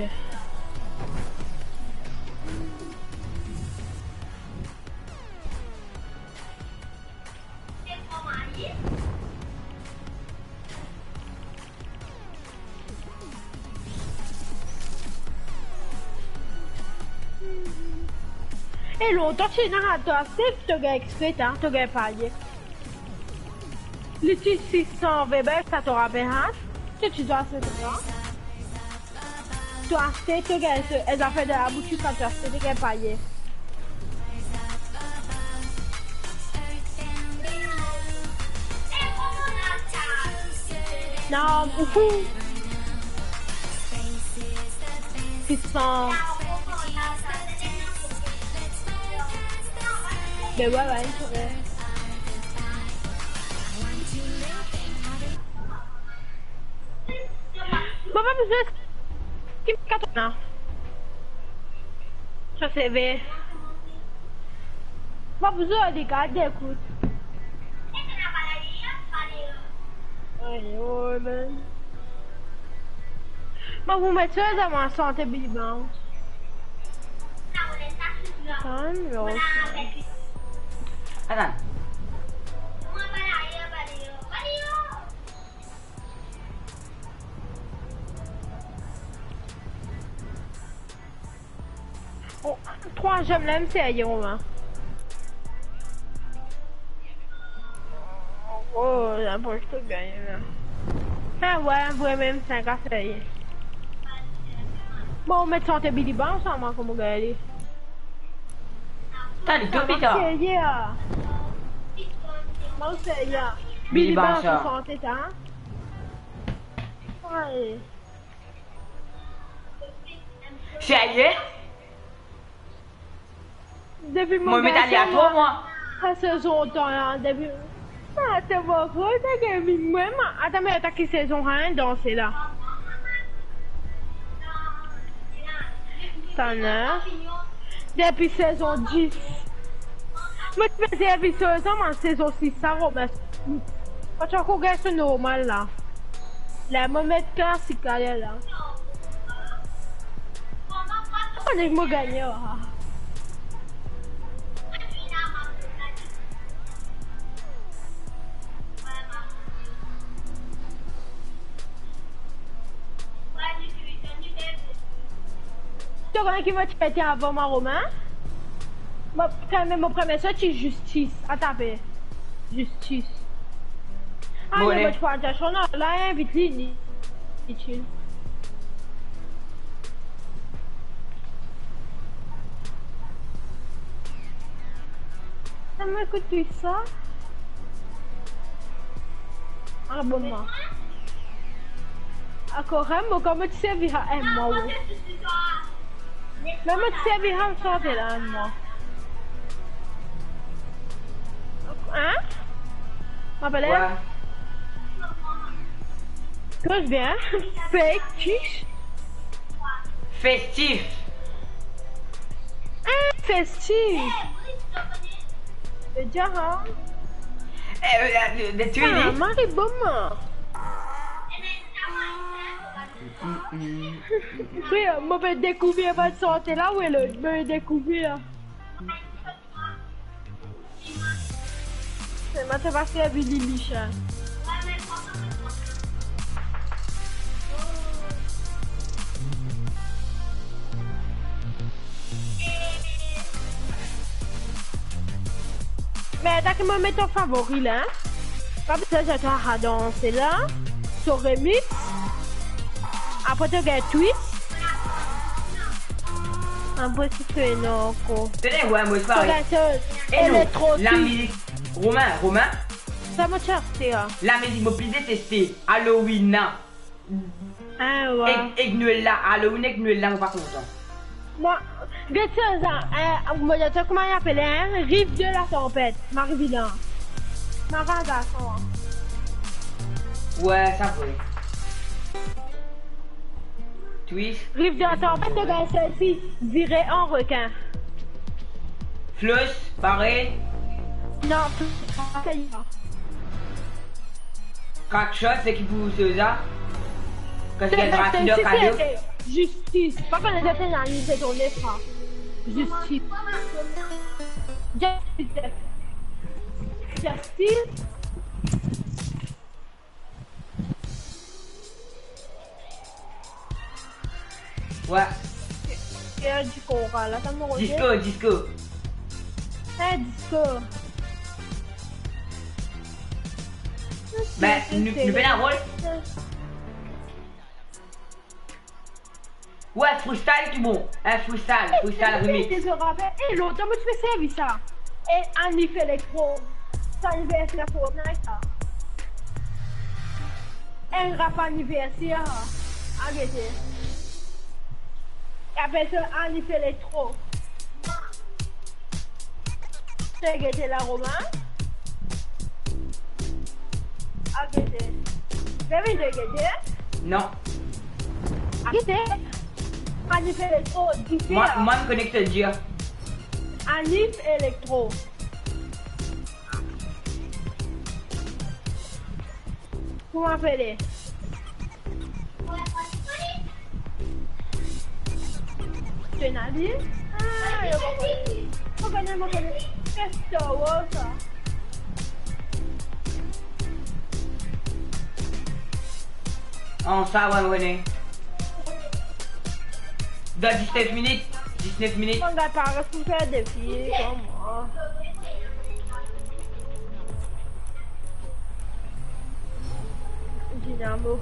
E lontan ti ena to aste, to gagn X P, to gagn paye. Li ti sis san V-Bucks, sa to rapel, ha? To ti dwa aste sa. To aste, to gagn so, e zafer de laboutik, kan to aste, to gagn paye. Non, ou fou. Sis san. Ben ouais, ouais, c'est vrai. Pa bizin ki katon la. Sa se ve. Pa bizin li gade, ekout. Ayo, man. Mo pou met sa dan mo sante Billy Bounce. Atann, yo. Atann. Oh, trwaziem la, mo serye, Romain. Oh, la, bon, mo to gagne la. Ah ouais, vremem, sa ka serye. Bon, met sante Billy Bounce, sa, mo kouma gagn li. Atann, to pita. Serye, ah. Mo serye, ah. Billy Bounce, sa. Sante sa, hein? Ouais. Serye? Depi mo met ali a twa mwa. Sa sezon otan la, depi, ah, te mo gro, te gagn mwa. Atann, me atann ki sezon, hein, dan sela. Atann, hein. Depi sezon dis. Mo ti pe servi sezon, mo sezon sis sa, Romain. Mo ti ankor gagn so normal la. La, mo met klasik ayer la. Mo nek mo gagne, ah. To konn ki mo ti mete avan, mo, Romain? Mo, kan mem mo premie sort ti Justice. Atann pe. Justice. Ah, bon, non, ale. Mo ti pa dir sa, non, la, invit li, li, li chill. Sa mo ekout tou sa. Ah, bon, mwa. Ankor enn mwa, kan mo ti servi a enn mwa, wi. Me mo ti servi a sa, pe la, enn mwa. Hein? Mo apel? Ouais. Koz bien. Fake kish. Festif. Ah, festif. Le dia, hein? Eh, euh, de, de, tu, ah, li? Mari, bon, mwa. Wi, mo pe dekouvrir bann sante la, wi, lot, mo pe dekouvrir. Selman, se pa servi li, li sa. Me atann ki mo met an favori la, hein? Pa bizin zot a danse la, so remix. Apre to gagn twist. Apre ki fini ankor. Tene, ouais, mo, to gagn so elektro twist. Lamizik, Romain, Romain. Sa mo ti aste, ah. Lamizik mo pli deteste, Halloween la. Ah, ouais. Ek, ek Nwel la, Halloween ek Nwel la, mo pa kontan. Mwa, get sa, eh, mo dir twa kouma li apele, hein? Rive de la Tempête, Marie Villain. Marin garson, hein. Ouais, sa vre. Twist. Rive de la Tempête, to gagn selfi, vire an rekin. Flush, parey. Non, flush, parey. Crackshot, seki pou seza. Kan se, se, gratineur se, kado. Se Justice. Pa konn zot ena ni se ton lefra. Justice. Justice. Justice. Ouais. E, e, dikora la, sa mo revien. Disco, disco. E, disco. Ben, nou, nou pena rol. Ouais, freestyle, tou bon. Hein, freestyle, freestyle remix. E, lontan mo ti pe servi sa. E, Anif Elektro. Sa aniverser Fortnite, sa. Enn rap aniverser, a gete. Li apel sa Anif Elektro. To gete la, Romain? A gete. Baby, to gete? Non. Gete, Anif Elektro, dife. Mwa, mwa, mo konekte dir. Anif Elektro. Kouma apele? Tonali? Ah, yo pa kone. Mo kone, mo kone. Star Wars sa. An sa, wi, wi. Dan disnef minit, disnef minit. Mo gagn pa res pou fer defi, kouma? Dinamo.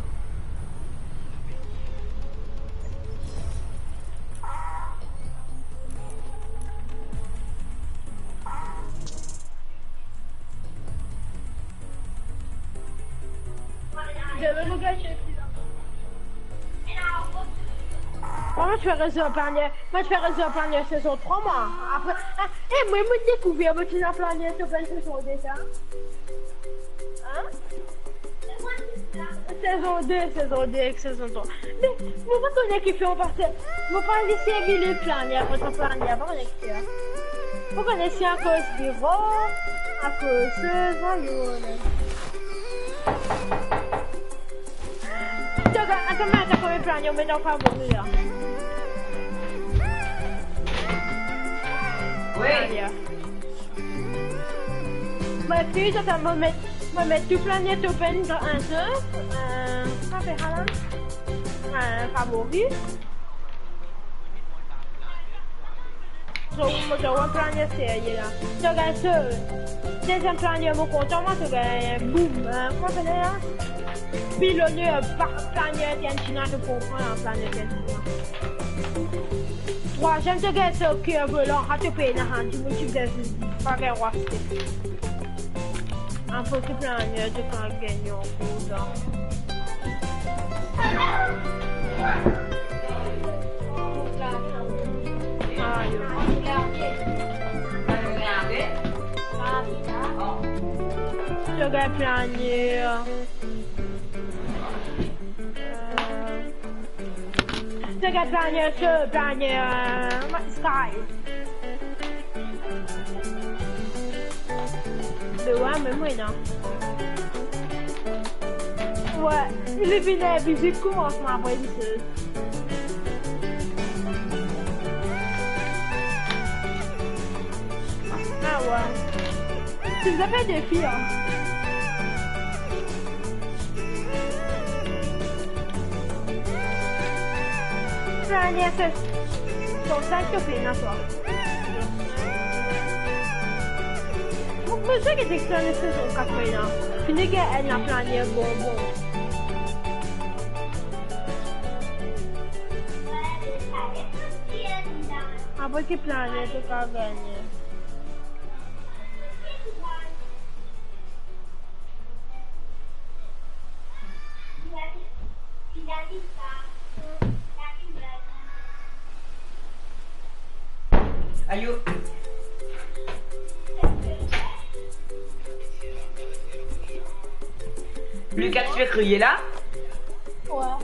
Demin mo gagn. Mwa, mo ti fer rezon planye, mo ti fer rezon planye sezon trwa, mwa. Apre, eh, eh, mwa, mo dekouver mo ti ena planye top enn sezon de sa. Hein? Sezon de, sezon de ek sezon trwa. Me, mo pa kone kifer, paske mo pa li servi le planye, apre sa planye, pa kone kifer. Mo pa kone si akoz biro, akoz, euh, vwala. To gagn, atann, me, atann, konbien planye mo met dan favori la? Wi. Planye. Mo fini, atann, mo met, mo met tou planye top enn dan enn sel, euh, sa fer la. Euh, favori. So, mo ti ena planye serye la. To gagn so, deziem planye mo kontan, mwa, to gagn boum, euh, kouma apele la? Pilone, euh, pa-, planye Argentina, to konpran, planye Argentina. Trwaziem, to gagn so, ki, euh, volan, ha, to pena, ha, dimoun ti gagn, pa gagn rwa, se. Apre, to planye, to pa gagn ankor dan. Ayo. To gagn planye. Euh, to gagn planye, to planye, euh, Sky. Be wi, mem mwa, non. Wi, li vinn abize koumansman apre li sel. Ah wi. Ti bizin fer defi, an. Planye sezon senk to pena, twa. Mo, mo bizin get planye sezon kat mwa la. Fini gagn enn laplanye bonbon. Apre ki planye to kapav gagne? Ayo. Lucas, tu fais crier là? Ouais.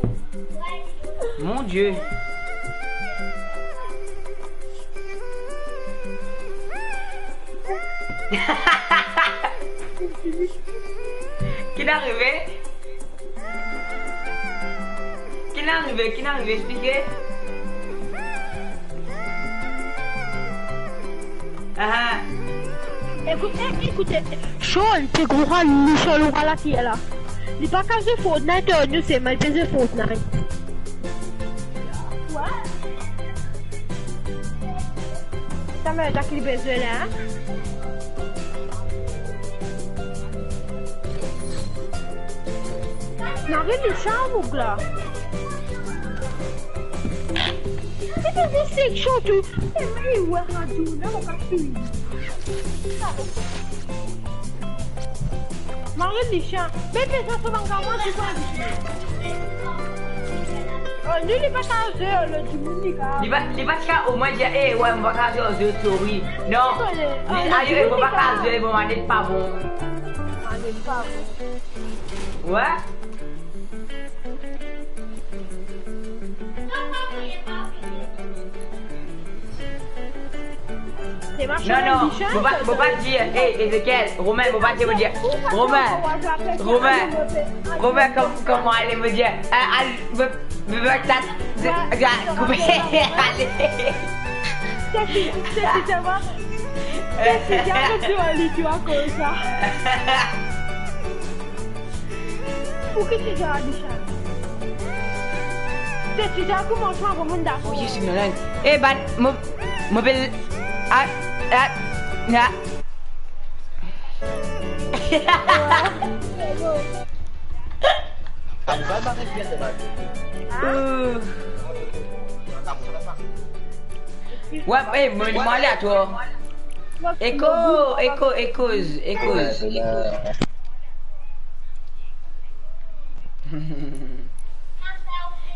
Mon Dieu. Ki'nn arive? Ki'nn arive? Ki'nn arive? Explike. Ah. Ekout, eh, ekout, eh, Sean, ti gro lichan lor later la. Li pa kapav zwe Fortnite, nou selman li pe zwe Fortnite. Sa mem, sa ki li pe zwe la, hein? Marie Michel, boug la. Se pa de seksion tou. E, e, wi, radio la, mo pa fini. Marie Michel, bebe, sa, sa, bann gamin, ti konn. Oh, li, li pa kapav zwe, le dimoun, li pa. Li pa, li pa ti kapav omwin dir, "Eh, wi, mo pa kapav zwe, zwe, sorry." Non. Li, oh, ayo, eh, mo pa kapav zwe, mo manet pa bon. Manet pa bon. Wi. Non, non, mo pa, mo pa dir, eh, Ezekiel, Romain, mo pa dir, mo dir, Romain, Romain, Romain, kom-, kouma ale, mo dir, eh, al, mo, mo, mo, ta, ta, koupe, ale. Sesi, sesi, sesi, sesi, sesi, sesi, sesi, sesi, sesi, Pou ki ti dir li sa? Ti dir kouma sa, pou moun dakor. Oh, yes, non, non. Eh, bann, mo, mo pe, ah, ah, ah. Euh. Ouais, eh, mo, mo ale a twa. Eko, eko, ekoz, ekoz.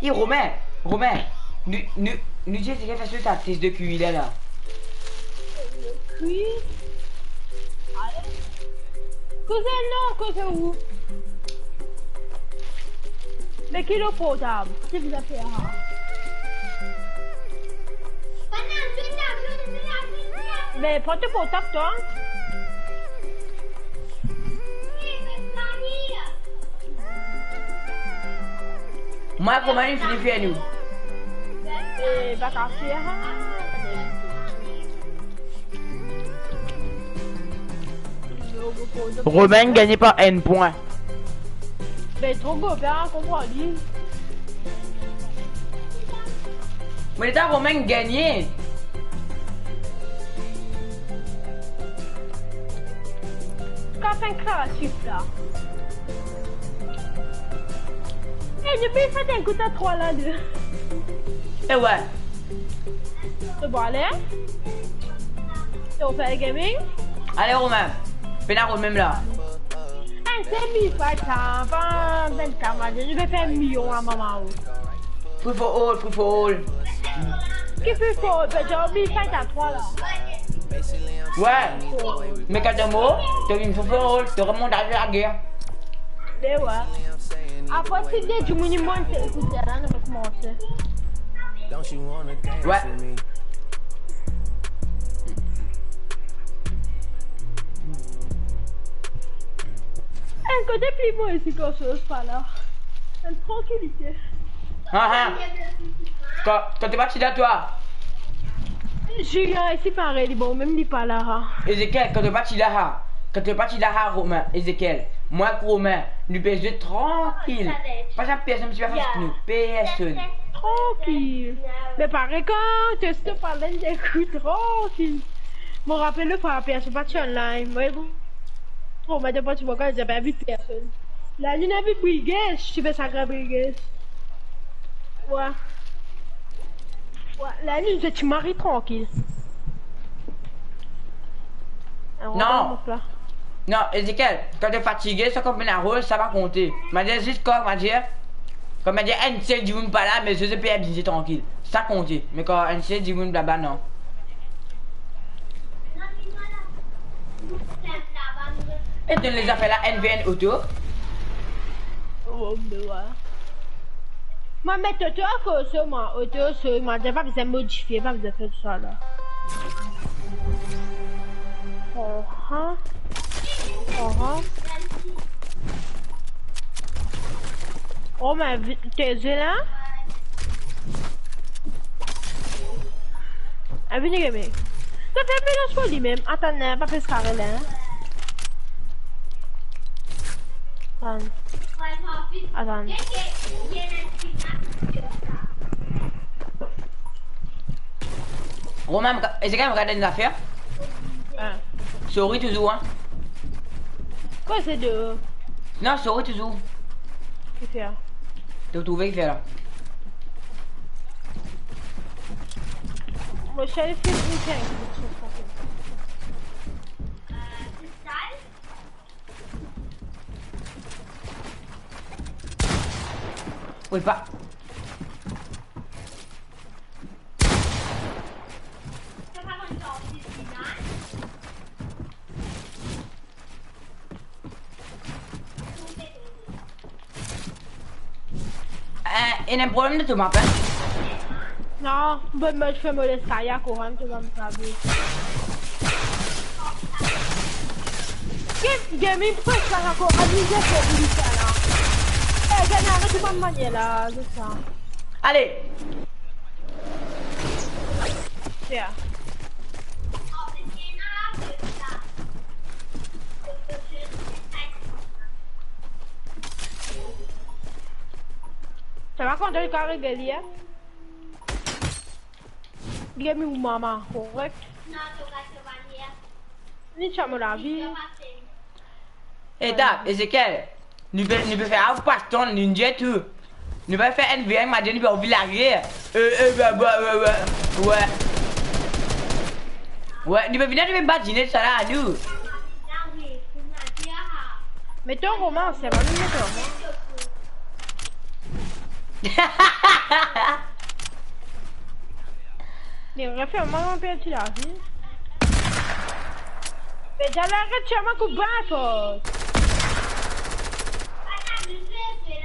Eh, Romain, Romain, nou, nou, nou dir ti fer so ta tes de Q I la, la. Q I? Koze non, koze ou? Me ki lo portab? Ki bizin fer la? Me pran to portab, twa. Mwa, kouma li fini fer nou? Eh, pa kafe, ha? Romain gagne par enn pwin. Be, tro gro, pa konpran li. Mo leta Romain gagne. Kafe krasif la. Eh, depi sa ti kout trwa la, de. Eh ouais. To bon, ale? To fer gaming? Ale, Romain. Pena rod mem la. Eh, se mi, pa ta, pa, ben, ta, ma, je vais faire un million à maman. Free for all, free for all. Ki free for all? Ben, j'ai oublié ça, t'as trois là. Ouais. Me kan to mor, to vinn free for all, to remont a lager. Be ouais. Apre, si de dimoun inn monte, ekout, la, nou va koumanse. Ouais. Enn kote pli bon isi, kan soz pa la. Enn trankilite. Ah, ah. Kan, kan to pa ti la, twa? Julien, isi parey, li bon, mem li pa la, ha. Ezekiel, kan to pa ti la, ha. Kan to pa ti la, ha, Romain, Ezekiel. Mwa ek Romain, nou pe zwe trankil. Pa sa personn ti pa fas nou, personn. Trankil. Me parey kan to, to pa la, nou ekout, trankil. Mo rapel lefwa personn pa ti online. Mwa, Romain, to pa ti, mo kan zame invit personn. La, li ena invit Briges, ti pe sa gran Briges. Wa. Wa, la, nou, zot ti mari trankil. Non. Non, Ezekiel, kan to fatige, sa kan pena rod, sa pa konte. Mo dir zis kan, mo dir, kan mo dir enn sel dimoun pa la, me zot pe abize trankil. Sa konte. Me kan enn sel dimoun laba, non. E donn li zafer la, N V N auto. Oh, be wa. Mo met auto akoz, mo auto, so, mo dir pa bizin modifie, pa bizin fer tou sa la. Aha. Aha. Oh, me vi-, to zwe la? Ah, vini, Rémi. Sa fer violans pou li mem. Atann, pa pes kare la, hein. Atann. Atann. Romain, Ezekiel, regarde une affaire. Ah. Sorry toujours, hein. Quoi, c'est de... Non, sorry toujours. Ki fer? To trouve ki fer la? Mo chef, c'est quelqu'un qui veut se tromper. Oui, pa. Eh, ena problem de to map, hein? Non, bon, mo ti fer mo leskalier, koran, to va mo savi. Game, game, il faut faire encore amuser pour lui, ça, là. Eh, gagn, arèt bann manier la, c'est ça. Ale. Yeah. Sa va kontan li kapav regle li, hein? Li gagn ou mama, korek? Li ti a mo lavi. Eta, Ezekiel, nou pe, nou pe fer avou pas tan, nou dir tou. Nou pa fer enn vire, ma dir nou pe anvi lage. Eh, eh, we, we, we, we. We. We, nou pe vini, nou pe badine sa la, nou. Met to Romain, se pa nou met to Romain. Li refer mwa, mwa perdi lavi. Me dir la, aret tir mwa kout bal, kot.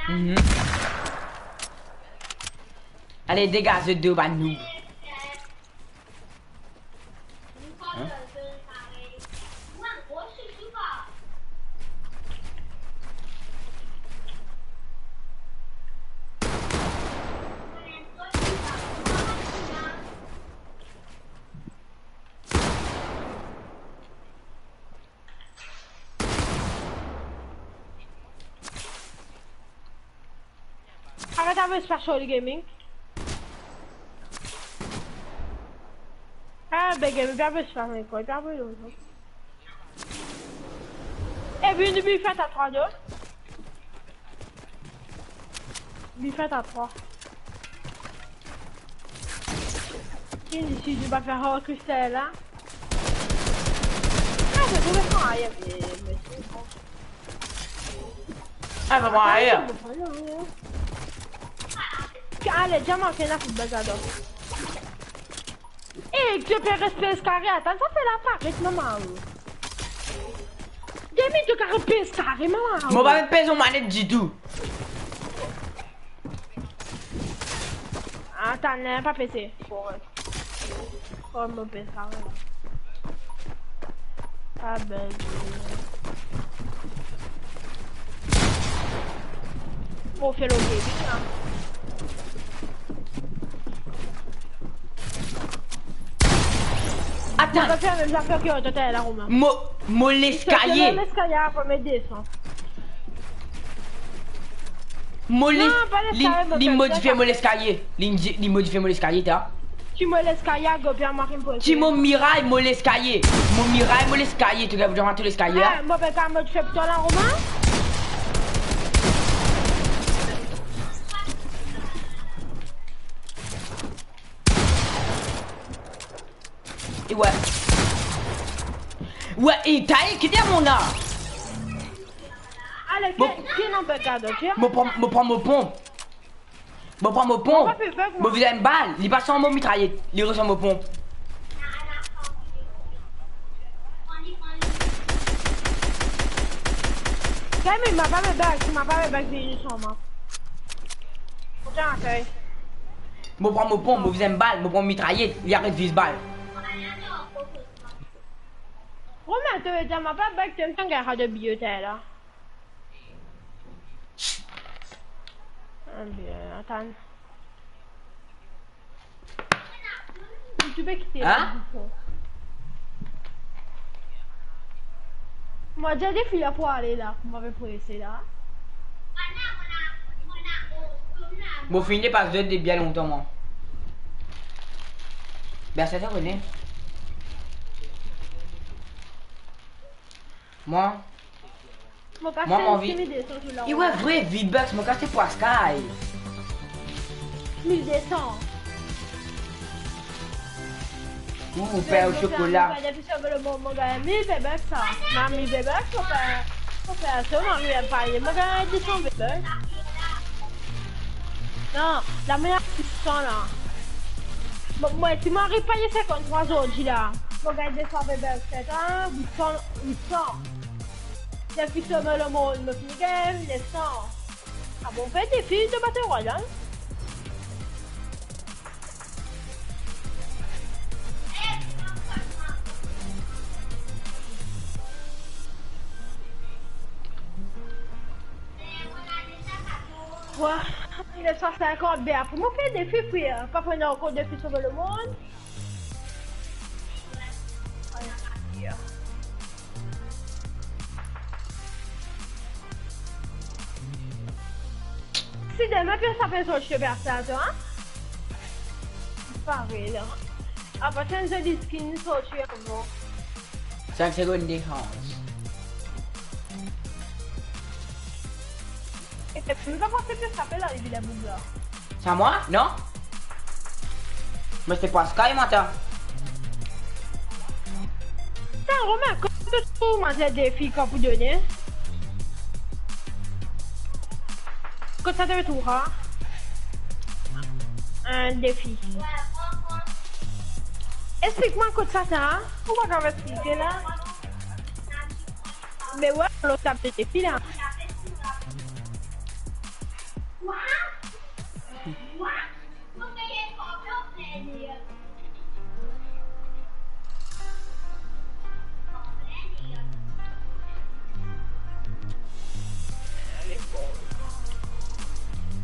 Mhm. Ale, degaze de bann nou. Hein? Aret avek Special Gaming. Ah, be game, bien avek Special Gaming, koi, bien avek lot. E vini, vini fer ta trwa de. Vini fer ta trwa. Ki isi, li pa fer hor kristal la. Ah, me trouve pa ayer, me, me, Ah, pa mwa ayer. Ale, diaman, fena pou baz adan. Eh, to pe res pez kare, atann, sa fer la paret, mama. Demi to kare pez kare, mama. Mo pa pe pez manet ditou. Atann, pa peze. Bon, ouais. Kom mo pe sa, ouais. Ah ben, mo fer lo debit la. Atann. Mo pa fer mem zafer ki to fer la, Romain. Mo, mo leskaye. Leskaye, apre mo desann. Mo les-, non, pa leskaye, li, mo li modifie mo leskaye. Li, li modifie mo leskaye, ta. Ti mo leskaye, go bien, mari mo. Ti mo miray mo leskaye. Mo miray mo leskaye, to gagn to leskaye, ah, hein? Mo pe gagn mo fer pou twa la, Romain. E we. We, e, ta, e, ki dir mwa la? Ale, mo, ki, ki non pe gard, ok? Mo pran, mo pran mo ponp. Mo pran mo ponp. Mo pa pe bug, mwa. Mo viz enn bal. Li pa sanm mo mitrayet. Li resanm mo ponp. Gagn, me ma pa pe bug, si ma pa pe bug, vini sanm mwa. Otan, ok. Mo pran mo ponp, mo viz enn bal, mo pran mitrayet, li aret viz bal. Romain, to dir ma pa bug, to tann gagn de biye la. Ah bien, atann. Ou ti pe kite la, hein? Mwa, dir defi la pou ale la, mo pe prese la. Mo fini pas de, de bien lontan, mwa. Bien, sa, sa kone. Mwa, Mo kas mwa, mo anvi. Mil de san sou la. E we, vre, V-Bucks, mo kas pou Sky. Mil de san. Ou, ou pe o sokola. Mo gagn, mo gagn mil V-Bucks sa. Mil V-Bucks, mo pe, mo pe aste, mo gagn pa, mo gagn de san V-Bucks. Non, la mo gagn sis san la. Mo, mo, si mo ariv peye sinkant-trwa zordi la, mo gagn de san V-Bucks, se sa, wit san, wit san. Depi so mo le mond, mo finn gagn de san. Ah bon, fer defi de Battle Royale. Wa, neuf cent cinquante, be apre mo fer defi, frer. Pa fer ankor defi sove lemond. Si demin personn pa sorti, to pe aste, twa, hein? Pare la. Apa, enn zoli skin sorti avan. Sink segonn defans. E, mo pa panse ki sa pe arive la, boug la. Sa mwa? Non? Me se pa Sky, mwa, ta. Sa, Romain, kot to trouv mwa, sa defi ki pou done? Kot sa to trouv, ha? Enn defi. Explik mwa kot sa, ta. Ou pa kapav explike la? Me wi, lot tab de defi la.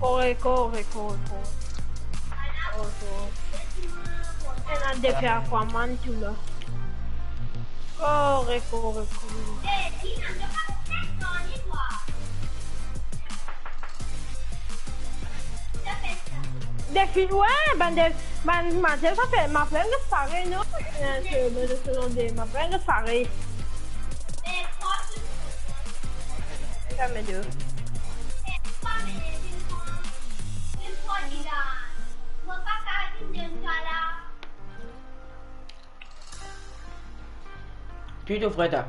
Kore, kore, kore, kore. Kore, kore. Ena defi Aquaman tou la. Kore, kore, kore. Defi, wi, bann de, bann mazel, sa fer, ma fer enn pare, non? Eh, se, se, se, se, ma fer enn pare. Sa me de. Ki to fre, ta?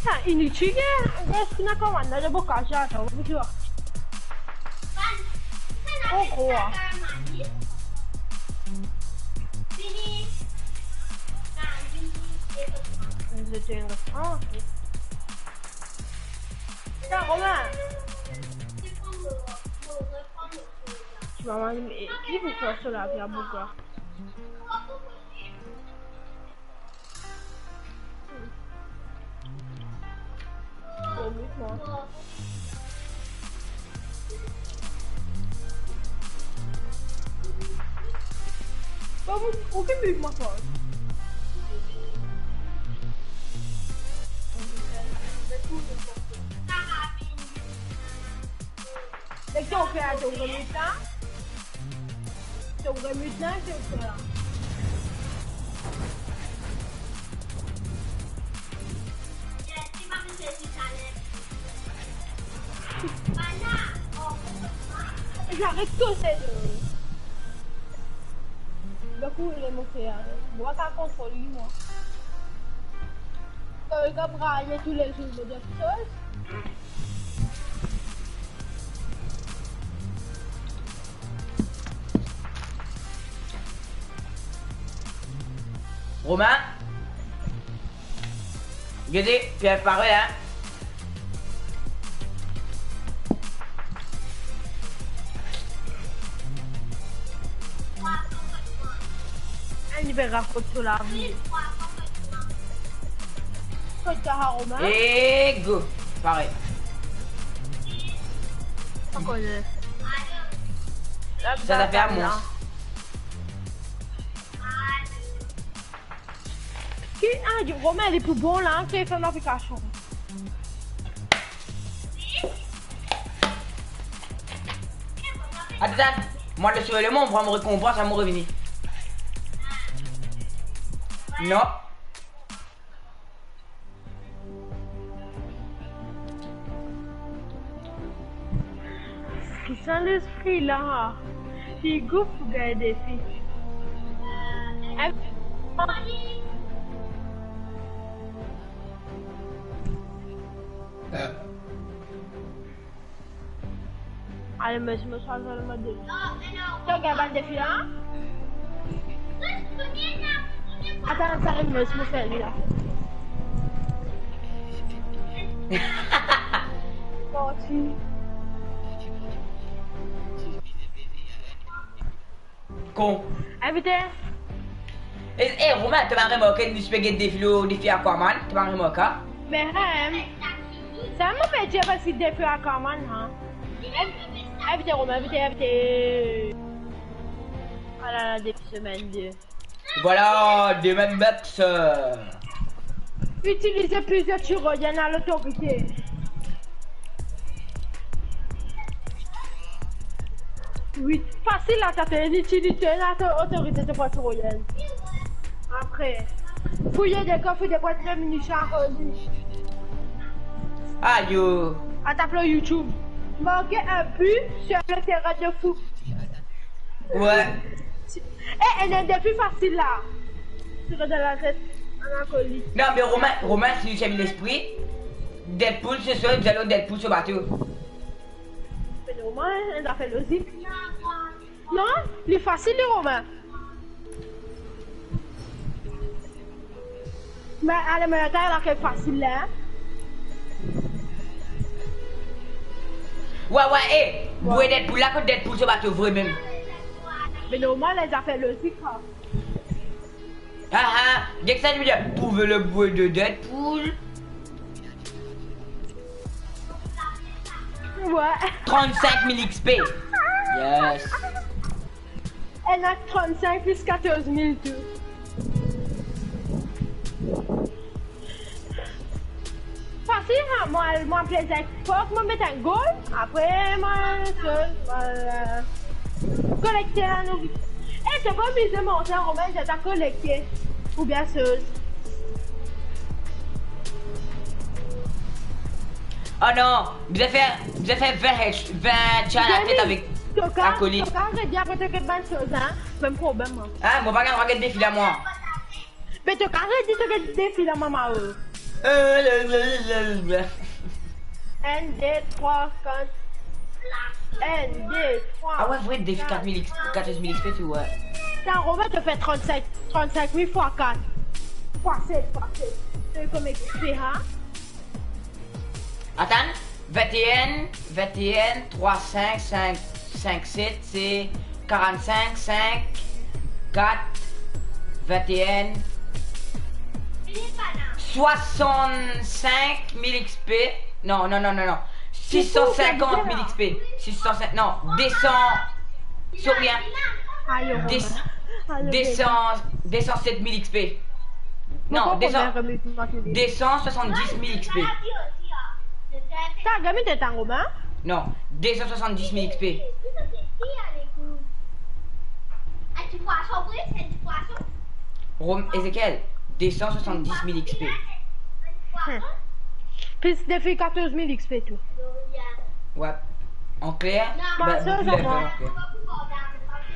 Sa initil, eh. Res ki ena komann la, de bokaz la, sa, ou pou dir. Oh, kwa. Zot inn res, ah, ok. Sa, Romain. Ti mama, eh, ki pou fer so lavi a boug la? Bon, mute mwa. Bon, ok, mute mwa, sa. Nek to fer, to remit la. To remit la, to fer la. J'arrête tout, c'est... Donk, ou le mo fer, mwa pa kontrol li, mwa. Kan li pe braye tou le zour, mo dir kiksoz. Romain? Gete, Pierre pare, hein? Enn li pe rakont so lavi. Kot sa, Romain? E go! Pare. Ankor de. Sa, sa fer a mwa. Ki, ah, Romain, li pou bon la, hein, ki fer notifikasion. Atann, atann. Mwa, le sove lemond, pran mo rekonpans, mo revini. Non. Ki sa lespri la? Li gou pou gagn defi. Eh, Ale, mo, mo swa zot, mo de. To gagn bann defi la? Atann, atann, mo, mo fer li la. Parti. Kon. Invite. E, e, Romain, to pa remarke nou ti pe get defi lor defi Aquaman? To pa remarke? Be, em, sa mo pe dir parski defi Aquaman, ha? Em, invite, Romain, invite, invite. Alala, depi semenn de. Vwala, demen box. Itilize plizier tiroyenn a lotorite. Wi, fasil la, sa to inn itilize to inn a to otorite to pran tiroyenn. Apre, fouye de kof, fouye de bwat de minisyon akoz li. Ayo. Al tap lor YouTube. Marquer un but sur le terrain de foot. Wi. E, ena enn defi fasil la. Ti rod dan latet, ann al koz li. Non, me Romain, Romain, si nou ti ena lespri, Deadpool so, so, nou ti al lor Deadpool so bato. Me Romain, enn zafer lozik. Non, li fasil, li, Romain. Me ale, me ta la ki fasil la. Wi, wi, e, bwe Deadpool la kot Deadpool so bato vre mem. Me normal, enn zafer lozik, ha. Ah, ah, get sa, li dir, trouver le bruit de Deadpool. Wi. Trannsenk mil X P. Yes. Ena trannsenk plis katorz mil tou. Fasil, ha, mwa, mwa plezir. Fok mwa met enn gol, apre mwa, soz, mwa, kolekte la nou. E, to pa oblize mont an Romain, zis kolekte. Oubien soz. Oh non, bizin fer, bizin fer vin head, vin tya latet avek akolit. To ka, to ka redi apre to get bann soz, hein? Mem problem, mwa. Ah, mo pa gagn, mo pa gagn defi la, mwa. Me to ka redi to get defi la, mama, oh. Enn, de, trwa, kat. Enn, de, trwa. Ah wi, vre, defi kat mil X, katorz mil X P tou, wi. Sa, Romain, to fer trannsenk, trannsenk mil fwa kat. Fwa set, fwa set. To konbien X P, ha? Atann, vinteen, vinteen, trwa, sink, sink, sink, set, se karannsink, sink, kat, vinteen, swasannsink mil X P. Non, non, non, non, non. Sis san sinkant mil X P. Sis san sink, non, de san, sorry, hein. De san, de san set mil X P. Non, de san, de san swasanndis mil X P. Sa, gagn mete tango, ben? Non, de san swasanndis mil X P. Rom, Ezekiel, de san swasanndis mil X P. Hmm. Plis defi katorz mil X P tou. Wi. An kler? Mwa, ben, serioz, mwa. An kler.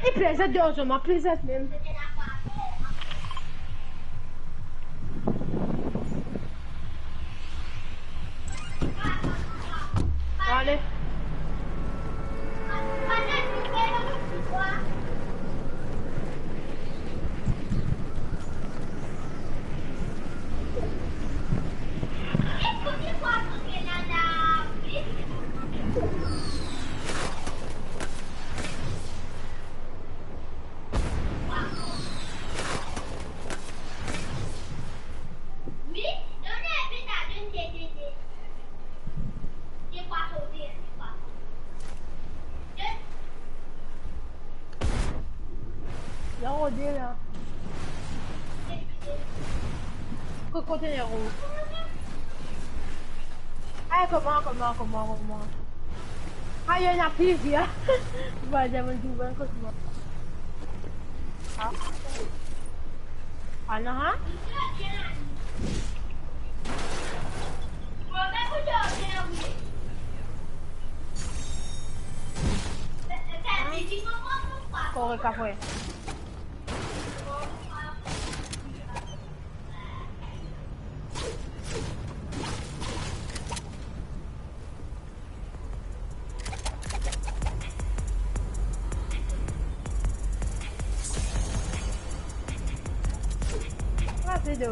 Li plezir, serioz, mwa, plezir mem. Ale. Li rode la. Kot kontener rouz? Ay, kouma, kouma, kouma, kouma? Ay, ena plizier. Bon, diamann, trouv enn kot mwa. Ah. Ah, non, hein? Korek apre. Yo.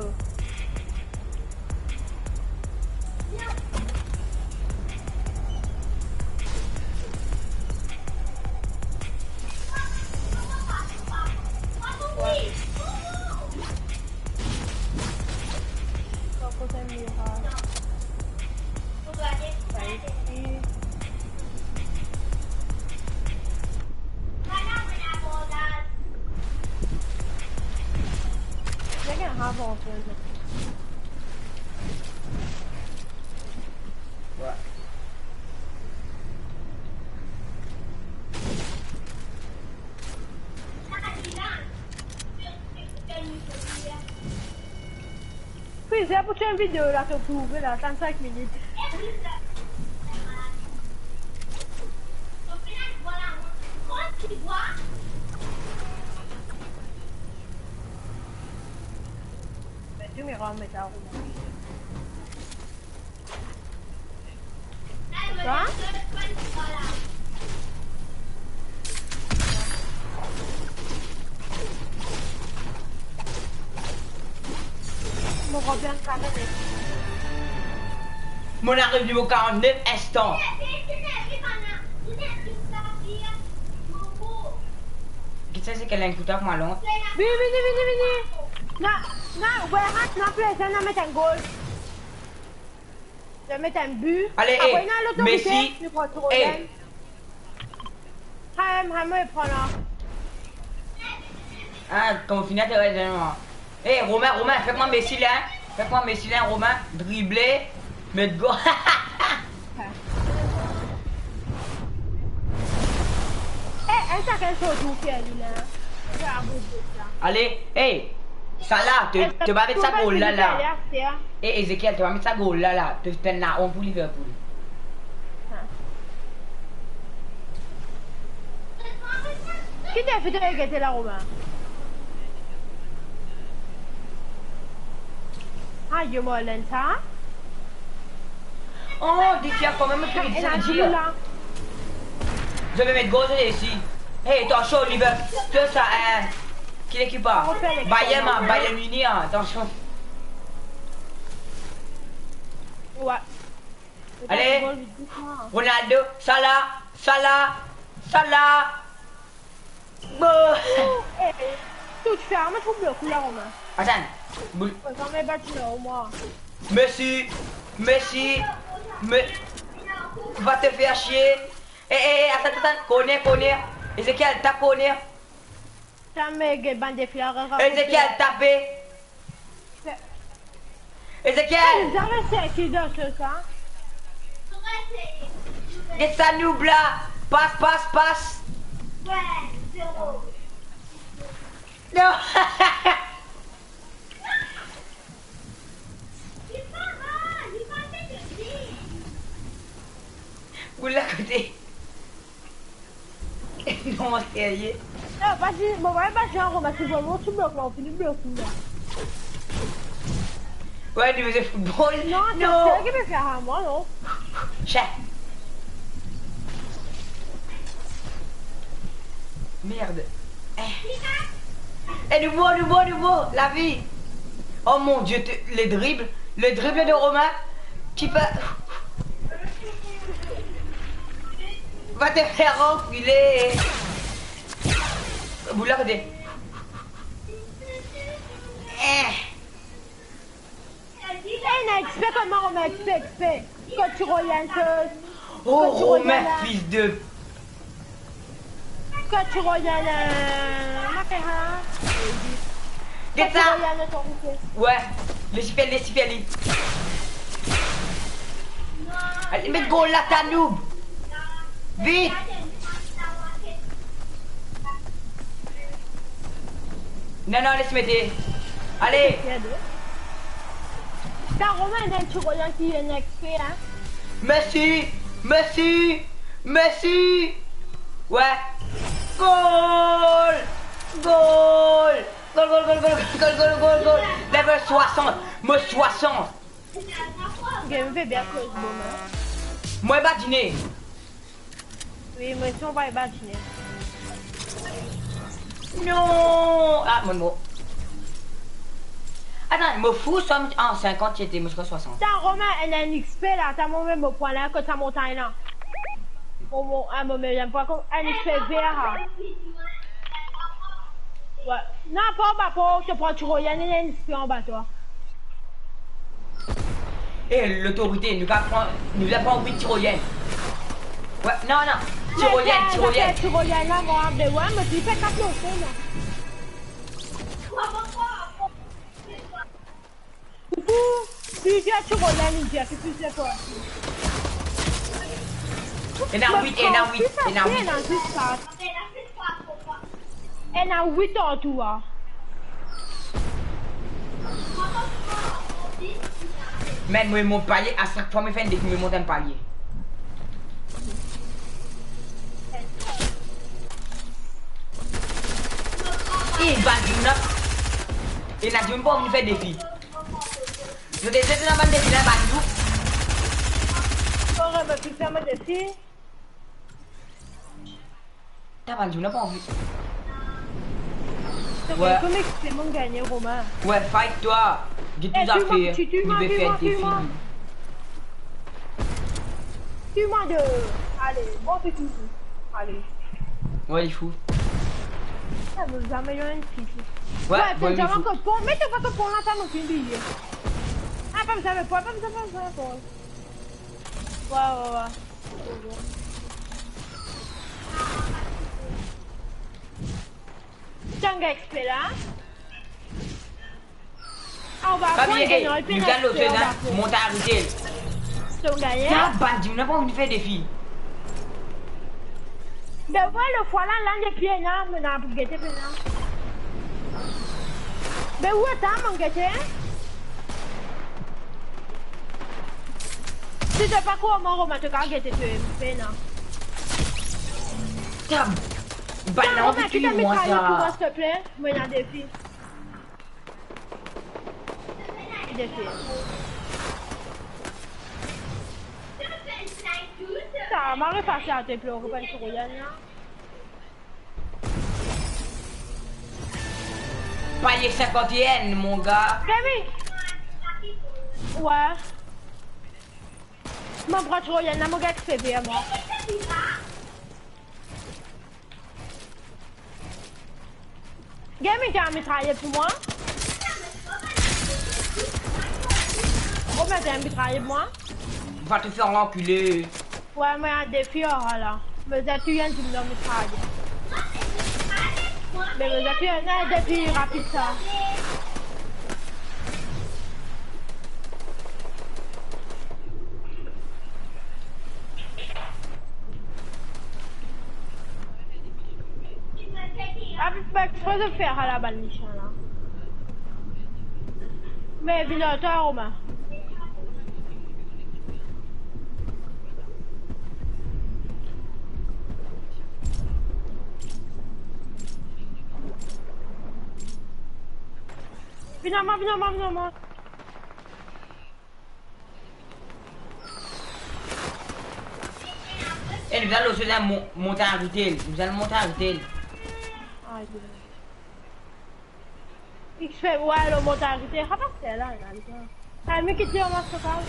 Sa kote miraz. Sa isi. They're gonna have all kinds of Fizye pou ti enn video la, to pou ouver la, trannsenk minit. Met tou miraz, met la. Sa? Mo revinn karannnef. Mo'nn ariv nivo karannnef, instan. Ki sa, se kel enn kout ak malon? Vini, vini, vini, vini. Na, na, warehouse, na pleze, na met enn gol. Zot met enn bi. Ale, apre, eh, ena lot Messi. Vite, nou pran tro. Eh. Haem, Haem, pran la. Ah, kan fini, to rezin mwa. Eh, Romain, Romain, fer mwa Messi la, hein. Fer mwa Messi la, Romain. Drible, met gol. Eh, eh, sakenn so tour fer li la. Ale, eh. Sa la, to, to pa met sa gol la, la. Eh, Ezekiel, to pa met sa gol la, la. To finn laont pou Liverpool. Ki to finn gete la, Romain? Ah, yo, mo lenn sa. Oh, dife kanmem, mo trouv sa dir. Zot pe met gol isi. Hey, atansion, Liverpool, sa, eh, ki lekip la? Bayern, Bayern Munich, ah, atansion. Wi. Ale. Ronaldo, Salah, Salah, Salah. Bon. Eh, eh, to ti fer, mo trouv blok la, Romain. Atann. Boul. Mo zame bat la, mwa. Messi, Messi, Me-, va te fer sie. Eh, eh, eh, atann, atann. Korner, korner. Ezekiel, tap korner. Sa, me get bann defi la, Ezekiel, tape. Ezekiel! Zame serki dan so sa. Get sa, nou bla. Pas, pas, pas. Non. Boul la kote. Non, serye. Non, pa dir, mo pa, pa dir, mo pa, si mo ti blok la, ou fini blok la. Wi, li vinn zwe foutbol. Non, non. Sa ki pe fer a mwa, non? Chien. Merde. Eh. Eh, nouvo, nouvo, nouvo, lavi. Oh mon Dieu, te-, le dribble, le dribble de Romain. Ki pe Va te fer ankile. Boul la kote. Eh. Eh, na expe kouma, Romain, expe, expe. Kan ti revien, oh, Romain, fils de Kan ti revien, eh, ma fer, hein? Get sa. Kan ti revien, ton kote. Wi, les li fer, les li fer li. Ale, met gol la, ta noob. Vit. Non, non, les mete. Ale. Sa, Romain, ena enn ti revien ki ena expe, hein? Messi, Messi, Messi. Wi. Gol! Gol! Gol, gol, gol. Level swasant. Mo swasant. Game pe bien koz, bon, hein? Mo badine. Wi, mo osi mo pa badine. Non! Ah, mo mor. Atann, mo fou, swa an sinkant ti ete, mo ti swasant. Atann, Romain, ena enn X P la, atann, mo met mo pwin la, kot sa montagn la. Mo, mo, ah, mo met enn pwin, enn X P ver la. Wi. Non, pa anba, pa, to pran ti royal, ena enn X P anba twa. Eh, lotorite, nou kapav pran, nou kapav pran wit ti royal. Wi, non, non, ti royal, ti royal. Ti royal la, mo, de, wi, mo ti fer kat loso, non. Ou pou plizier ti royal, plizier, ki plizier twa. Ena wit, ena wit, ena wit. Ena zis kat. Ena wit antou, ah. Man, mo mont palye, a sak fwa mo fer enn defi, mo mont enn palye. Eh, bann dimoun la, ena dimoun pa anvi fer defi. Zot ete dan bann defi la, bann dimoun. Ora, mo finn fer mo defi. Ta bann dimoun la pa anvi. Wi. Kouma ki se monn gagne, Romain? Wi, fight twa. Get tou zafer. Eh, tue-moi, tue-moi, tue-moi, tue-moi. Tue-moi de. Ale, bon, se fini. Ale. Wi, li fou. Sa, nou zame ena enn ti. Wi, wi, bon, li fou. Ankor pon, met to pa to pon la, ta nou finn bliye. Ah, pa bizin met pon, pa bizin, pa bizin met pon. Wi, wi, wi. Tanga X P la. Ah, on va prendre des notes, puis on va prendre. Montagne Rutile. Ton gagné? Sa, bann dimoun la pa anvi fer defi. Ben ouais, le voilà, là, les pieds, là, maintenant, pour guetter, maintenant. Ben ouais, attends, mon guetter. Si t'as pas quoi, mon Romain, t'as qu'à guetter, tu es, maintenant. Tab. Bann la anvi tiye mwa sa. Romain, tu t'as mis pour moi, s'il te plaît. Moi, il y a des filles. Defi. Sa, mo repase a te plore, pa ti royal la. Palye sinkant e enn, mon gars. Baby. Ouais. Mo pran ti royal la, mo gagn X P, mwa. Gagn enn mitraillette pour moi. Gagn enn mitraillette pour moi. Va te faire enculer. Ouais, mais un défi, oh là. Mais j'ai tué un dinosaure mitraillette. Mais j'ai tué un défi rapide, ça. Ah, pa exprès de faire à la balle, Michel, là. Mais vino, toi, Romain. Vino, vino, vino, vino. Eh, nou al lor la, mon-, Montagne Rutile. Nou al Montagne Rutile. Ayo. X P, ouais, lor Montagne Rutile. Ah, pas là, là, là. Ah, mais qui dit, on va se faire.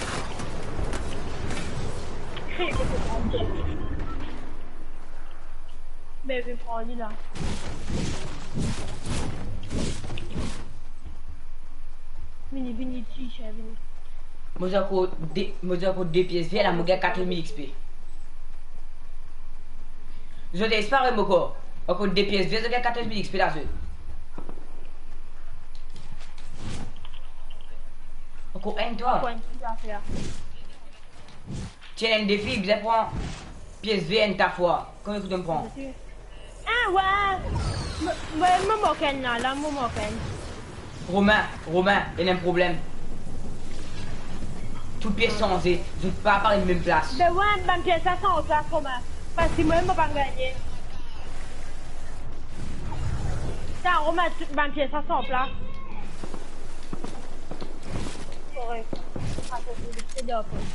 Mais vinn pran li la. Vini, vini, ti cher, vini. Mo dir ankor de, mo dir ankor de pies ver la, mo gagn katrevin mil X P. Zot espare mo kor. Ankor de pies ver, zot gagn katrevin mil X P la, zot. Ankor enn, twa. Ankor enn, twa, fer. Ti ena enn defi, bizin pran pies ver enn ta fwa. Konbien kout mo pran? Ah, ouais. Mo, mo, mo mank enn la, la, mo mank enn. Romain, Romain, ena enn problem. Tou pies sanze, zot pa parey mem plas. Ben ouais, bann pies la sanz plas, Romain. Parski mwa, mo pa gagne. Sa, Romain, tou bann pies la sanz plas. Korek. Atann, se de pwen.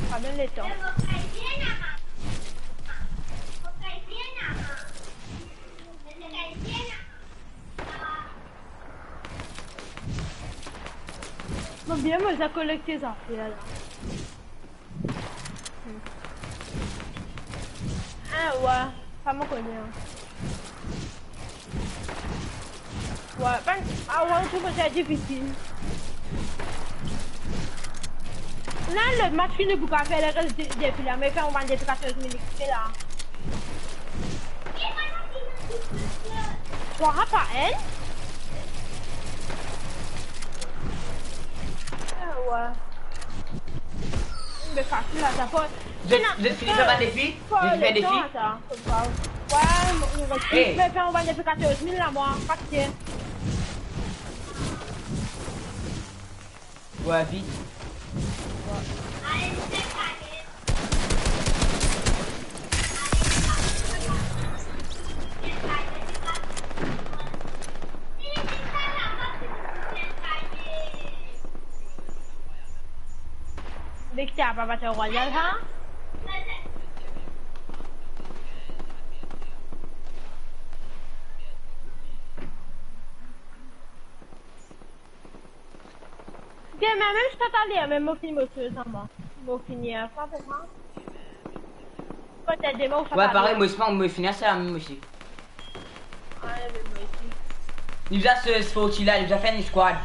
Pa donn letan. Mo bien, mo za kolekte zafer la. Ah, ouais, sa mo kone, hein. Ouais, ben, ah ouais, tou kote difisil. La, lot match fini pou kapav fer le res de, defi la, me fer enn bann defi katorz mil XP la. Trwa pa enn? Ah, ouais. Be fasil la, sa fo. Zot, zot fini fer bann defi? Zot fini fer defi? Sa, sa pa. Ouais, mo, mo, mo, Hey. Me fer enn bann defi katorz mil la, mwa, pa kite. Ouais, vit. Victor, papa, tu as regardé ça? Demin mem, zis aster, mem mo fini mo soz, mwa. Mo fini, euh, sa pou mwa. Petet demin ou sa. Ouais, parey, mo, mo fini aster mem osi. Ouais, me mwa osi. Li bizin se, se foti la, li bizin fer enn squad.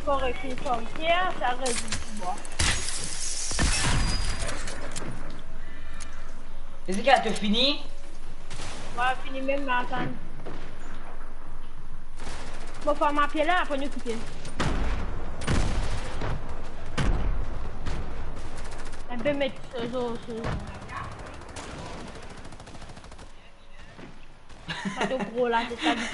Korek, enn fom, Pierre, sa rezin pou mwa. Eski to fini? Mwa fini mem, atann. Mo fer ma pie la, apre nou kite. Enn pe met so, so, so. Sa to gro la, se sa li.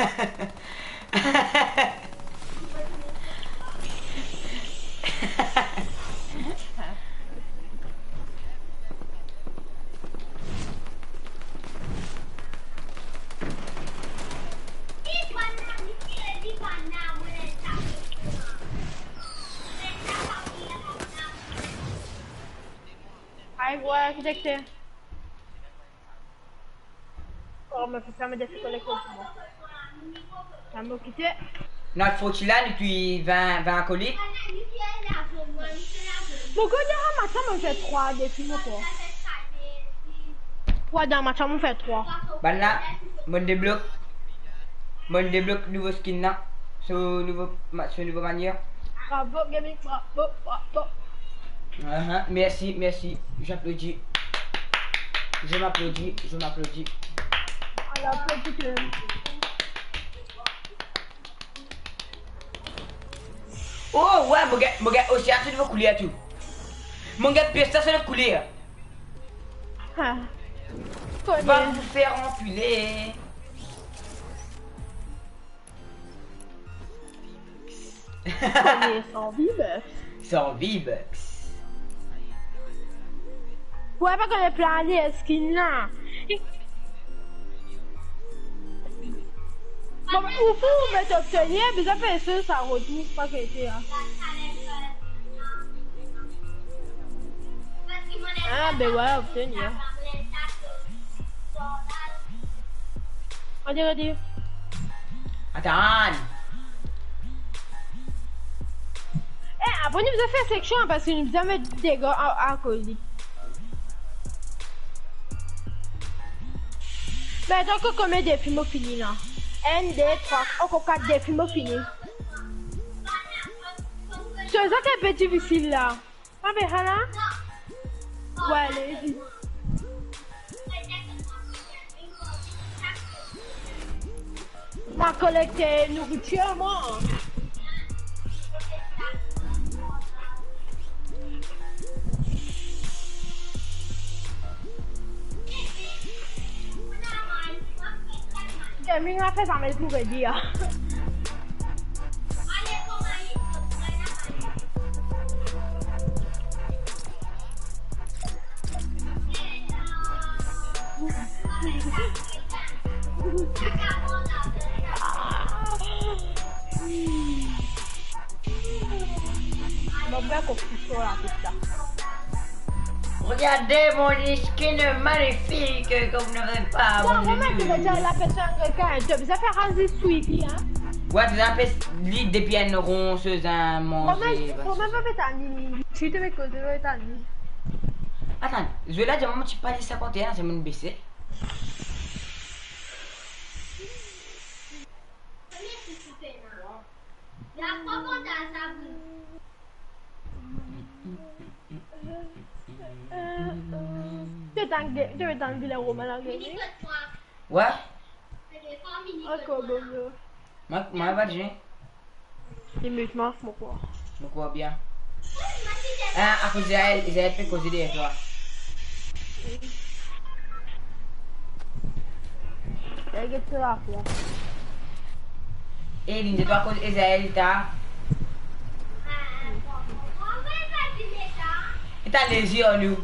Ay, vwala ki lekte. Oh, mo fer sa, mo defi kolekte pou mwa. Sa mo kite. Nou foti la depi vin, vin kolik. Mo gagn dan match la, mo fer trwa defi, mo krwar. Trwa dan match la, mo fer trwa. Bann la, mo deblok. Mo deblok nouvo skin la. So nouvo ma-, so nouvo manier. Bravo, gaming, bravo, bravo. Ahan, mersi, mersi. J'applaudis. Je m'applaudis, je m'applaudis. Ala, aplodi tou. Oh, ouais, mo gagn, mo gagn osi so nouvo kouler tou. Mo gagn pesta so nouvo kouler. Ah. Va vous faire enculer. Konbien? San V-Bucks. San V-Bucks. Ou pa konn plan li skin la. Bon, ou fou, ou met obtenir, bizin peye sa retour, pa kete, hein. Ah, ben ouais, obtenir. Atann, atann. Eh, apre nou bizin fer seksion, parski nou bizin met dega a, akoz li. Me atann, ankor konbien defi mo fini la? Enn, de, trwa, ankor kat defi mo fini. Sa, sa ki pe difisil la. Ah, ben, hala. Ouais, ale, vit. Ma kolekte nouritir, mwa. Gaming la fer zame pou redi, a. Bon, ben, koki so la, tout sa. Regardez mon skin magnifique, comme vous n'avez pas. Non, mon mec, il a déjà la personne requin. Tu as besoin faire un suivi, hein. Wa, to inn apel li depi enn ron so zin manze. Kouma, kouma pa met ani? Si to met koze, pa met ani. Atann, Zola dir mwa mo ti pale sinkant e enn, se mo'nn bese. To tann, to tann vila Roma la, gagn. Wa? Ok, bon, bon. Mwa, mwa, va bien. Li mute mwa, mo krwar. Mo krwar bien. Ah, akoz Zael, Zael pe koze deryer twa. Zael get twa la. E, li dir twa akoz Zael ta. E ta lezi, Arlou.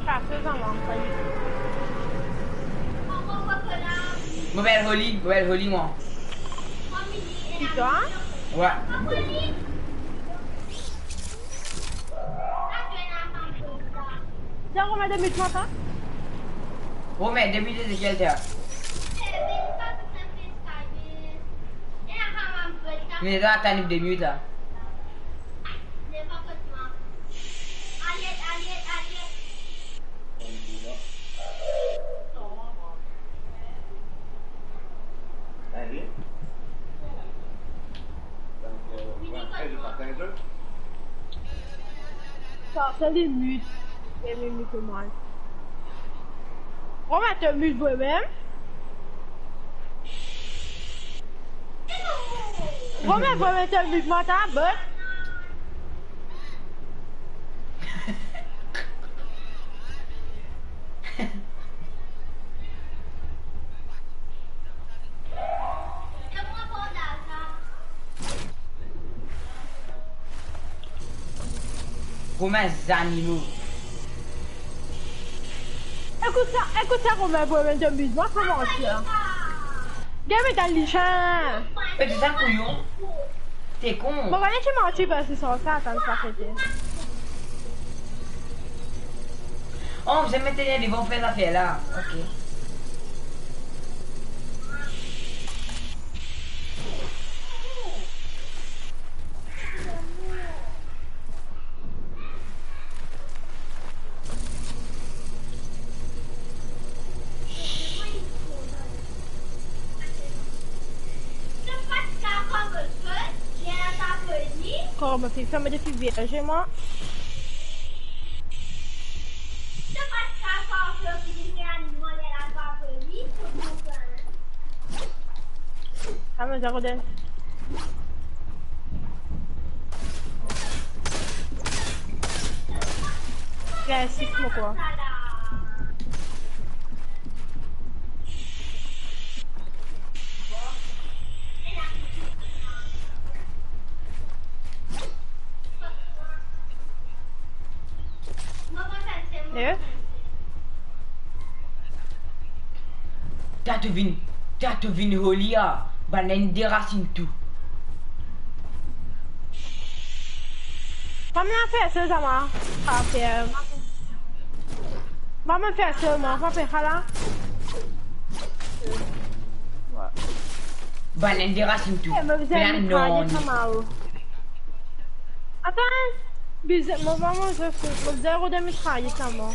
Sa, se sa, mwa, pa li. Mo bel Holy, mo bel Holy, mwa. Ki twa? Wa. Tiens, Romain, deux minutes, moi, ça. Romain, deux minutes de quel temps? Me dan atann de minit la. Sa, sa li mute. Li mute mwa. Romain, to mute vremem? Romain, vremem to mute mwa ta, bot? Kouma zanimo. Ekout sa, ekout sa, kouma vremem to mute mwa, kouma sa? Gagn met dan lisien. E, to sa kouyon. Te kon. Mo kone ti manti parski sa, sa, atann, sa fete. Oh, bizin met li devan fer zafer la. Ok. Kouma finn fer mo defi vierge, mwa. Amen, Jaroden. Bien, six mo, quoi. Eh? Ta to vinn, ta to vinn Holy a, bann enn derasinn tou. Fam la fer sa, sa, mwa. Sa fer. Mwa, mo fer sa, mwa. Fam fer sa la. Bann enn derasinn tou. Eh, mo bizin mitraye sa, mwa. Atann, bizin, mo, mo, mo, mo bizin rod mitraye sa, mwa.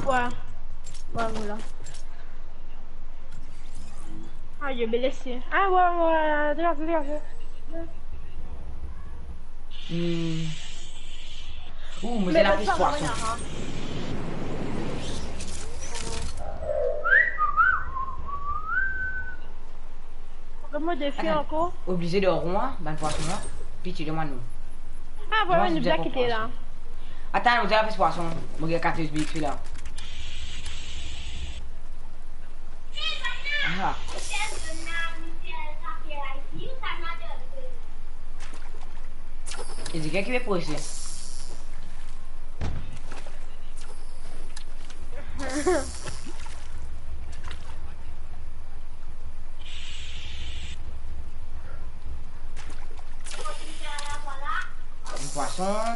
Wa. Wa, voila. Ayo, blese. Ah, wa, wa, degaze, degaze. Hmm. Ou, mo zis lapes pwason. Mo defi ankor. Atann, oblize dan ron, bann pwason la. Piti, donn mwa nou. Ah, vwala, nou bizin kite la. Atann, mo zis lapes pwason. Mo gagn katorz bit la. Ah. Li dir ki pe prese. Pwason.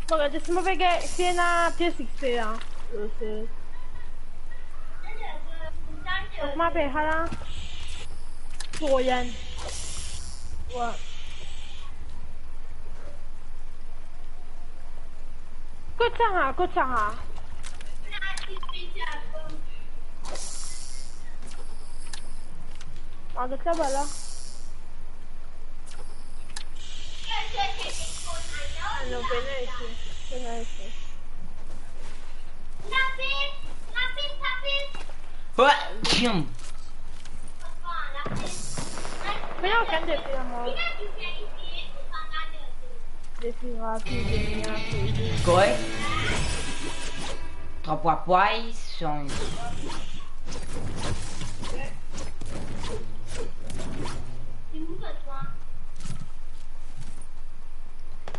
Bon, gade si mo pe gagn, si ena plis X P la. Yo, se, kouma apel sa la? Troyan. Wi. Kot sa, kot sa? Ah, get laba la. Ah non, pena isi, pena isi. Wi, tiam. Pena okenn defi la, mwa. Defi rapid, defi rapid. Korek. Trwa pwa pway, sanz.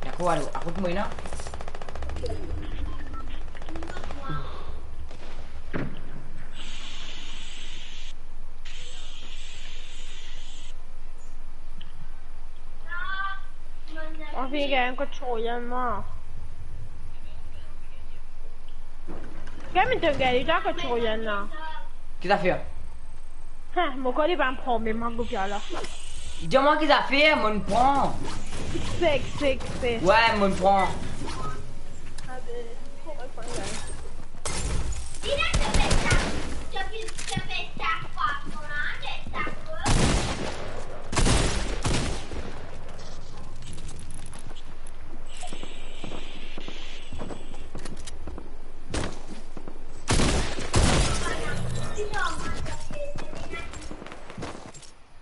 Dakor, alor, akout mwa la. Anfin, gagn kot Troyan la. Gagn, mi to gagn, li to kot Troyan la. Ki zafer? Ha, mo krwar li pa pran mem, mo goup la. Dir mwa ki zafer, mo pran. X P, X P, X P. Wi, mo pran. Abe, mo pran, gagn.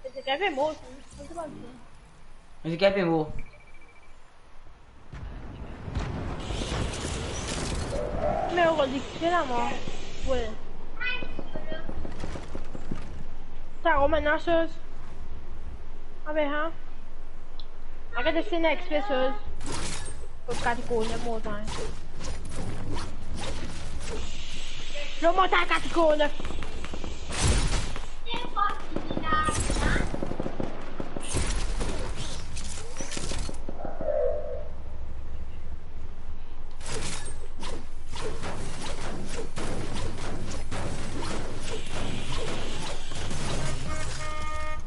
Ese kafe mo, ese kafe mo. Me ou rod X P la, mwa. Wi. Sa, Roman, ena soz. Abe, ha? Aret esi ena X P soz. Kot kat kourne montann. Lo montann kat kourne.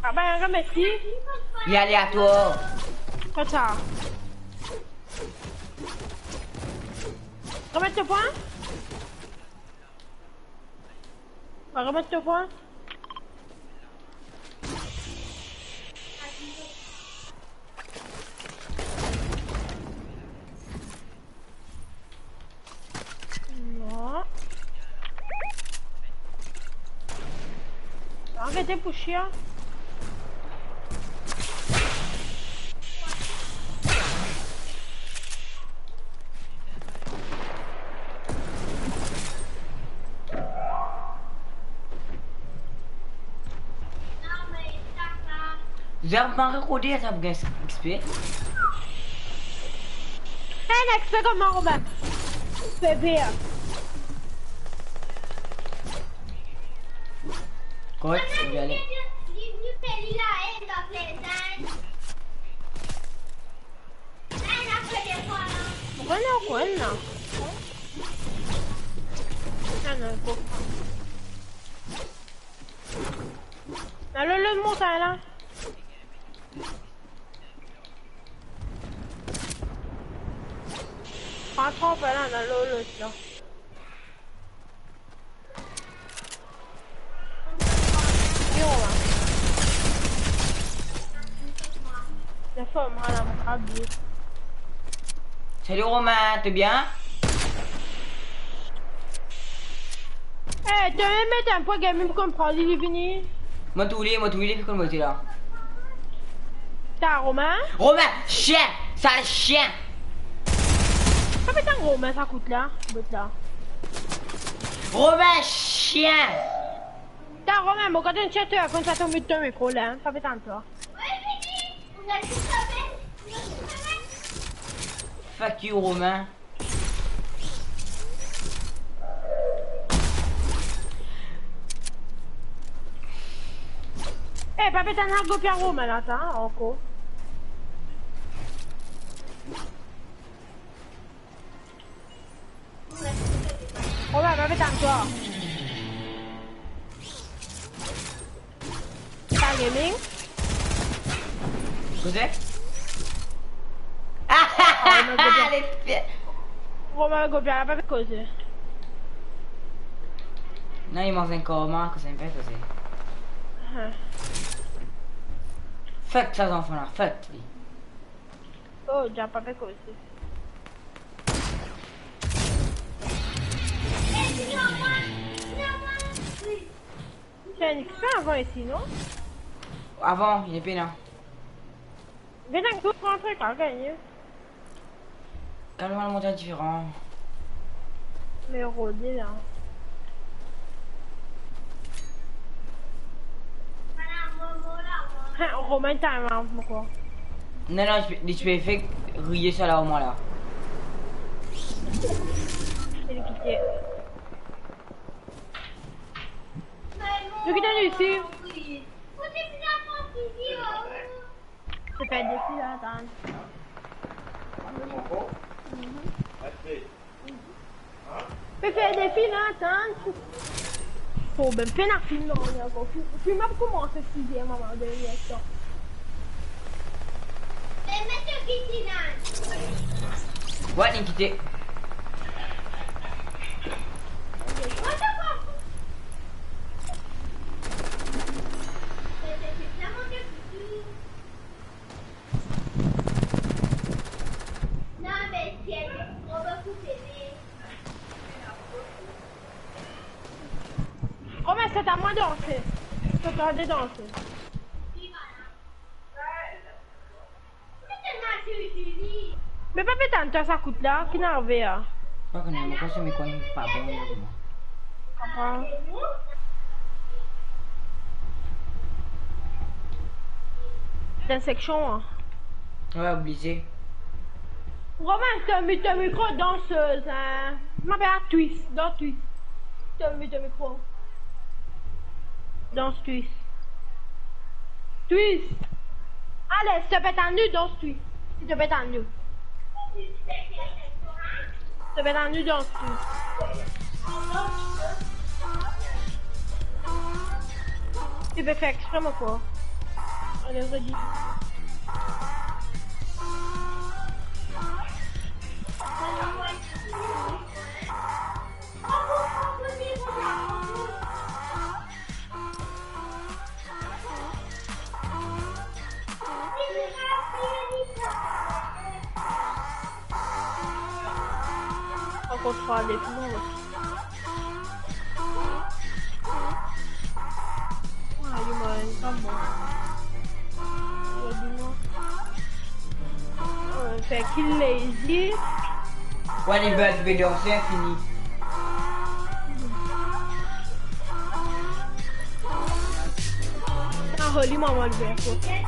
Aba, ena mesi. Li ale a twa. Kot sa? Remet to pwin. Remet to pwin. Non. Aret pou chien. Zam manke kote sa pou gagn X P. Hey, X P kouma, Roman? X P vert. Kot, ou ale? Pourkoi nou koz la? Ah non, fo pa. Alo, lot montagn la. Pran tro pe la, alo, lot la. Yo, la. Laform, ala, mo kabi. Salut Romain, t'es bien? Eh, to mem met enn pwe, gagn mem konpran li, li vini. Mo touy li, mo touy li, finn konn mo ti la. Ta Romain? Romain, chien, sal chien. Sa pe ta Romain, sa kout la, bout la. Romain, chien. Ta Romain, mo gard enn chien, telefonn sa tonbe dan mikro la, hein. Sa pe tann twa. Fuck you, Romain. Eh, pa pe tann sa gopia Romain la, sa, ankor. Romain, pa pe tann twa. Sa gaming. Koze? Ah, non, gopia. Romain, gopia, pa pe koze. Non, li manz enn korma, koze, pa pe koze. Ah. Fuck sa zanfan la, fuck li. Oh, dia pa pe koze. Ti ena kifer avan isi, non? Avan, li pena. Vinn ek nou rantre, kan gagne. Kalman, le mond est différent. Me rode la. Hein, Romain, t'as un mort, pourquoi? Non, non, li ti pe, li ti pe fer riye sa la, omwin la. E li kite. Nou kite li isi. Pe fer defi la, atann. Mhm. Pe fer defi la, atann. Problem, pena finn ankor. Finn, finn ap koumans siz er, mama, dernie tan. What, li kite? Kouma sa, ta mwa danse? Sa, ta de danse. Me pa pe tann twa sa kout la, ki ena arive la? Pa kone, mo panse mikro pa bon la, mo. Apa? Dan seksion, hein? Wi, oblize. Romain, to mi-, to mikro dansez, hein? Mo apel Twist, dans Twist. To mi-, to mikro. Dans Twist. Twist. Ale, si to pe tann nou, dans Twist. Si to pe tann nou. Si to pe tann nou, dans Twist. Ti pe fer exprès, mo krwar. Ale, redi. Ankor trwa defi, non? Ah, li, mo, pa bon. Li, mo. Oh, fer ki lazy. Wi, li pe, li pe danse, fini. Ah, li, mo, mo, li pe fer.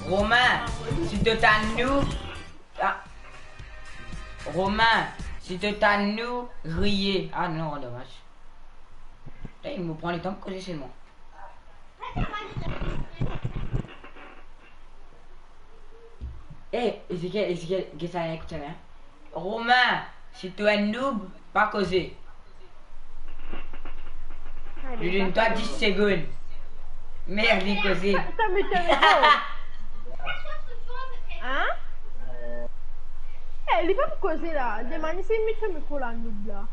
Romain, si to tann nou, ah. Romain, si to tann nou, riye. Ah non, domaz. Ey, mo pran letan pou koze selman. Eh, Ezekiel, Ezekiel, get sa, ekout sa, hein. Romain, si to enn noob, pa koze. Li donn twa dis segonn. Merde, li koze. Sa, sa, me, sa, me, oh. Hein? Eh, li pa pou koze la. Demann si met so mikro la, noob la.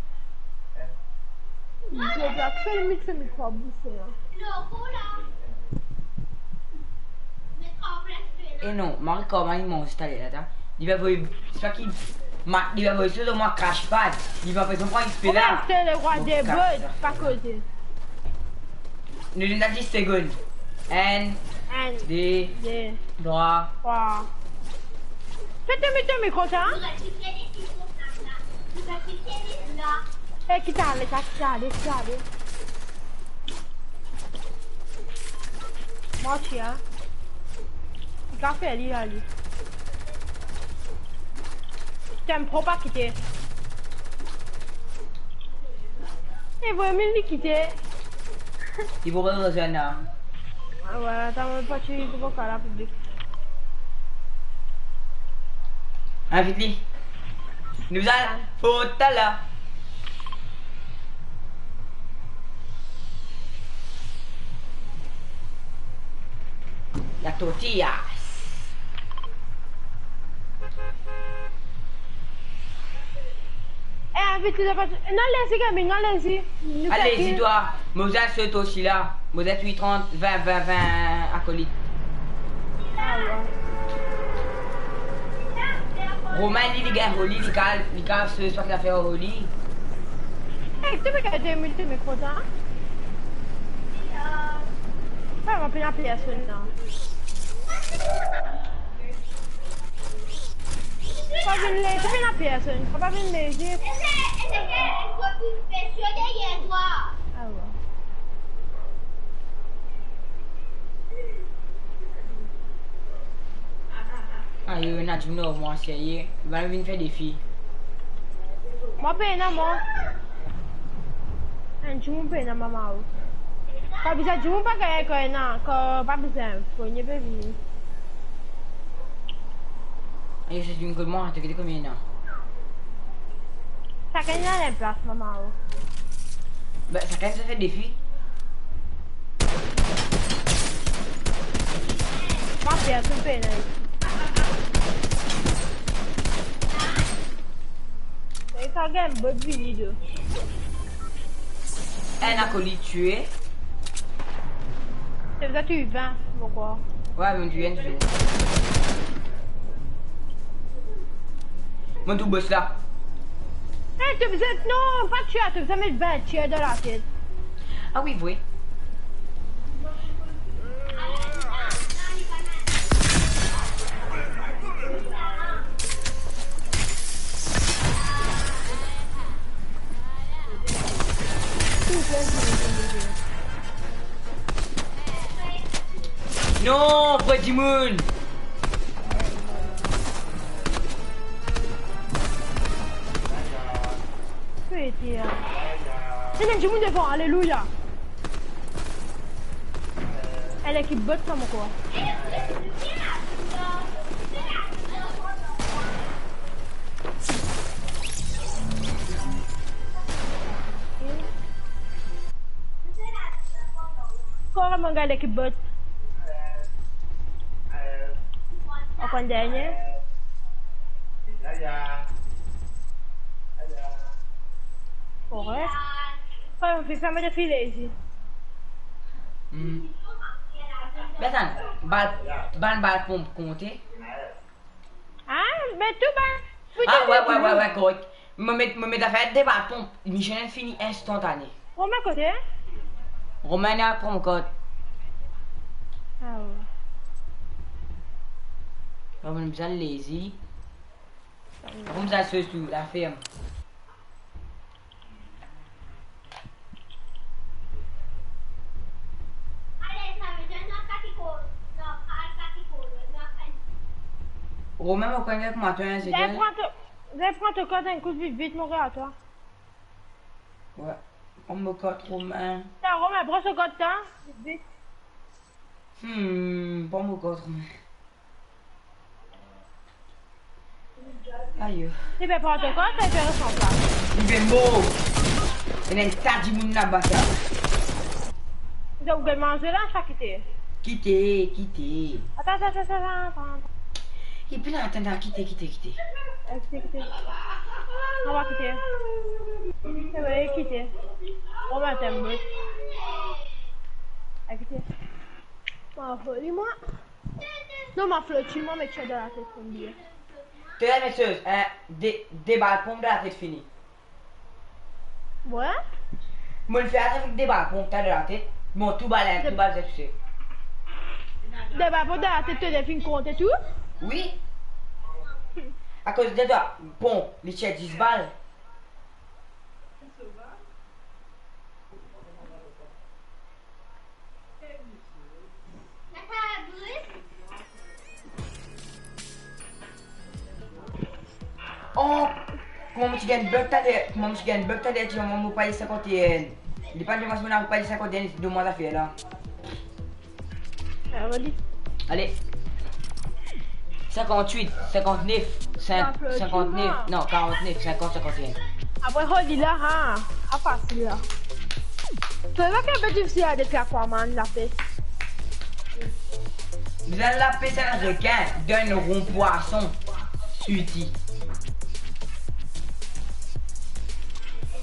Li pe fer met so mikro a bous la. E non, Marie Corbeil, li manz taler la, ta. Li pa voy, se pa ki, ma, li pa voy so, mwa crash pad. Li pa bezwen pran X P la. Kouma se le roi des bots, pa koze. Nou donn dis segonn. Enn, de, trwa. Fer met to mikro sa, hein? Eh, ki ta ale, ki ta ale, ki ta ale. Manti, a. Li kapav fer li, ale. Ti enn pro pa kite. E vremem li kite. Li pou rezwenn la. Ah, voilà, ta mo pa ti pou ka la piblik. Invit li. Nou al pou taler. La tortillas. Eh, invit li, non, allez-y, Camille, non, allez-y. Nou... Allez-y, toi. Mo bizin sot osi la. Mo bizin uit trant, vin, vin, vin akolit. Ah, ouais. Romain, li, li gagn Holy, li kapav, li kapav sot, sot zafer Holy. Eh, to pe gard de minit, to mikro, toi? Sa va, pena personn la. Pa vinn lezir, pena personn. Pa vinn lezir. Ah, ouais. Ayo, ena dimoun lor mwa, serye. Bann vinn fer defi. Mwa pena, mwa. Enn dimoun pena, mama, o. Pa bizin dimoun pa gagn kan ena, kan pa bizin, fode pe vini. Ayo, se dimoun kot mwa, to gete konbien ena. Sakenn ena enn plas, mama, o. Be, sakenn sa fer defi. Mwa, personn pena isi. E sa gagn bot vini de. Enn akolit tue. Se bizin tue vin, pourkwa? Ouais, mo tue enn touzour. Mo touy boss la. Eh, to bizin, non, pa tir, to bizin met vin tir dan latet. Ah oui, vre. Non, vre dimoun. Pete, a. Ena dimoun devan, alelouya. Enn lekip bot sa, mo krwar. Kor mo gagn lekip bot. Ankor enn dernie. Korek. Kan mo finn fer mo defi lezi. Hmm. Atann, bal, bann bal ponp konte? Hein? Be tou bann... Ah, ouais, ouais, ouais, ouais, korek. Mo met, mo met zafer de bal ponp, mision inn fini instantane. Romain kote? Romain ena pran mo kart. Ah, ouais. Romain bizin lezi. Romain bizin soz tou, laferm. Romain, mo konn get mwa, to enn... Zot pran to, zot pran to kart enn kou vit, vit, mo gard twa. Ouais. Pran mo kart, Romain. Tiens, Romain, pran so kart, tiens, vit, vit. Hmm, pran mo kart, Romain. Ayo. Li pe pran to kart, li pe resann sa. Li pe mor. Ena enn ta dimoun laba sa. Donk, ou gagn manze la, sa kite. Kite, kite. Atann, atann, atann, atann, atann. Epi la, atann, atann, kite, kite, kite. Eh, kite, kite. Non, pa kite. Se vre, kite. Bon, ben, atann, bon. Eh, kite. Mo foli, mwa. Non, mo floti, mwa, met tir dan latet, konbien? To ena met soz, hein, de, de bal ponp dan latet fini. Ouais. Mo'nn fer avek de bal ponp dan latet. Bon, tou bal, hein, tou bal, zet touse. De bal ponp dan latet, to finn konte tou? Oui. Akoz de twa, bon, li tir dis bal. Oh, kouma mo ti gagn bug taler, kouma mo ti gagn bug taler, ti dir mwa mo pa li sinkant-e-enn. Li pa dir mwa si mo ena pa li sinkant-e-enn, li donn mwa zafer la. Ah, reli. Ale. Sinkant-wit, sinkant-nef, sink-, sinkant-nef, non, karant-nef, sinkant, sinkant-e-enn. Apre, reli la, ha. Ah, fasil la. Trouv pa ki enpe difisil a de twa kwa, man, lape. Bizin lape sa rekin, donn ron pwason, switi.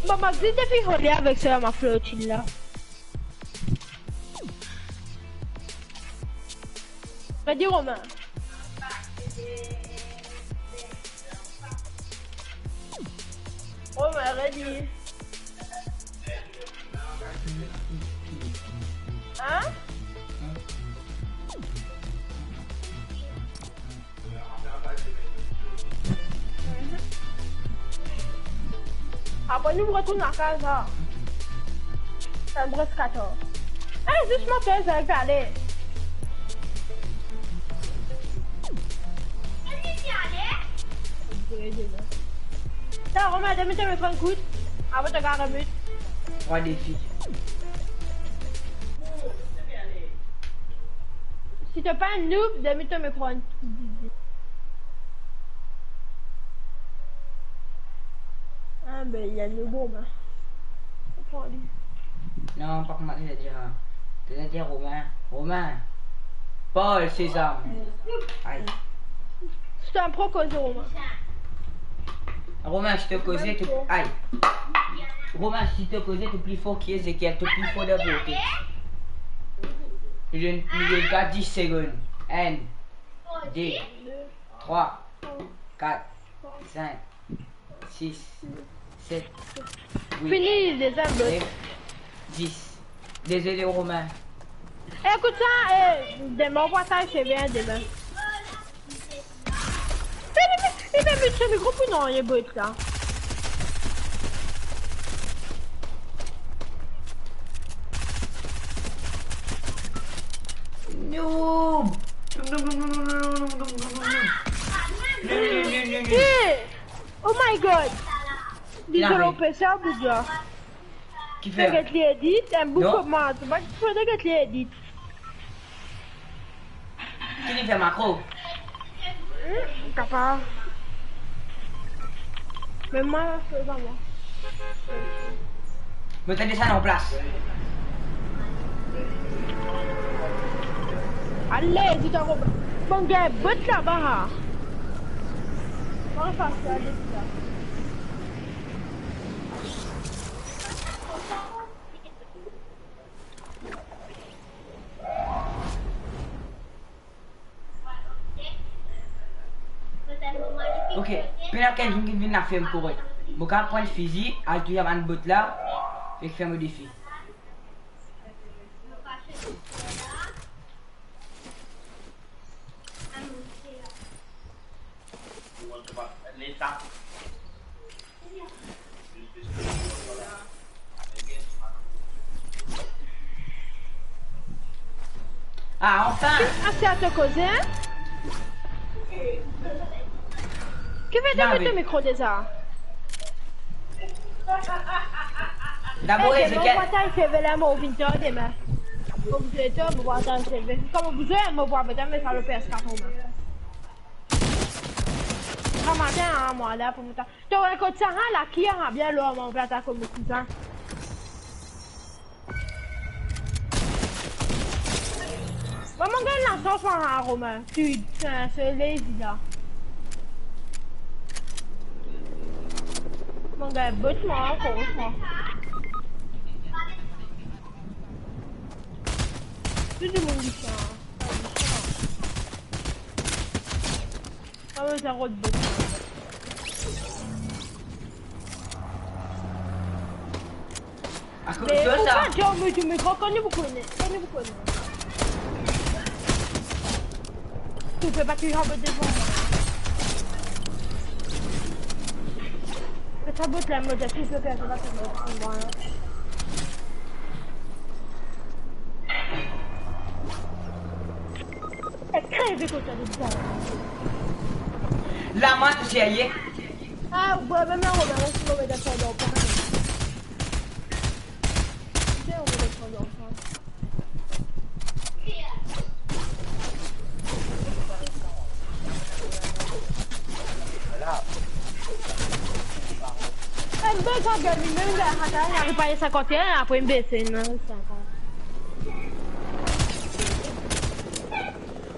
Bon, ma di depi rode avek sa, ma flotil la. Redi, Romain. Romain, redi. Hein? Apre nou retourn lakaz la. Sa inn res katorz. Eh, zis mo pe ale. Sa, Romain, de minit, mo pran kout. Apre to gagn remit. Trwa defi. Si to pa enn noob, de minit mo pran. Ah, ben, li enn noob, Romain. Pran li. Non, pa kouma to dir, hein. To dir Romain. Romain. Paul Sezam. Ay. Si to enn pro koze, Romain. Romain, si to koze, to, ay. Romain, si to koze, to pli for ki Ezekiel, to pli for dan vote. Li donn, li donn twa dis segonn. Enn, de, trwa, kat, sink, sis, set, wit, fini, dezyem bot, nef, dis. Dezole, Romain. Ekout sa, eh, demin ou pou atann seve, hein, demin. Li, li, li, li met so mikro pou nanye bot la. Noob! Noob, noob, noob. Noob, noob, noob, noob. Eh! Oh my God! Li zolo pe sa, bout la. Kifer? Get li edit, enn bout koman, to pa ti pe get li edit. Ki li fer makro? Hmm, kapav. Me mwa, la, se pa mwa. Mo tann desann an plas. Ale, zot ankor. Bon, gagn bot laba, ha. Bon, sa, se ale, sa. Ok, pena kenn ki vinn laferm korek. Mo kapav pran fizi, al touy bann bot la, ek fer mo defi. Ah, anfin! Ase a to koze, hein? Kifer to met to mikro deza? Dabor, eh, demin, Ezekiel, mo pou atann seve la, mo vinn tar demin. Mo pou atann seve. Kouma mo pou atann, me sa le P S quatre, man. Gramatin, hein, mwa la pou mo ta-, to, kot sa, hein, la ki, hein, bien lor, mo pou atak mo kouzin. Mwa, mo gagn lasans, mwa, hein, Romain. Tu, c'est, c'est lazy, la. Mo gagn bot, mwa, ankor, mwa. Tou dimoun isi, hein. Ah, me sa rod bot. Akoz de sa? Ou pa dir mwa, to mikro, kone ou kone, kone ou kone. To pe pa touy sa bot devan mwa. Sa bot la, mo dir, to pe pa touy sa bot devan mwa, hein. Sa kreve kot sa, de bizar. La, mwa, to serye? Ah, ouais, même là, on va rester dans le fond. Viens, on va rester dans le fond. Enn bel sa, gagn, mem la, sa, sa, sa, pa sinkant-e-enn, apre, mo bese, non, sinkant.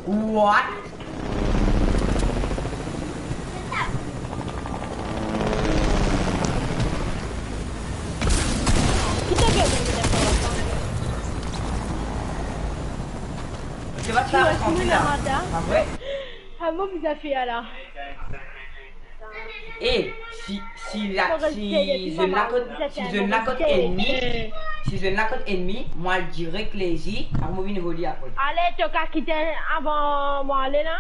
What? Ki ta gagn, mo bese? Ti vas rakonte la. Ah, ouais. Ah, mo bizin fer la. Eh, si, si la, si zot lakot, si zot lakot ennmi, si zot lakot ennmi, mo al direk lezi, apre mo vinn rod li apre. Ale, to kapav kite avan mo ale la.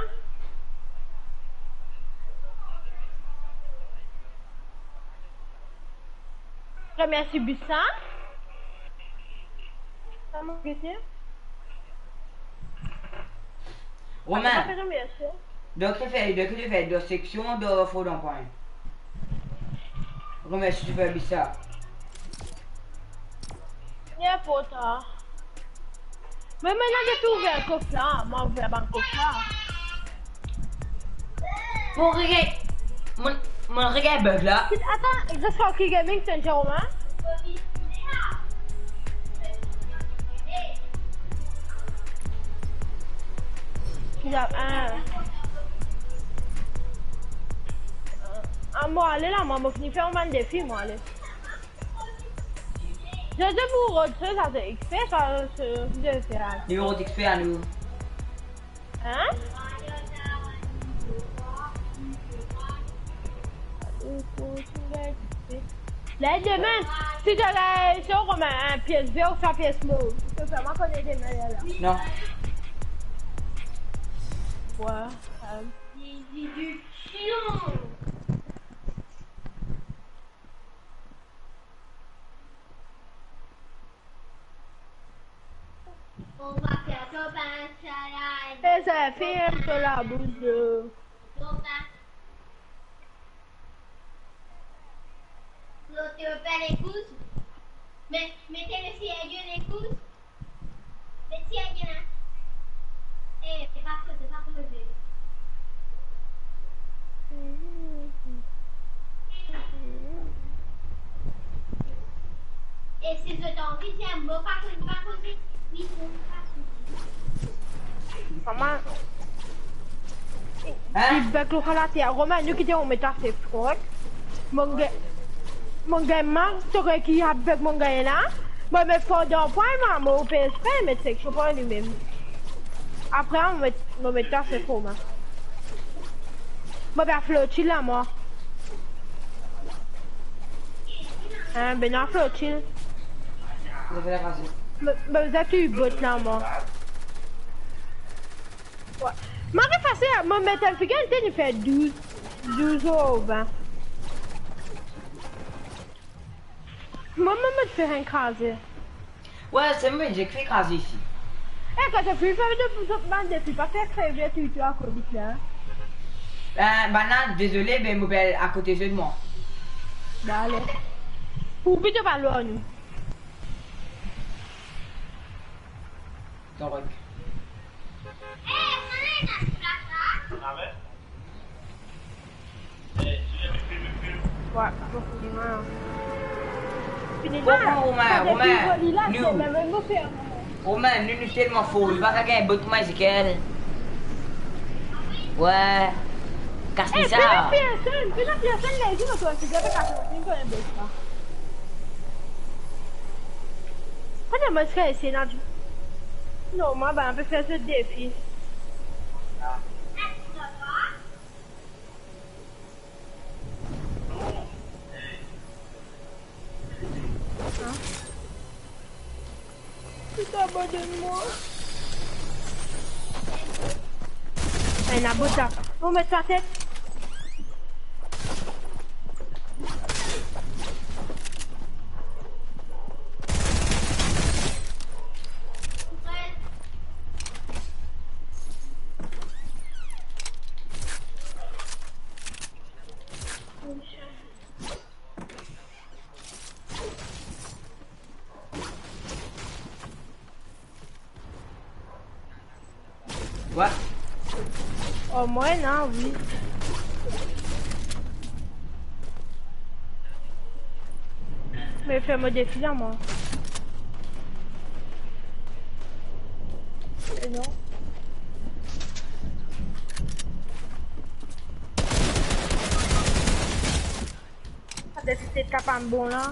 Remersi Bisa. Sa mo gete. Romain. Sa pa remersie. Donk, to fer, donk, to fer dan seksion, dan fo, dan pwin. Romain, si to fer bizar. Ninport. Me, me, la, mo tou ouver kof la, mo ouver bann kof la. Mo rega-, mo, mo rega bug la. Atann, ziska ki gaming, ti enn Jérôme, hein? Ki la, hein? Ah, mo ale la, mo, mo fini fer bann defi, mo ale. Zot pou rod sa, sa se X P, sa, se, se, se, Nimero X P anou. Hein? La, demin, si to gagn, si to gagn enn pies ver ouswa pies mov, to fer mwa kone demin la. Non. Ouais, euh, On va faire ton pain salade. Eh, ça fait un peu la bouche de... Ton pain. L'autre, tu veux pas les cousses? Mais, mettez le ciel Dieu les cousses. Mete agen la. Eh, pa koze, pa koze. E si zot anvi dir mo pa koze, pa koze. Wi, mo pa koze. Mama. Hein? Li beg lor later. Romain, nou kite, mo met ase frot. Mo gagn, mo gagn mal, to krwar ki avek mo gagn la? Mo met for dan pwin, mo P S P, met seksion pwin limem. Apre, mo met, mo met ase for, mo. Mo pe flotil la, mo. Hein, bena flotil. Mo, mo bizin tou bot la, mo. Wi. Mo pe fasil, mo met enn figir, li fer douz, douz ou vin. Mo, mo met fer enn kraze. Wi, se mwa, mo fer kraze isi. E, kan to fini fer de, de, bann defi, pa fer kreve tou, tou akoz li la. E, bann la, dezole, be mo pe al akote zot, mwa. Bon, ale. Pou pito pa lor nou. Donk. Wi, bon, fini la. Fini la. Bon, Romain, Romain, nou, Romain, nou, nou telman for, li pa gagn bot kouma Ezekiel. Wi. Kas li sa. Pena personn, pena personn, les jours, mo trouv, si zame kas li, mo trouv enn bot la. Atann, mo ti esi ena di-, non, mo, ben, mo pe fer zot defi. Hein? Li abandonn mwa. Ena bot la. Mo met sa tet. Oh, mwa, non, wi. Me fer mo defi la, mwa. E non. Sa defi tet la pa bon la.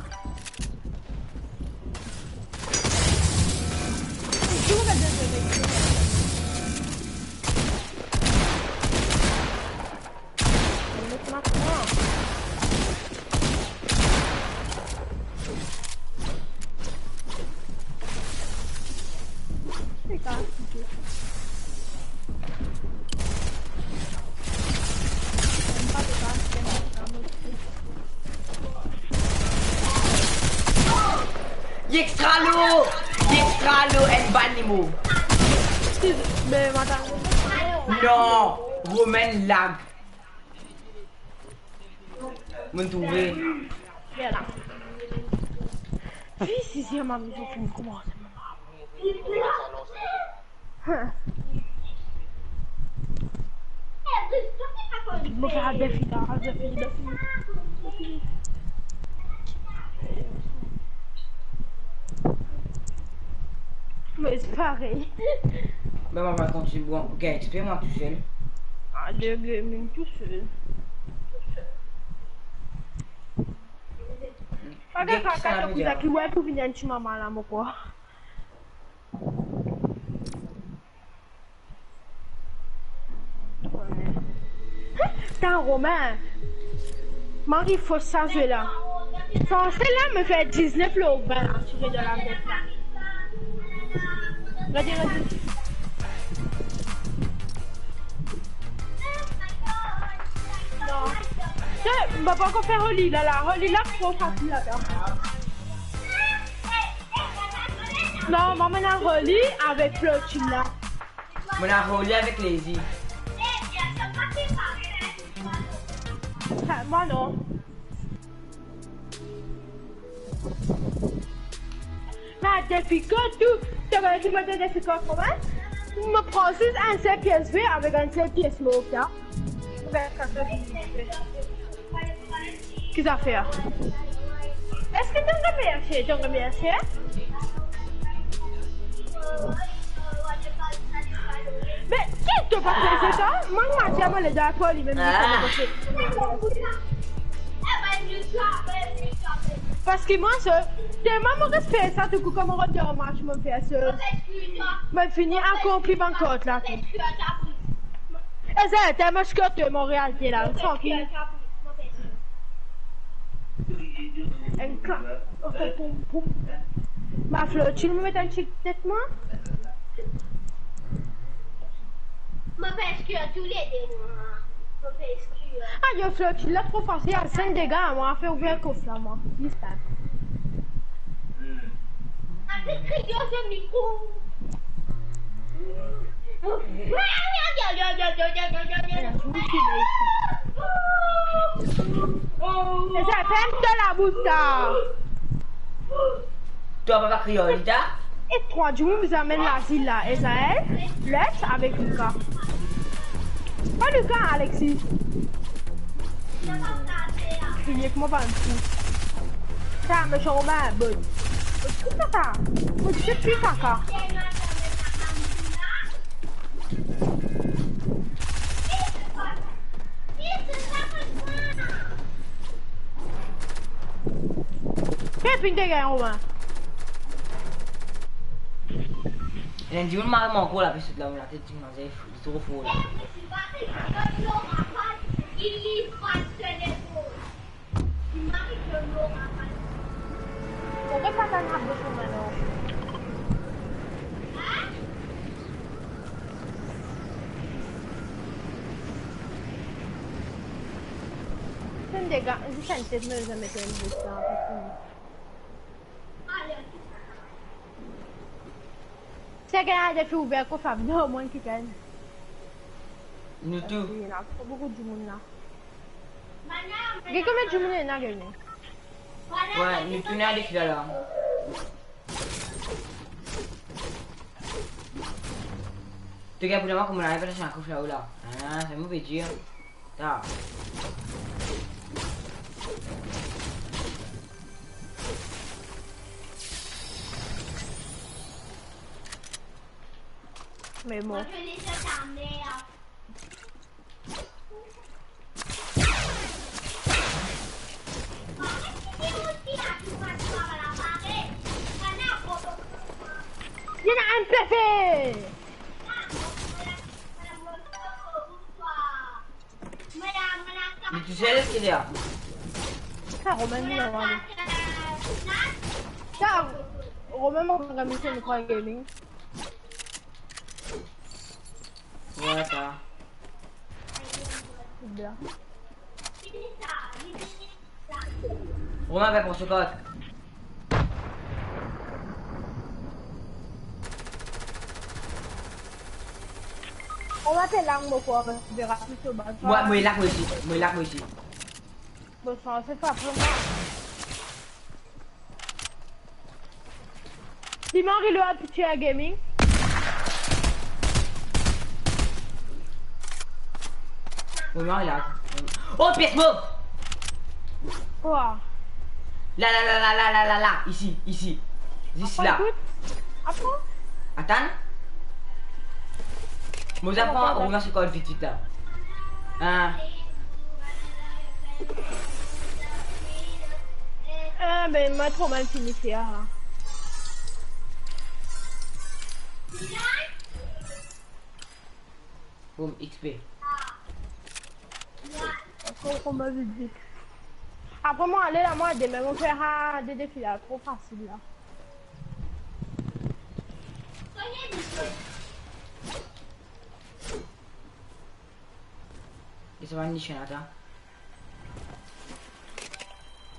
Li extra lour! Li extra lour, enn bal li mor. Me matant. Non, Romain lag. Mo'nn trouve. Ver la. Vi siziem amize finn koumans. Mo fer defi la, defi, defi. Me se parey. Ben, mo va kontign gagn X P, mwa, tousel. Ah, de gaming tousel. Gagn X P, sa ve dir ki, wey, pou vinn enn ti mama la, mo krwar. Tan Romain. Mari fos sa zwe la. Franse la, mo fer diznef lor vin la, tire dan latet la. Gade, gade. Non. Sa, mo pa ankor fer Holy la, la. Holy la, tro fasil la, sa. Non, mwa, mo ena Holy avek Flotil la. Mo ena Holy avek Lazy. Ha, mwa non. Na defi kot tou. To konn ki mo defi kot kouma? Mo pran zis enn sel pies ver avek enn sel pies mov, sa. Ki zafer? Eski to remersie, to remersie? Me ki to pa fer sa? Mwa, mwa, ti a mwa, le da pou li mem. Ah. Parski mwa, se, telman mo res fer sa, tou kou kan mo rod dan match, mo fer sa. Mo fini akonpli bann kart la. E sa, telman ki to mo realite la, trankil. Enn kla-, poum, poum, poum. Mo Flotil, mo met enn ti tet mwa. Mo pe eskir toulede, mwa. Mo pe eskir. Ah, yo, Flotil la tro fasil, al senn dega, mwa, fer ouver kof la, mwa. Li stab. Artet kriye dan mikro. Ena tou ki le isi. Esa, ferm to labous la. To papa kriye, Lita? E trwa dimoun bizin amenn lazil la, Ezael, Lex avek Luka. Pa Luka, Alexis. Kriye kouma bann fou. Sa, mesan Romain, bon. Ki sa, sa? Mo ti pe kriye kaka. Pe finn degay, Romain. Ena dimoun mari mwa ankor la, pe sot la, mo latet dimoun la, li tro for la. Pourkoi pa tann labous kouma non? Tann dega, zis enn tet, mo zame met enn bous la, pa fini. Sa gagn defi ouver kof la, non, mwa ki gagn. Nou tou. Wi, ena tro boukou dimoun la. Gagn konbien dimoun ena gagn? Wi, nou tou ena defi la, la. To gagn pou mwa kouma la, pa sa kof la ou la. Ah, sa mo pe dir. Ta. Me mor. Li ena enn pepe! Li tousel ki li la? Sa Romain li la, ale. Sa Romain, mo konn gagn misye nou pran gaming. Vwala sa. Bien. Romain, vinn pran so kot. Romain, t'es là, mon pauvre, tu verras plus au bas. Mwa, mwa la, mwa isi. Mwa la, mwa isi. Bon, sa, se pa pou mwa. Li mank reload pou tir a gaming. Bon, mwa la. Oh, pies mov! Kwa? La, la, la, la, isi, isi. Zis la. Apre, kout. Apre? Atann. Mo, za pran, mo, sa, Call of Duty la. Ah. Ah, ben, mwa, tro mal fini fer, ah. Boum, X P. Ankor konba vit vit. Apre, mo ale la, mo, demin, mo fer, ah, de defi la, tro fasil la. Li sa pa ni chann, atann.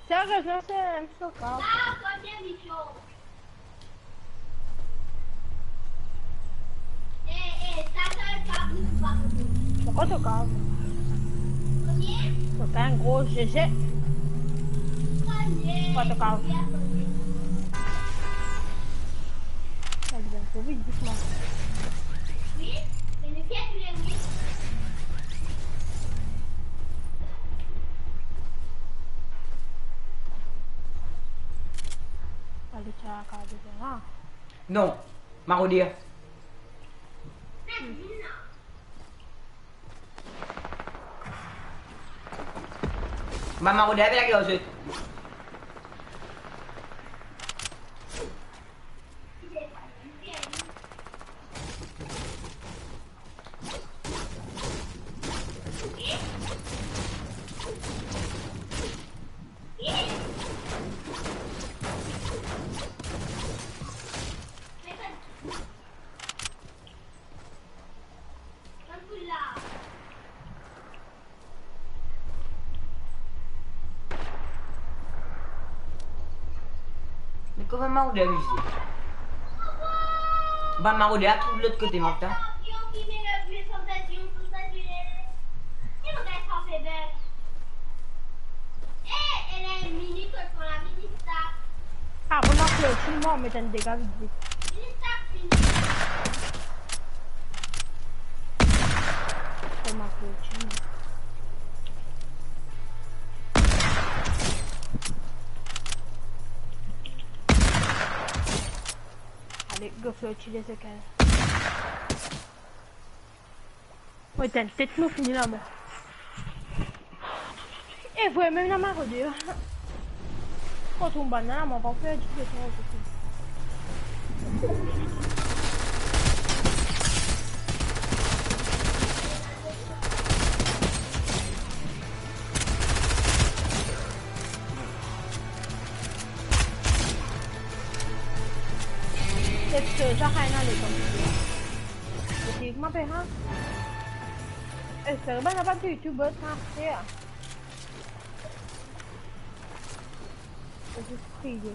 Serieusement, c'est un soccer. Pourquoi soccer? Soccer, gro G G. Pourquoi soccer? Sa vinn tro vit, dousman. Ale, ti al kaz la. Non, maroder. Bann maroder, vinn lage lor zot. Me kouma maroder isi? Bann maroder la trouv lot kote map la. Ah, pou ma floti, mo, met enn dega vit vit. Pou ma floti. Ale, go floti de sekel. Mo etenn tet, mo fini laba. E vre, mem ena maroder. Kan tonm bann la, mo pa fer ditou sa. Episode sa finn ale koumsa. Oke, kouma pe, ha? Espere bann la pa ti YouTube bot, ha, se, ah. Zis priye.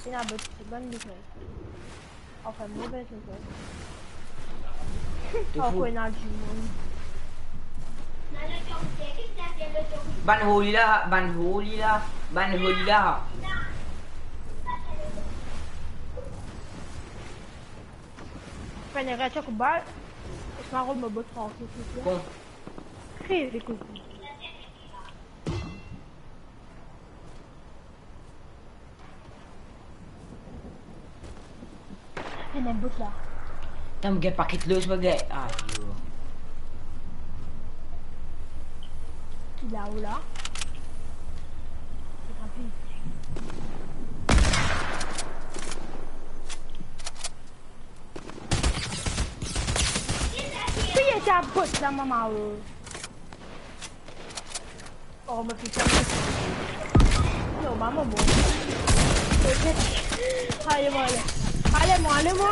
Ena bot ti bann bizin. Anfin, mo bizin. Ankor ena dimoun. Bann holi la, bann holi la, bann holi la. Pena gagn sa kout bal. Laisse-moi rod mo bot trankil, s'il te plaît. Bon. Kriz, ekout. Ena enn bot la. Tann mo gagn paket loz, mo gagn. Ah, yo. Ki lao la? Tanpri. Ki ete sa bot la, mama, oh. Oh, mo finn... Non, mama, bon. Ale, mo ale. Ale, mo ale, mo.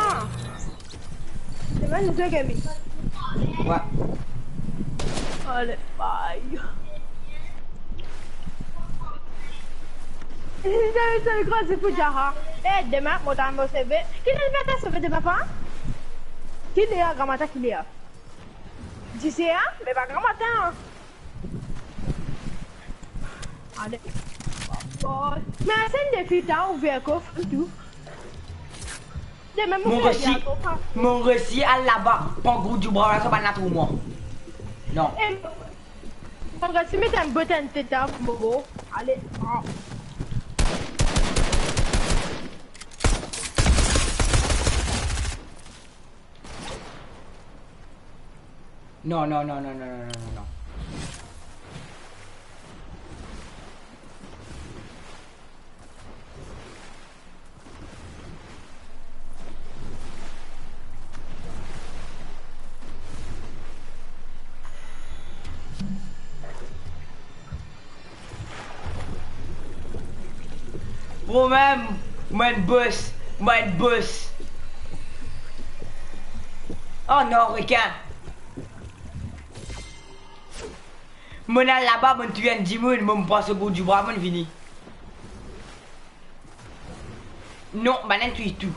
Demin nou zwe game. Ouais. Ale, bye. Sa, sa, sa, sa, pou Jara. Eh, demin, mo tann mo seve. Ki ler mo tann seve demin, papa? Ki ler, gramatin, ki ler? Dis-amoin, me pa gramatin. Ale. Me sa enn defi, ta ouver kof tou. Demin mo... Mo fer resi, bien kof, hein. Mo resi al laba, pran gou dibra la, sa bann la trouv mwa. Non. E, mo resi met enn bot enn teta pou mo. Ale. Ah. Non, non, non. Bro, mem, mo enn boss, mo enn boss. Oh non, rekin. Mo'nn al laba, mo'nn touy enn dimoun, mo, mo pran so gou dibra, mo'nn vini. Non, bann-la inn touy tou.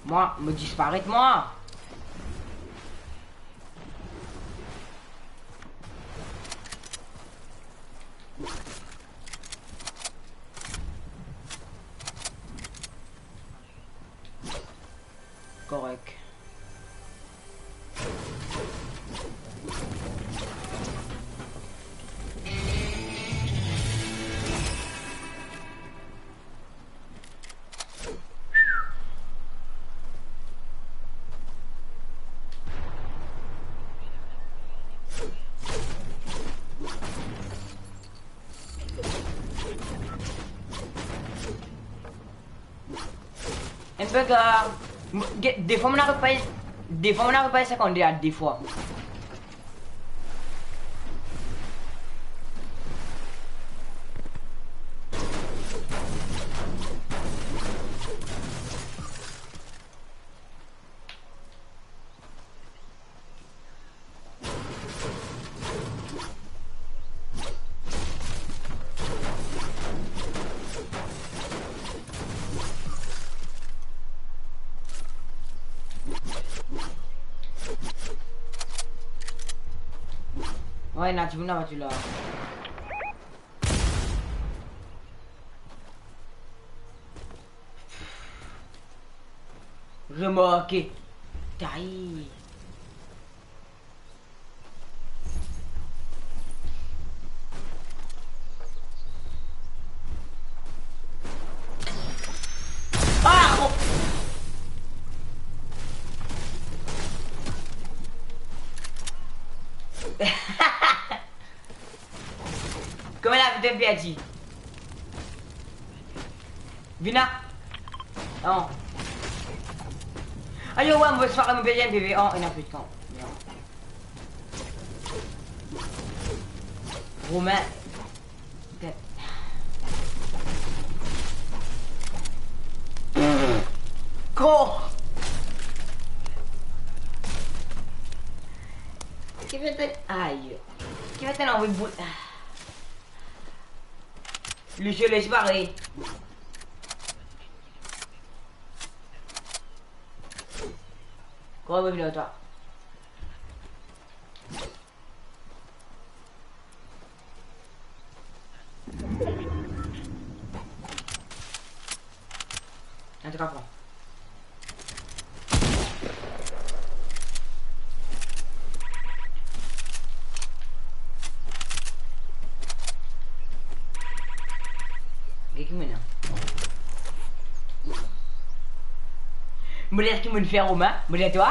Mwa, mo disparet, mwa. Korek. Enn pe, euh, mo, ge-, defwa mo ena apeprè, defwa mo ena apeprè sinkant-de a defwa. Wi, ena dimoun laba tou la. Remarke. Tayi. Ah, oh. Kouma la, vinn perdi. Vinn la. Non. Ayo, wi, mo pe sware, mo pe gagn P V. Oh, ena pli de kan. Non. Romain. Ko. Ki fer to, ayo. Ki fer to anvoy boul. Li se les baré. Kouma mo vinn ar twa? Antouka, pran. Get ki mo ena. Mo dir ki mo fer Romain, mo dir twa.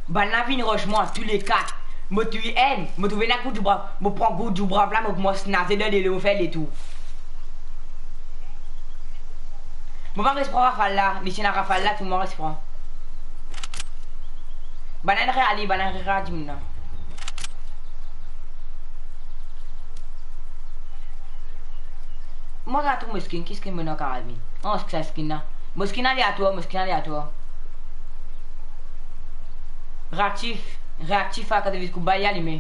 Bannla vinn ros mwa, tou le kat. Mo touy enn, mo trouv ena gout dibran, mo pran gout dibran la, mo koumans naze dan lele, mo fer letour. Mo pa res pran rafal la, li ti ena rafal la, tou mo res pran. Bannla re ale, bannla re ale dimoun la. Mo pa trouv mo skin, ki skin mo ena karavin? Oh, sa skin la. Mo skin aleatwar, mo skin aleatwar. Reaktif, reaktif a katrevin kou, bal alime.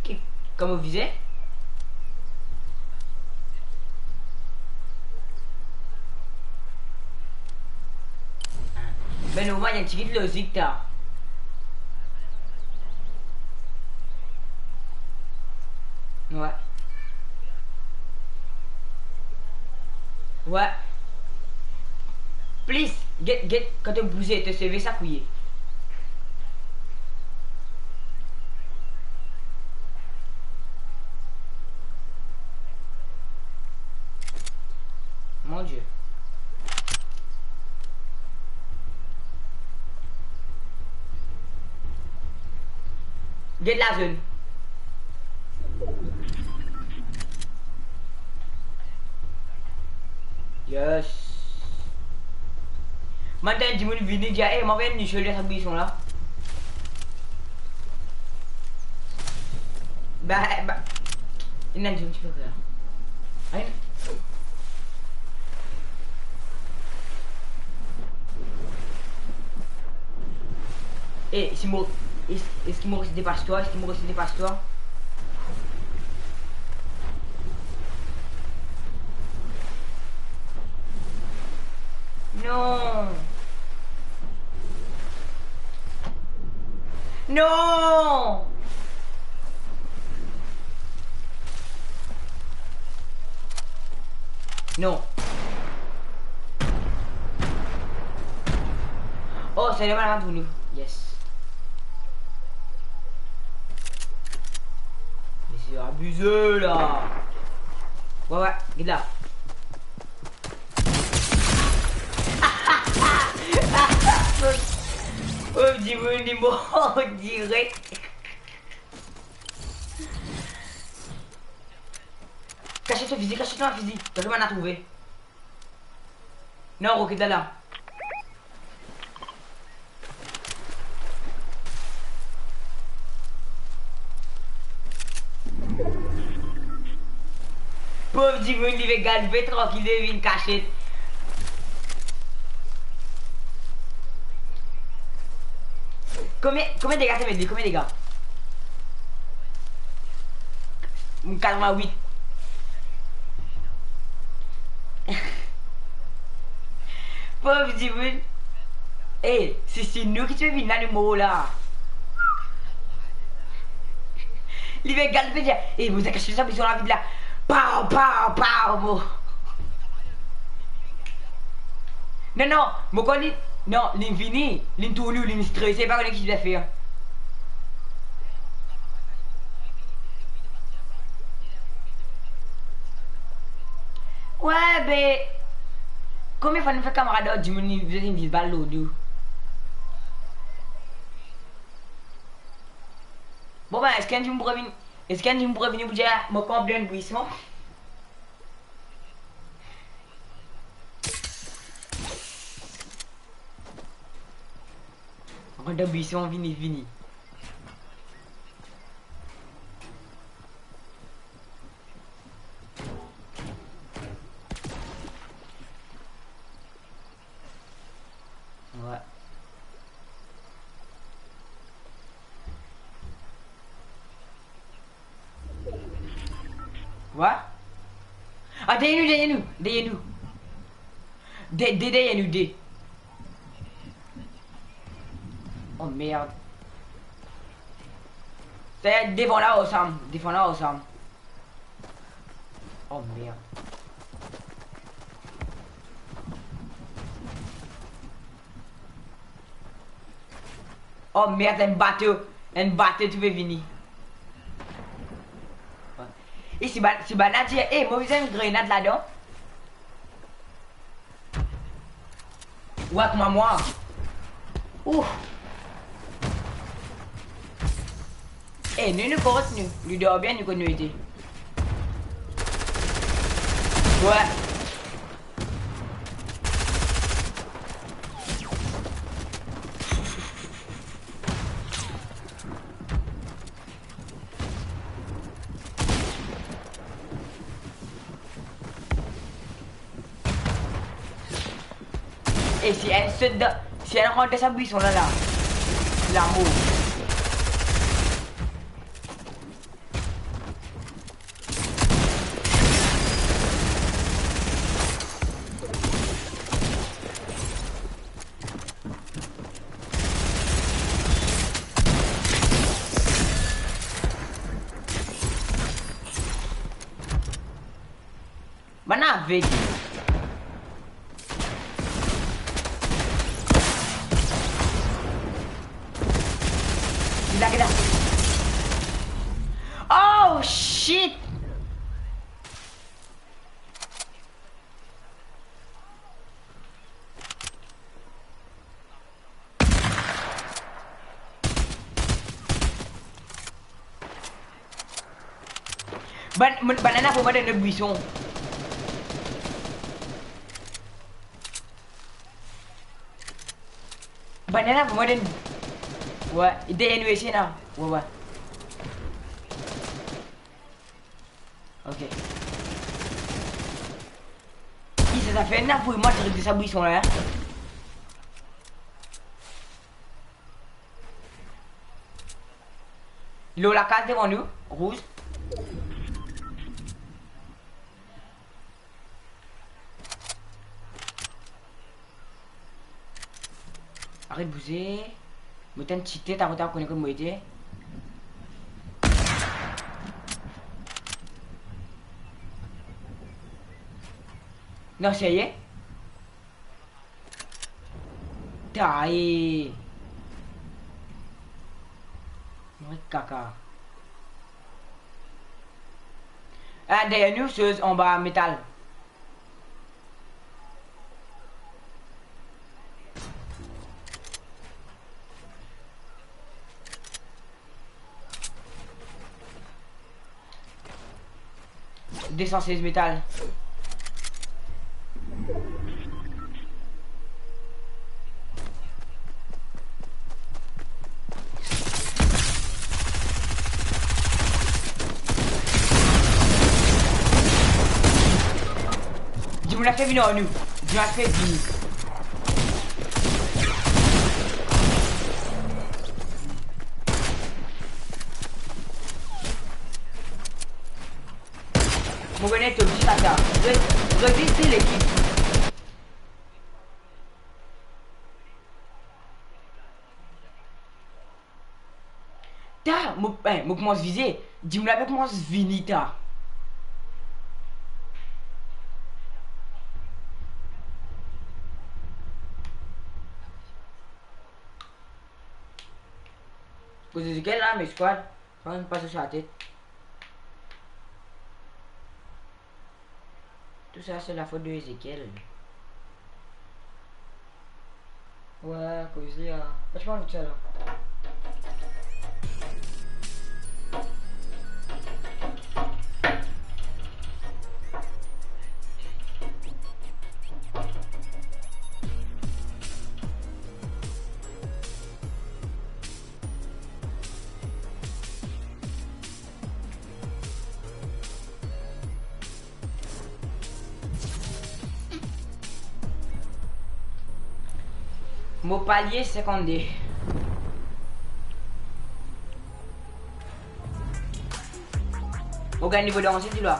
Ki, kouma vize? Ben, normal, enn tigit lozik, ta. Wi. Wi. Plis, get, get, kan to bouze, to seve sa kouye. Mon Dieu. Get lazone. Yes. Mo tann dimoun vini dir, "Eh, mo ena enn niche dan sa bison la." Ba, ba, ena enn dimoun ki pe fer. Ayo. Eh, si mo, es, eski mo reste depas twa? Eski mo reste depas twa? Non. Non. Non. Oh, sa ena bann pou nou. Yes. Me se abize la. Wi, wi, get la. Oh, dimoun, li mor direk. Kasiet so fizi, kasiet so fizi. Gete, mo ena trouve. Non, roket la la. Pov dimoun, li pe galbe trankil, li vinn kasiet. Konbien, konbien dega to met li? Konbien dega? Katrevin-wit. Pov dimoun. Eh, si, si nou ki ti pe vinn la, nou mor la. Li pe gard, li pe dir, "Eh, mo bizin kas sa, bizin lavid la." Paw, paw, paw, mo. Non, non, mo konn li, non, li vini, li tourn, li strese, pa kone ki li fer. Wi, be, konbien fwa nou fer kamarad ar dimoun, li vinn vis bal lor nou? Bon, ben, eski enn dimoun pou revini, eski enn dimoun pou revini pou dir, "Mo kanp dan enn bwison"? Ankor dan bwison, vini, vini. Wa? Ah, deryer nou, deryer nou, deryer nou. De, de, deryer nou, de. Oh, merde. Sa, devan la, oh, Sam. Devan la, oh, Sam. Oh, merde. Oh, merde, enn bato. Enn bato ti pe vini. E si ba-, si bann la dir, "Eh, mo bizin enn grenad ladan." Wak mwa mwa. Ouf. Eh, nou, nou kont nou. Nou dor bien, nou kot nou ete. Wi. E si enn sot dan, si enn rant dan sa bwison la, la, lamor. Bann aveg. Geta, geta. Oh, shit! Bann, bann, bannla pou mwa dan lot bwison. Bannla pou mwa dan, wi, deryer nou isi la. Wi, wi. Ok. Ki sa, sa fer ena pou mwa direk de sa bwison la, hein? Lor lakaz devan nou, rouz. Aret bouze. Mo tann ti tet akote a kone kot mo ete. Non, serye? Taye. Mwa kaka. Ah, deryer nou, soz anba metal. De san sez metal. Dimoun la fer vini ar nou. Dimoun la fer vini. Mo gagn to, zis ata. Zot, zot zis de lekip. Ta, mo, eh, mo koumans vize. Dimoun la pe koumans vini, ta. Koze Ezekiel la, me squad, pa, pa so sa tet. Tou sa, se lafot de Ezekiel. Wi, koze a. Fransman, tou sa la. Mo palie sinkant-de. Mo gagn nivo danze, ti la.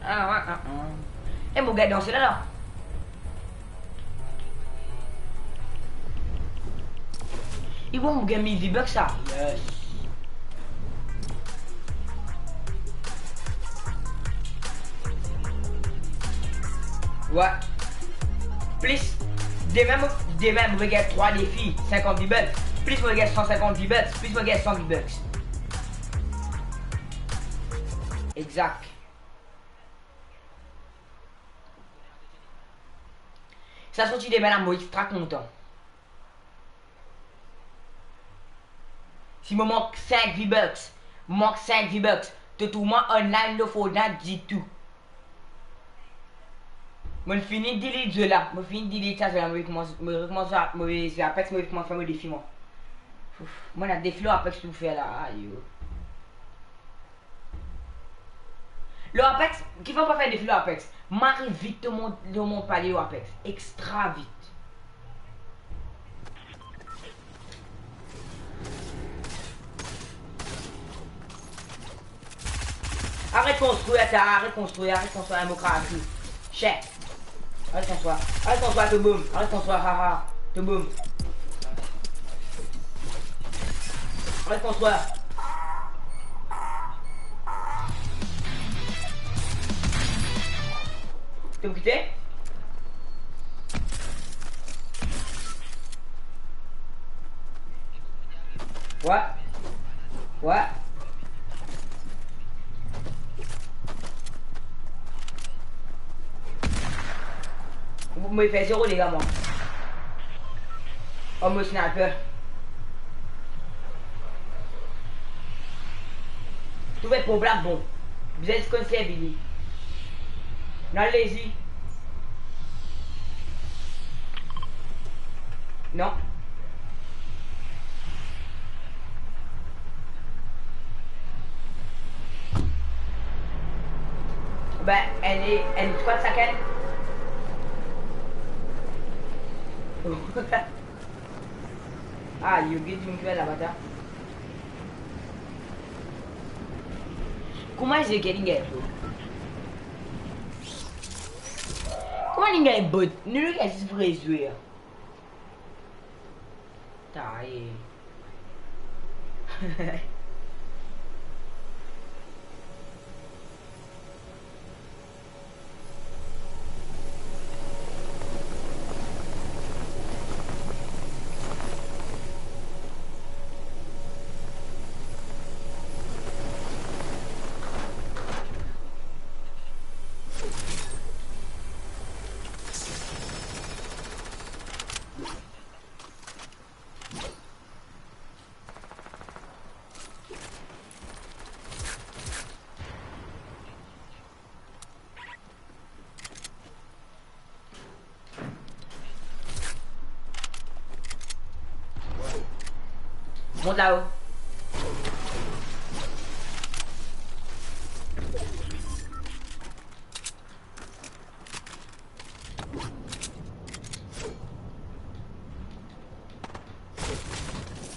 Ah, ah, ah, ah. Eh, mo gagn dan sela la. Li bon, mo gagn mil V-Bucks sa. Yes. Wi. Plis, demin mo, demin mo gagn trwa defi, sinkant V-Bucks. Plis mo gagn san sinkant V-Bucks, plis mo gagn san V-Bucks. Exak. Sa sorti demin la, mo extra kontan. Si mo mank sink V-Bucks, mo mank sink V-Bucks, to trouv mwa online lor Fortnite ditou. Mo fini delete zot la, mo fini delete sa zot la, mo rekoumans, mo rekoumans, mo zwe Apex, mo rekoumans fer mo defi mwa. Ouf, mo ena defi lor Apex pou fer la, ayo. Lor Apex, kifer pa fer defi lor Apex? Mo ariv vit lor mont, lor mont pale lor Apex. Extra vit. Aret konstrir, ta, aret konstrir, aret konstrir, mo kraze. Shit. Aret konstrir, aret konstrir, to boum, aret konstrir, ha, ha, to boum. Aret konstrir. To kite? Wi. Wi. Mo fer zero dega mwa. Oh, mo sniper. Trouve problem bon. Bizin konn servi li. Non, lazy. Non. Ben, enn, enn squad sakenn. Ah, yo get dimoun ki al laba ta. Kouma Ezekiel inn gagn bot? Kouma inn gagn bot? Nou, nou gagn zis vre zwer. Taye. Mont lao.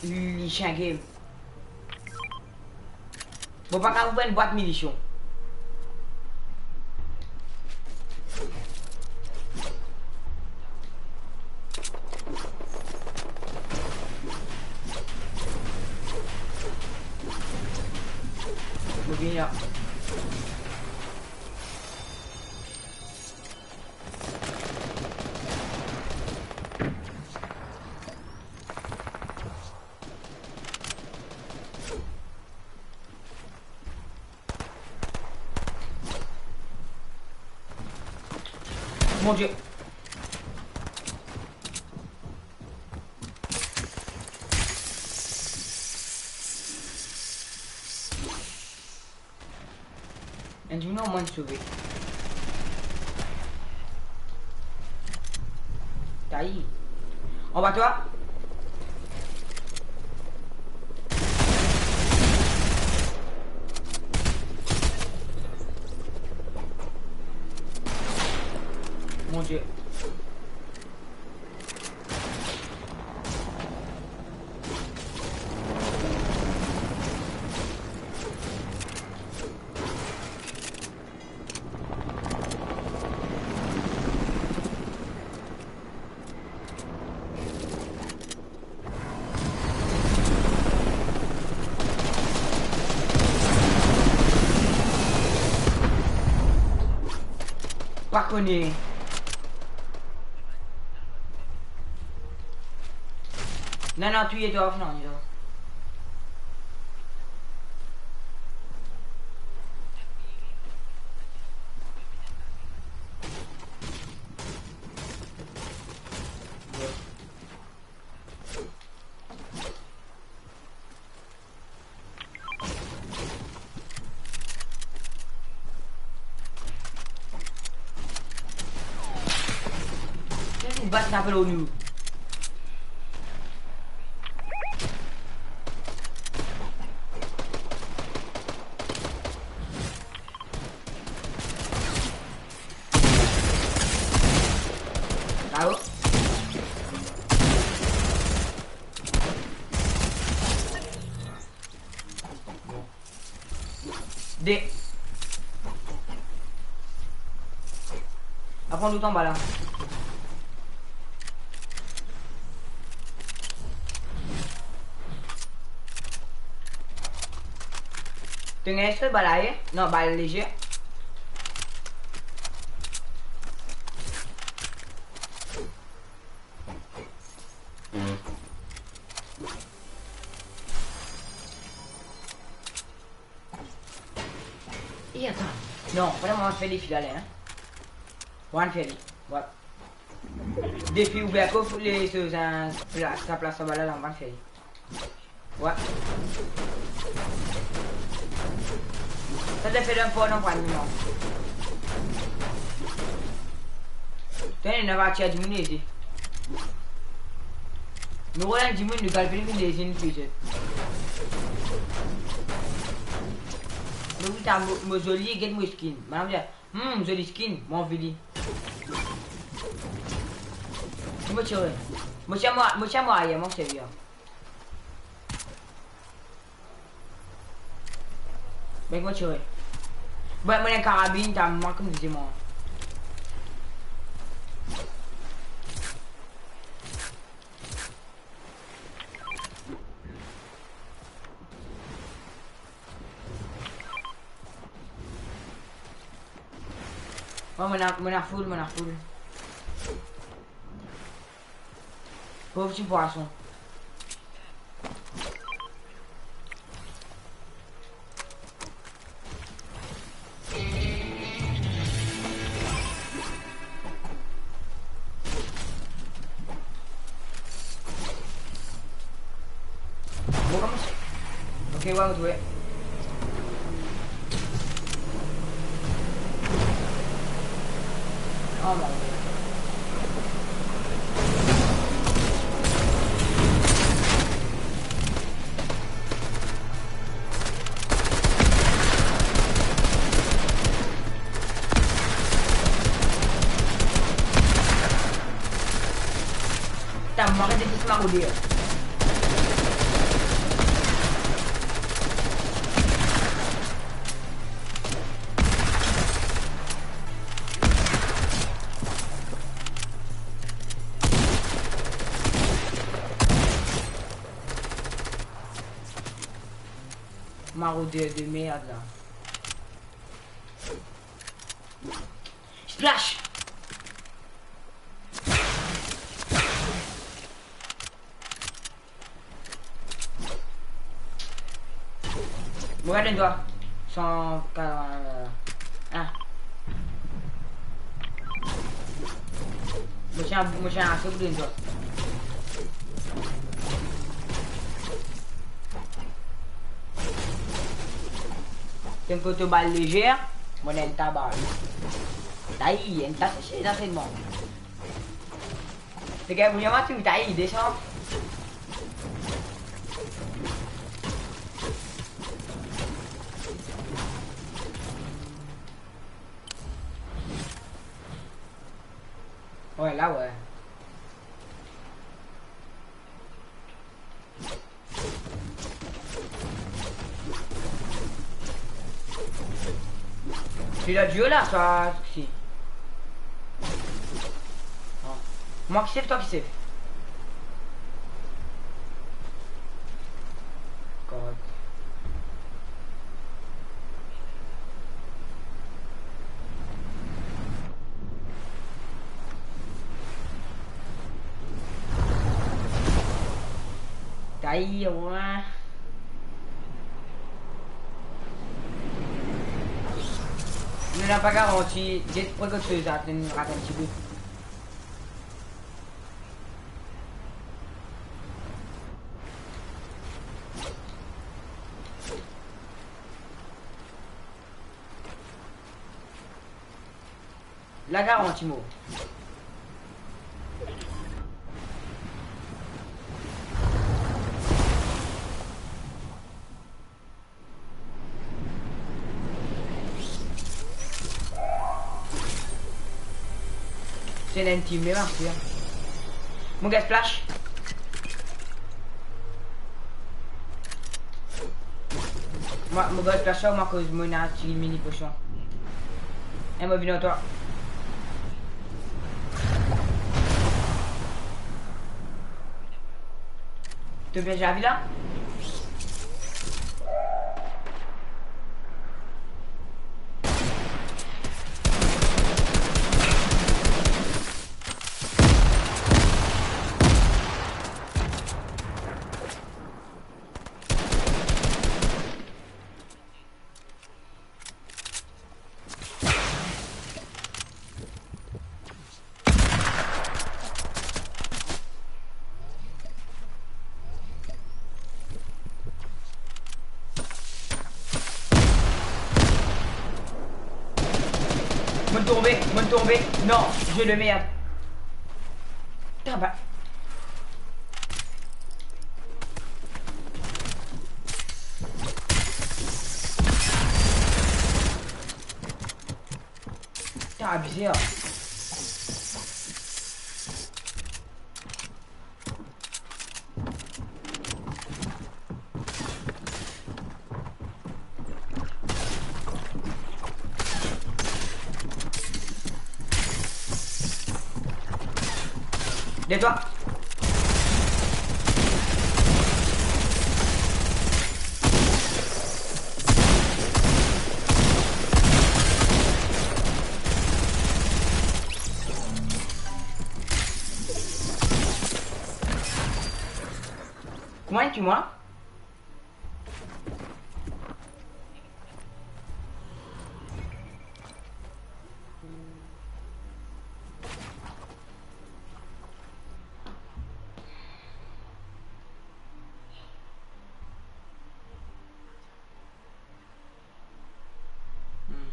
Li sien game. Mo pa kapav ouvrir enn bwat minision. Mo vini la. Mon Dieu. Enn dimoun omwin sove. Tayi. Anba twa. Mon Dieu. Pa kone. Non, non, touye twa, non, non. Sa se bat rapel o nou. Bravo. De. Aprann nou tonbe la. To ena extra bal aye? Non, bal lezer. E atann. Non, pa mo fer li fil ale, hein. Mo fer li. Wi. Depi ouver kof, le, so, sa, plas, sa plas, sa bala la, mo fer li. Wi. Sa te fer dan por, non, pa nou, non. Tene, nou va tir dimoun isi. Nou rod enn dimoun, nou galvin vinn lezin pli zot. Nou, ta mo, mo zoli, get mo skin. Madam dir, "Hmm, zoli skin, mo anvi li." Mo tire. Mo tire mo, mo tire mo ayer, mo servi. Mec, mo tire. Bon, mo ena karabin, ta mank kouma dir mwa. Oh, mo ena, mo ena full, mo ena full. Pov ti pwason. Bon, kouma sa? Ok, wi, mo trouve. Oh mon Dieu. Putain, mo aret de tous maroder. Maroder de merde la. Splash! Mo gard enn twa. San, ah. Mo ti, mo ti ase pou donn twa. Tann kot to bal lezer, mo ena enn ta bal. Tayi, enn ta sese, sa selman. Lekel pou dir mwa tou, tayi, desann. Wi, la, wi. Sila dio la, sa, si. Ah. Mwa ki save, twa ki save? God. Aïe, ouais. Nou napa garanti, get pran kot soz la, nou rat enn tipe. La garanti mo. Se enn team, me marse. Mo gagn flash. Mo, mo gagn flash la, mo akoz mo ena ti mini posion. E mo vinn ar twa. To pe zavi la? Mo'nn tonbe, mo'nn tonbe. Non, jeu de merde. Taba. Putain, abusé, hein. Derrière toi. Kouma li tiye mwa? Hmm.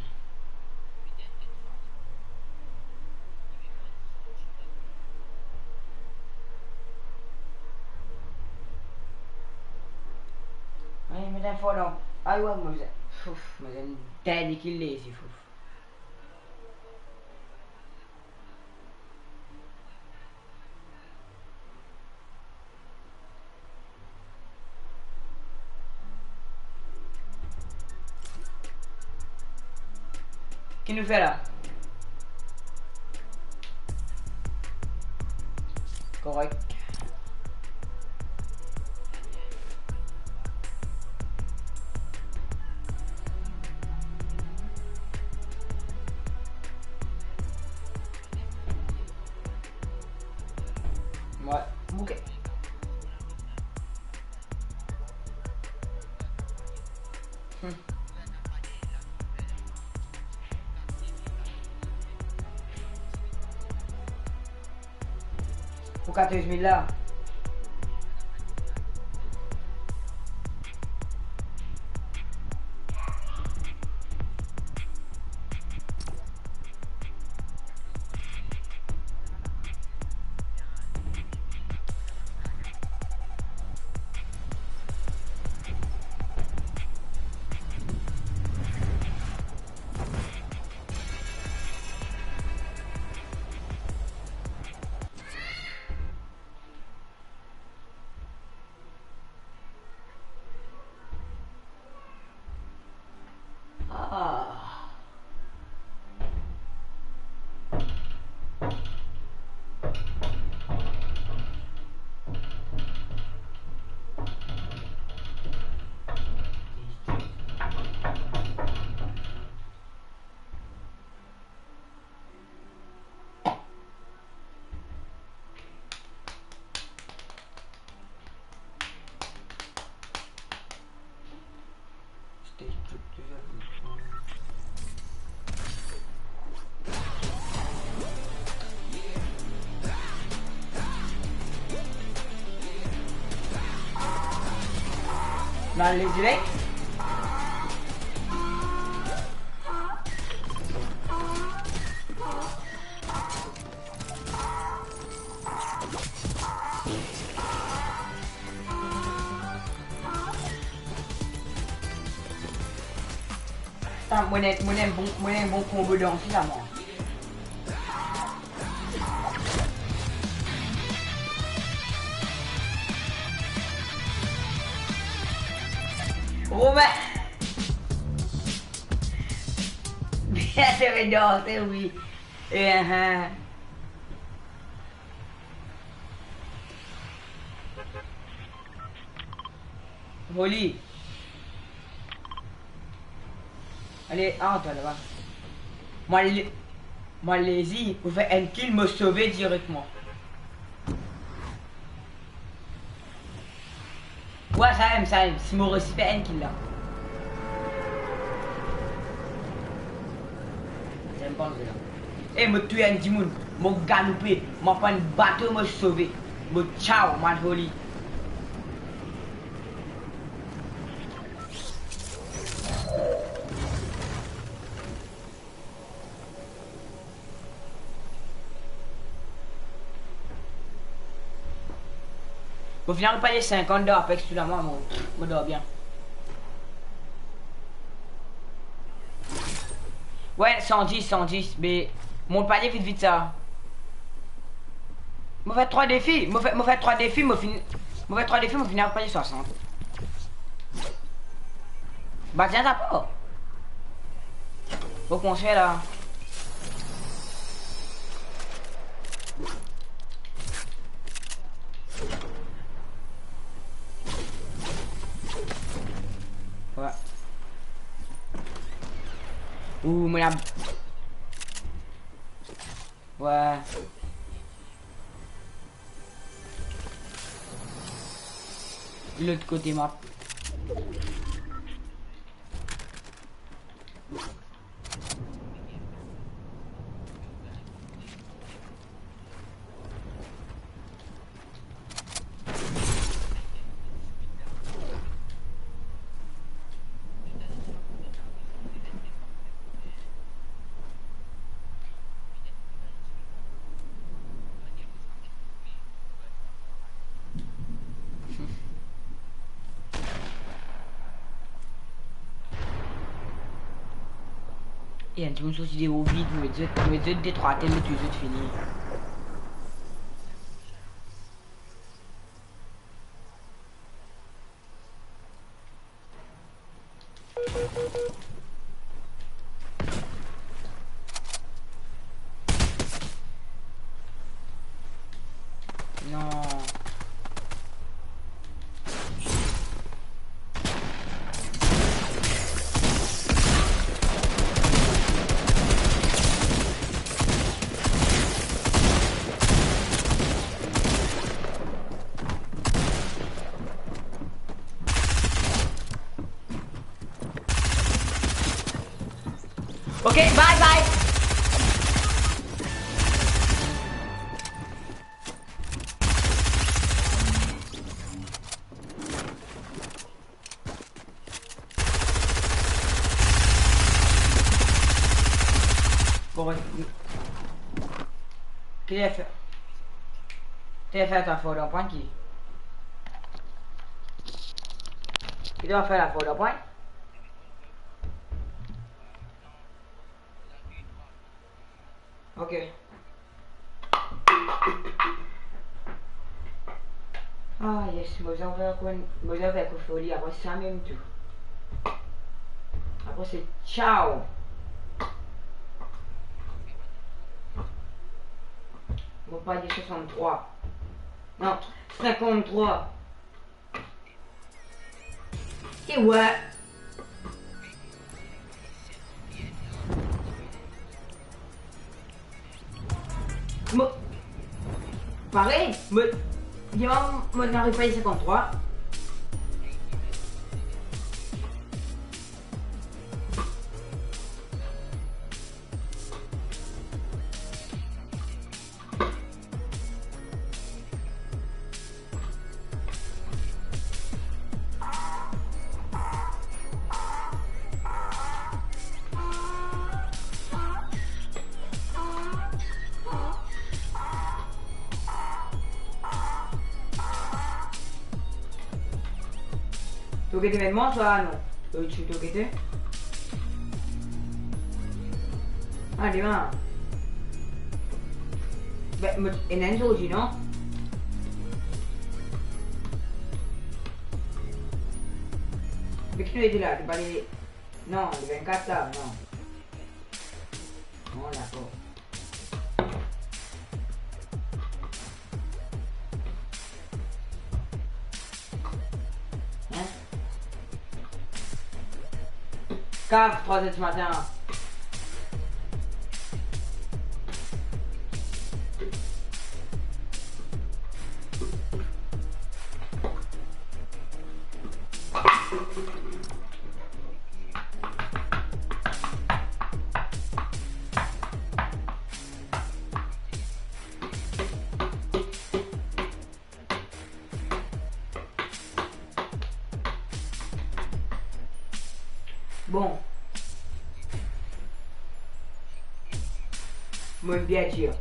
Ay, met enn fwa dan. Ay, wi, mo bizin, ouf, mo bizin dernie kill la, ouf. Ki nou fer la? Korek. Mwa, bouke. Hmm. Pou katorz mil la. Mal les direk. Sa, mo ena, mo ena bon, mo ena bon konbo dans la, mwa. Romain! Bien, se ve danse, wi. Eh, hein. Holy. Ale, ah, twa laba. Mwa le-, mwa lezi, pou fer enn kill, mo sove direktman. Wa, sa mem, sa mem, si mo resi fer enn kill la. Sa mem panse la. E, mo touy enn dimoun, mo galoupe, mo pran bato, mo sove. Mo tchaw, mwa Holy. Mo finn al peye sinkant dan Apex tou la, mwa, mo, mo dor bien. Wi, san dis, san dis, me mo peye vit, vit sa. Mo fer trwa defi, mo fer, mo fer trwa defi, mo finn, mo fer trwa defi, mo finn al peye swasant. Ba, tiens, ta pa. Bon konsey la. Wi. Ou, mo la. Wi. Lot kote map. E enn dimoun sorti deor vid, mo met zot, mo met zot de trwa tel, mo touy zot fini. Non. Ok, bye bye. Bon, ouais. Ki li fer? Ki li fer sa, for dan pwin ki? Ki li fer la, for dan pwin? Ok. Ah, yes, mo bizin fer kouma, mo bizin fer kouma Holy, apre sa mem tou. Apre se tchao. Mo peye swasanntrwa. Non, sinkanntrwa. E wi. Mo, parey, mo, dimann, mo ariv peye sinkanntrwa. To gete mem mwa sa, non? To, to, to gete? Ah, demin. Be, mo, ena enn zordi, non? Be ki nou ete la, to pale, non, le vennkat la, non. Bon, dakor. Hein? Kav, trwa zer dimatin. Bon. Mo bien dir.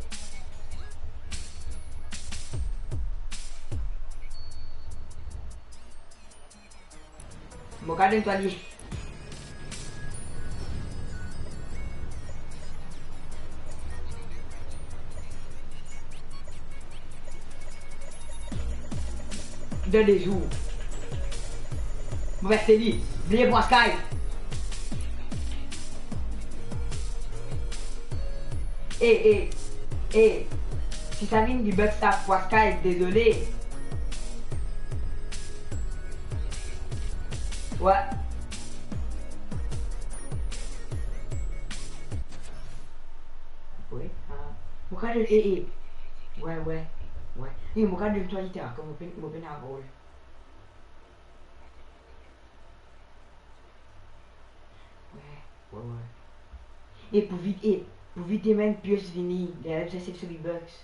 Mo kapav donn twa li. Dan de zour. Mo pe aste li. Bliye pou Sky. Eh, eh, eh. Si sa vinn V-Bucks sa pou Sky, dezole. Wi. Wi, ah. Mo kapav donn, eh, eh. Wi, wi, wi. Eh, mo kapav donn twa li ta, kouma mo pe, mo pena rol. Wi, wi, wi. E pou vid, e pou vid demin pies vini, li al sers so V-Bucks.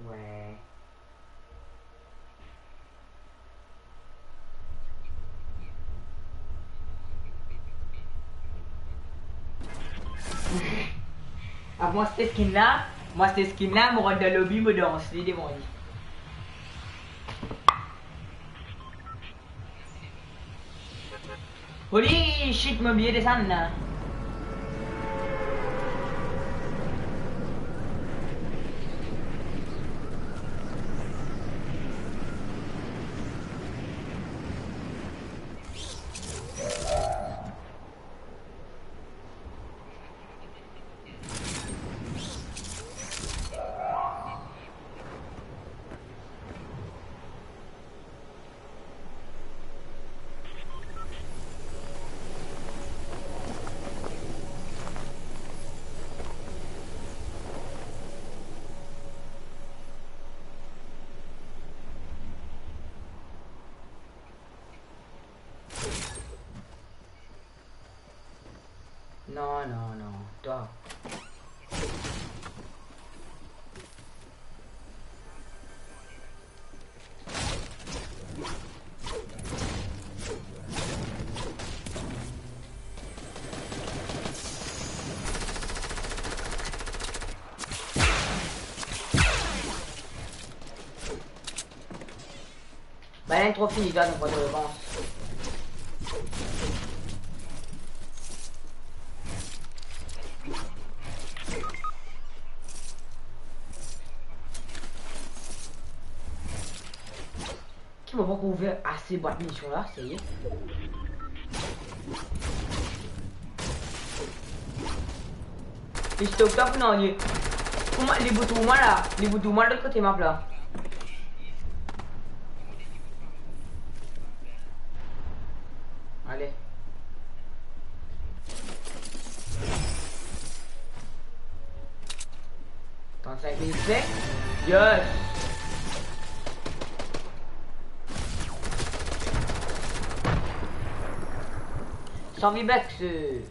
Wi. Avan mo aste skin la, mo aste skin la, mo rant dan lobby, mo dans li devan li. Holy shit, mo bliye desann la. Non, non, non, twa. Bann inn tro fini, twa, donk mo revans. Ki mo pankor ouver ase bwat minisyon la, serye? Li stop la pou nanye. Kouma li pou trouv mwa la? Li pou trouv mwa lot kote map la. Ale. Trant-sink minit fini. Yes! San V-Bucks, euh.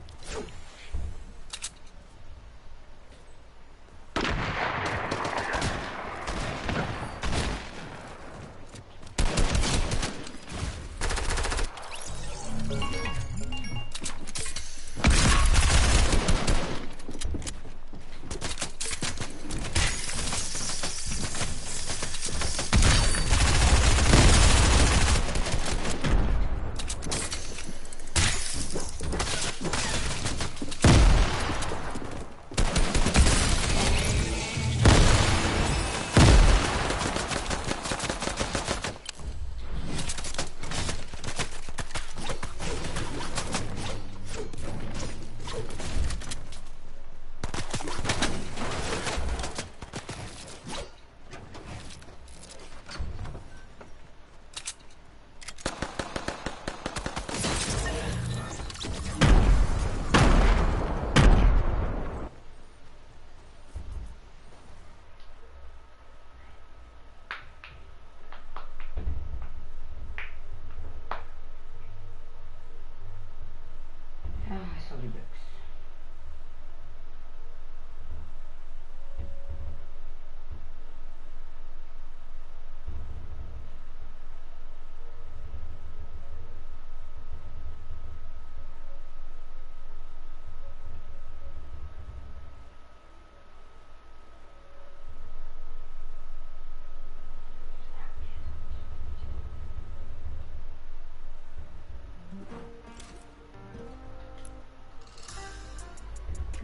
Robux.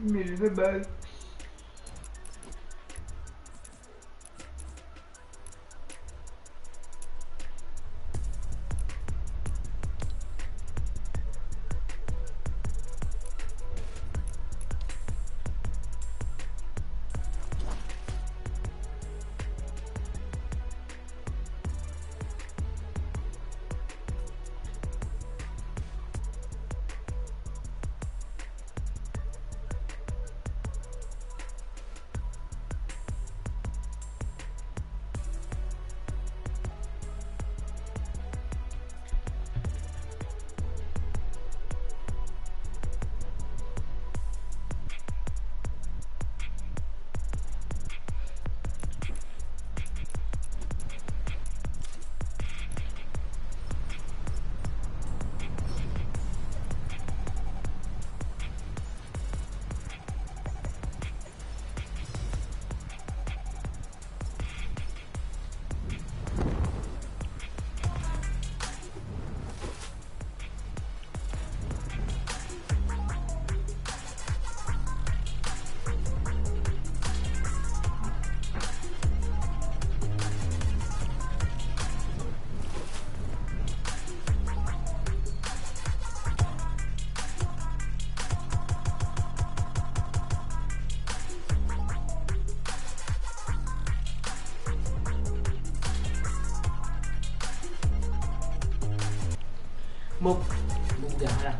Mil Robux. Bon, bon, gagn la.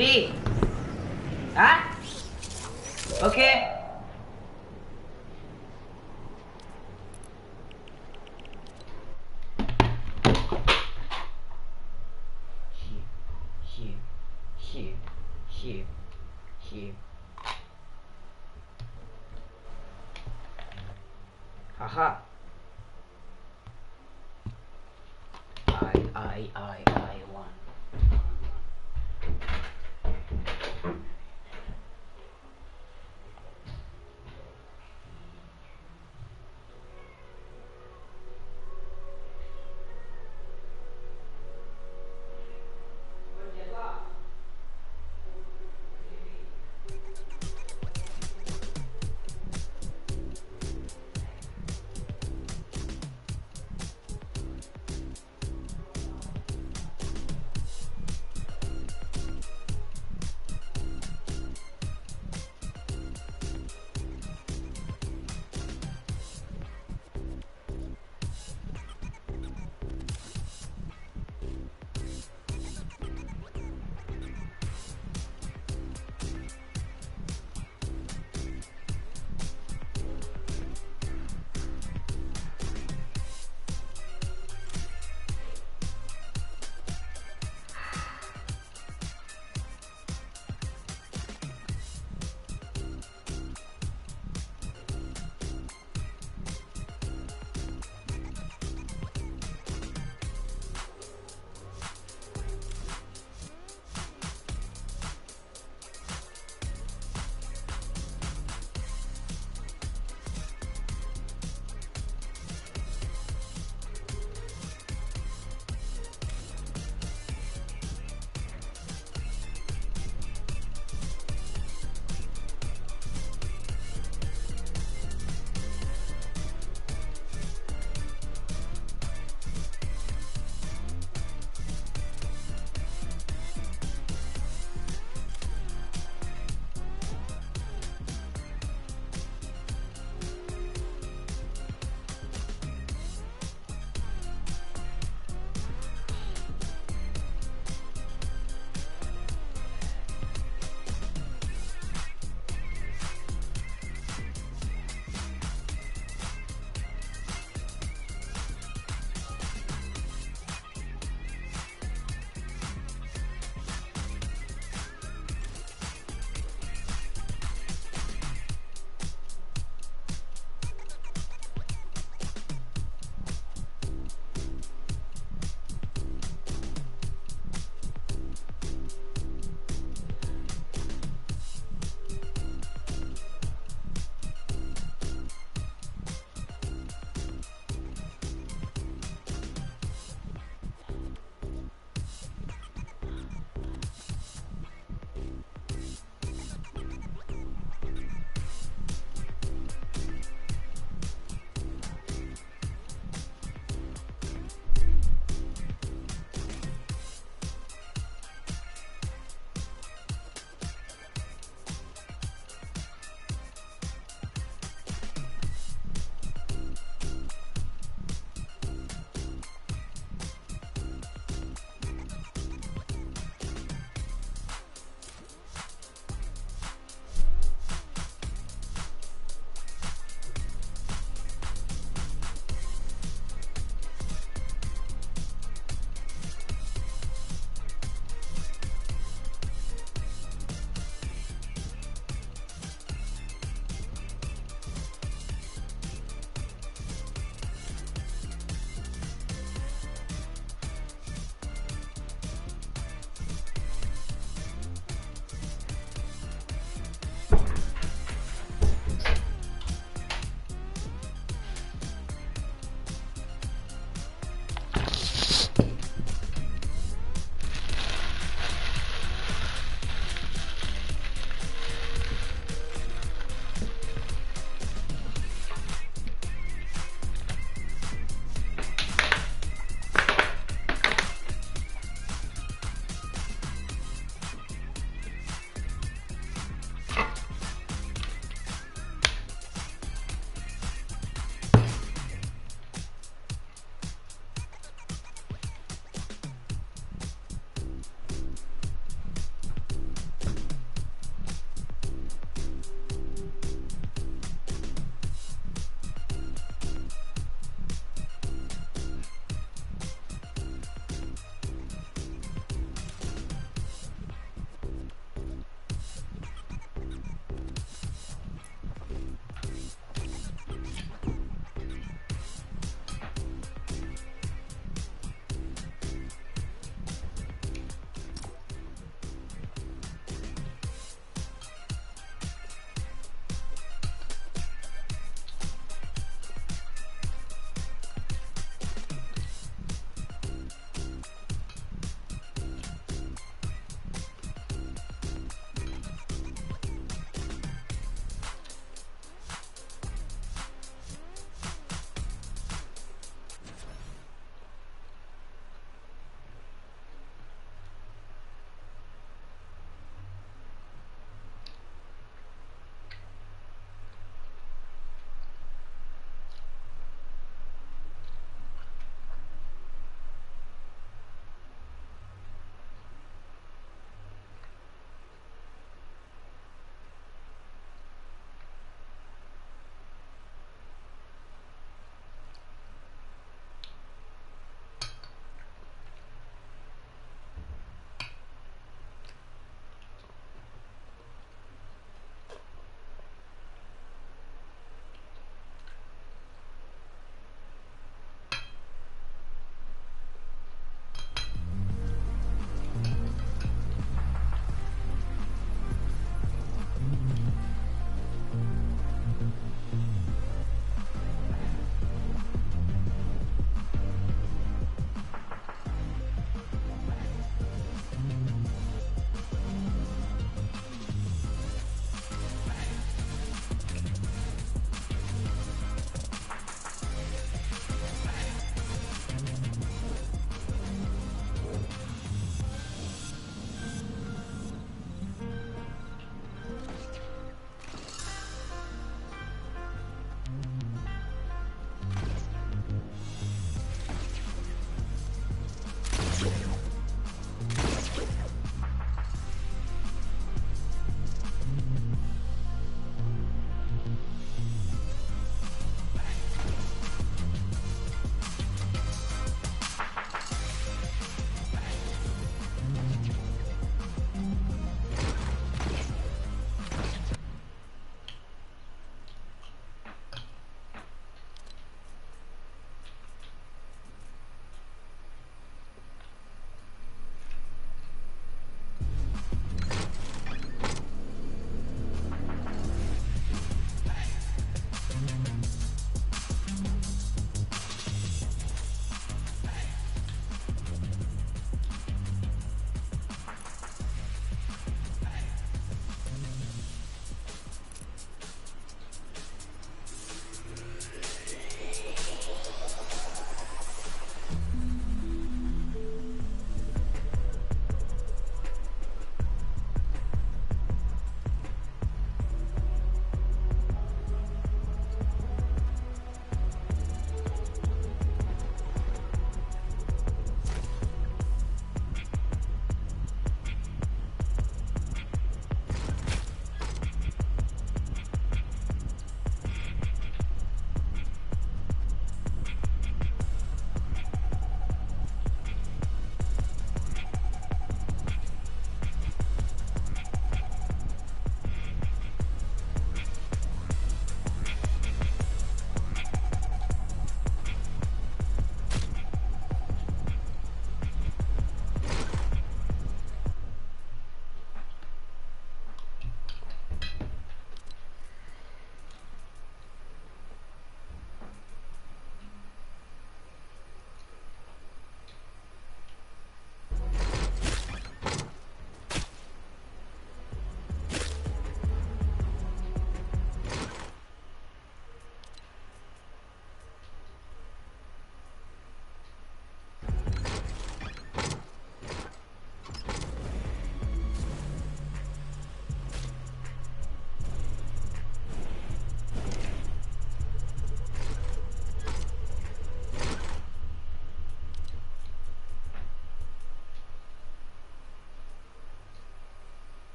Wi. Hein? Ok. Shit, shit, shit, shit, shit. Haha. I, I, I, I won.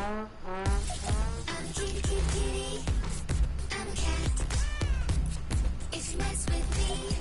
I'm a kitty, kitty, kitty. I'm a cat. If you mess with me,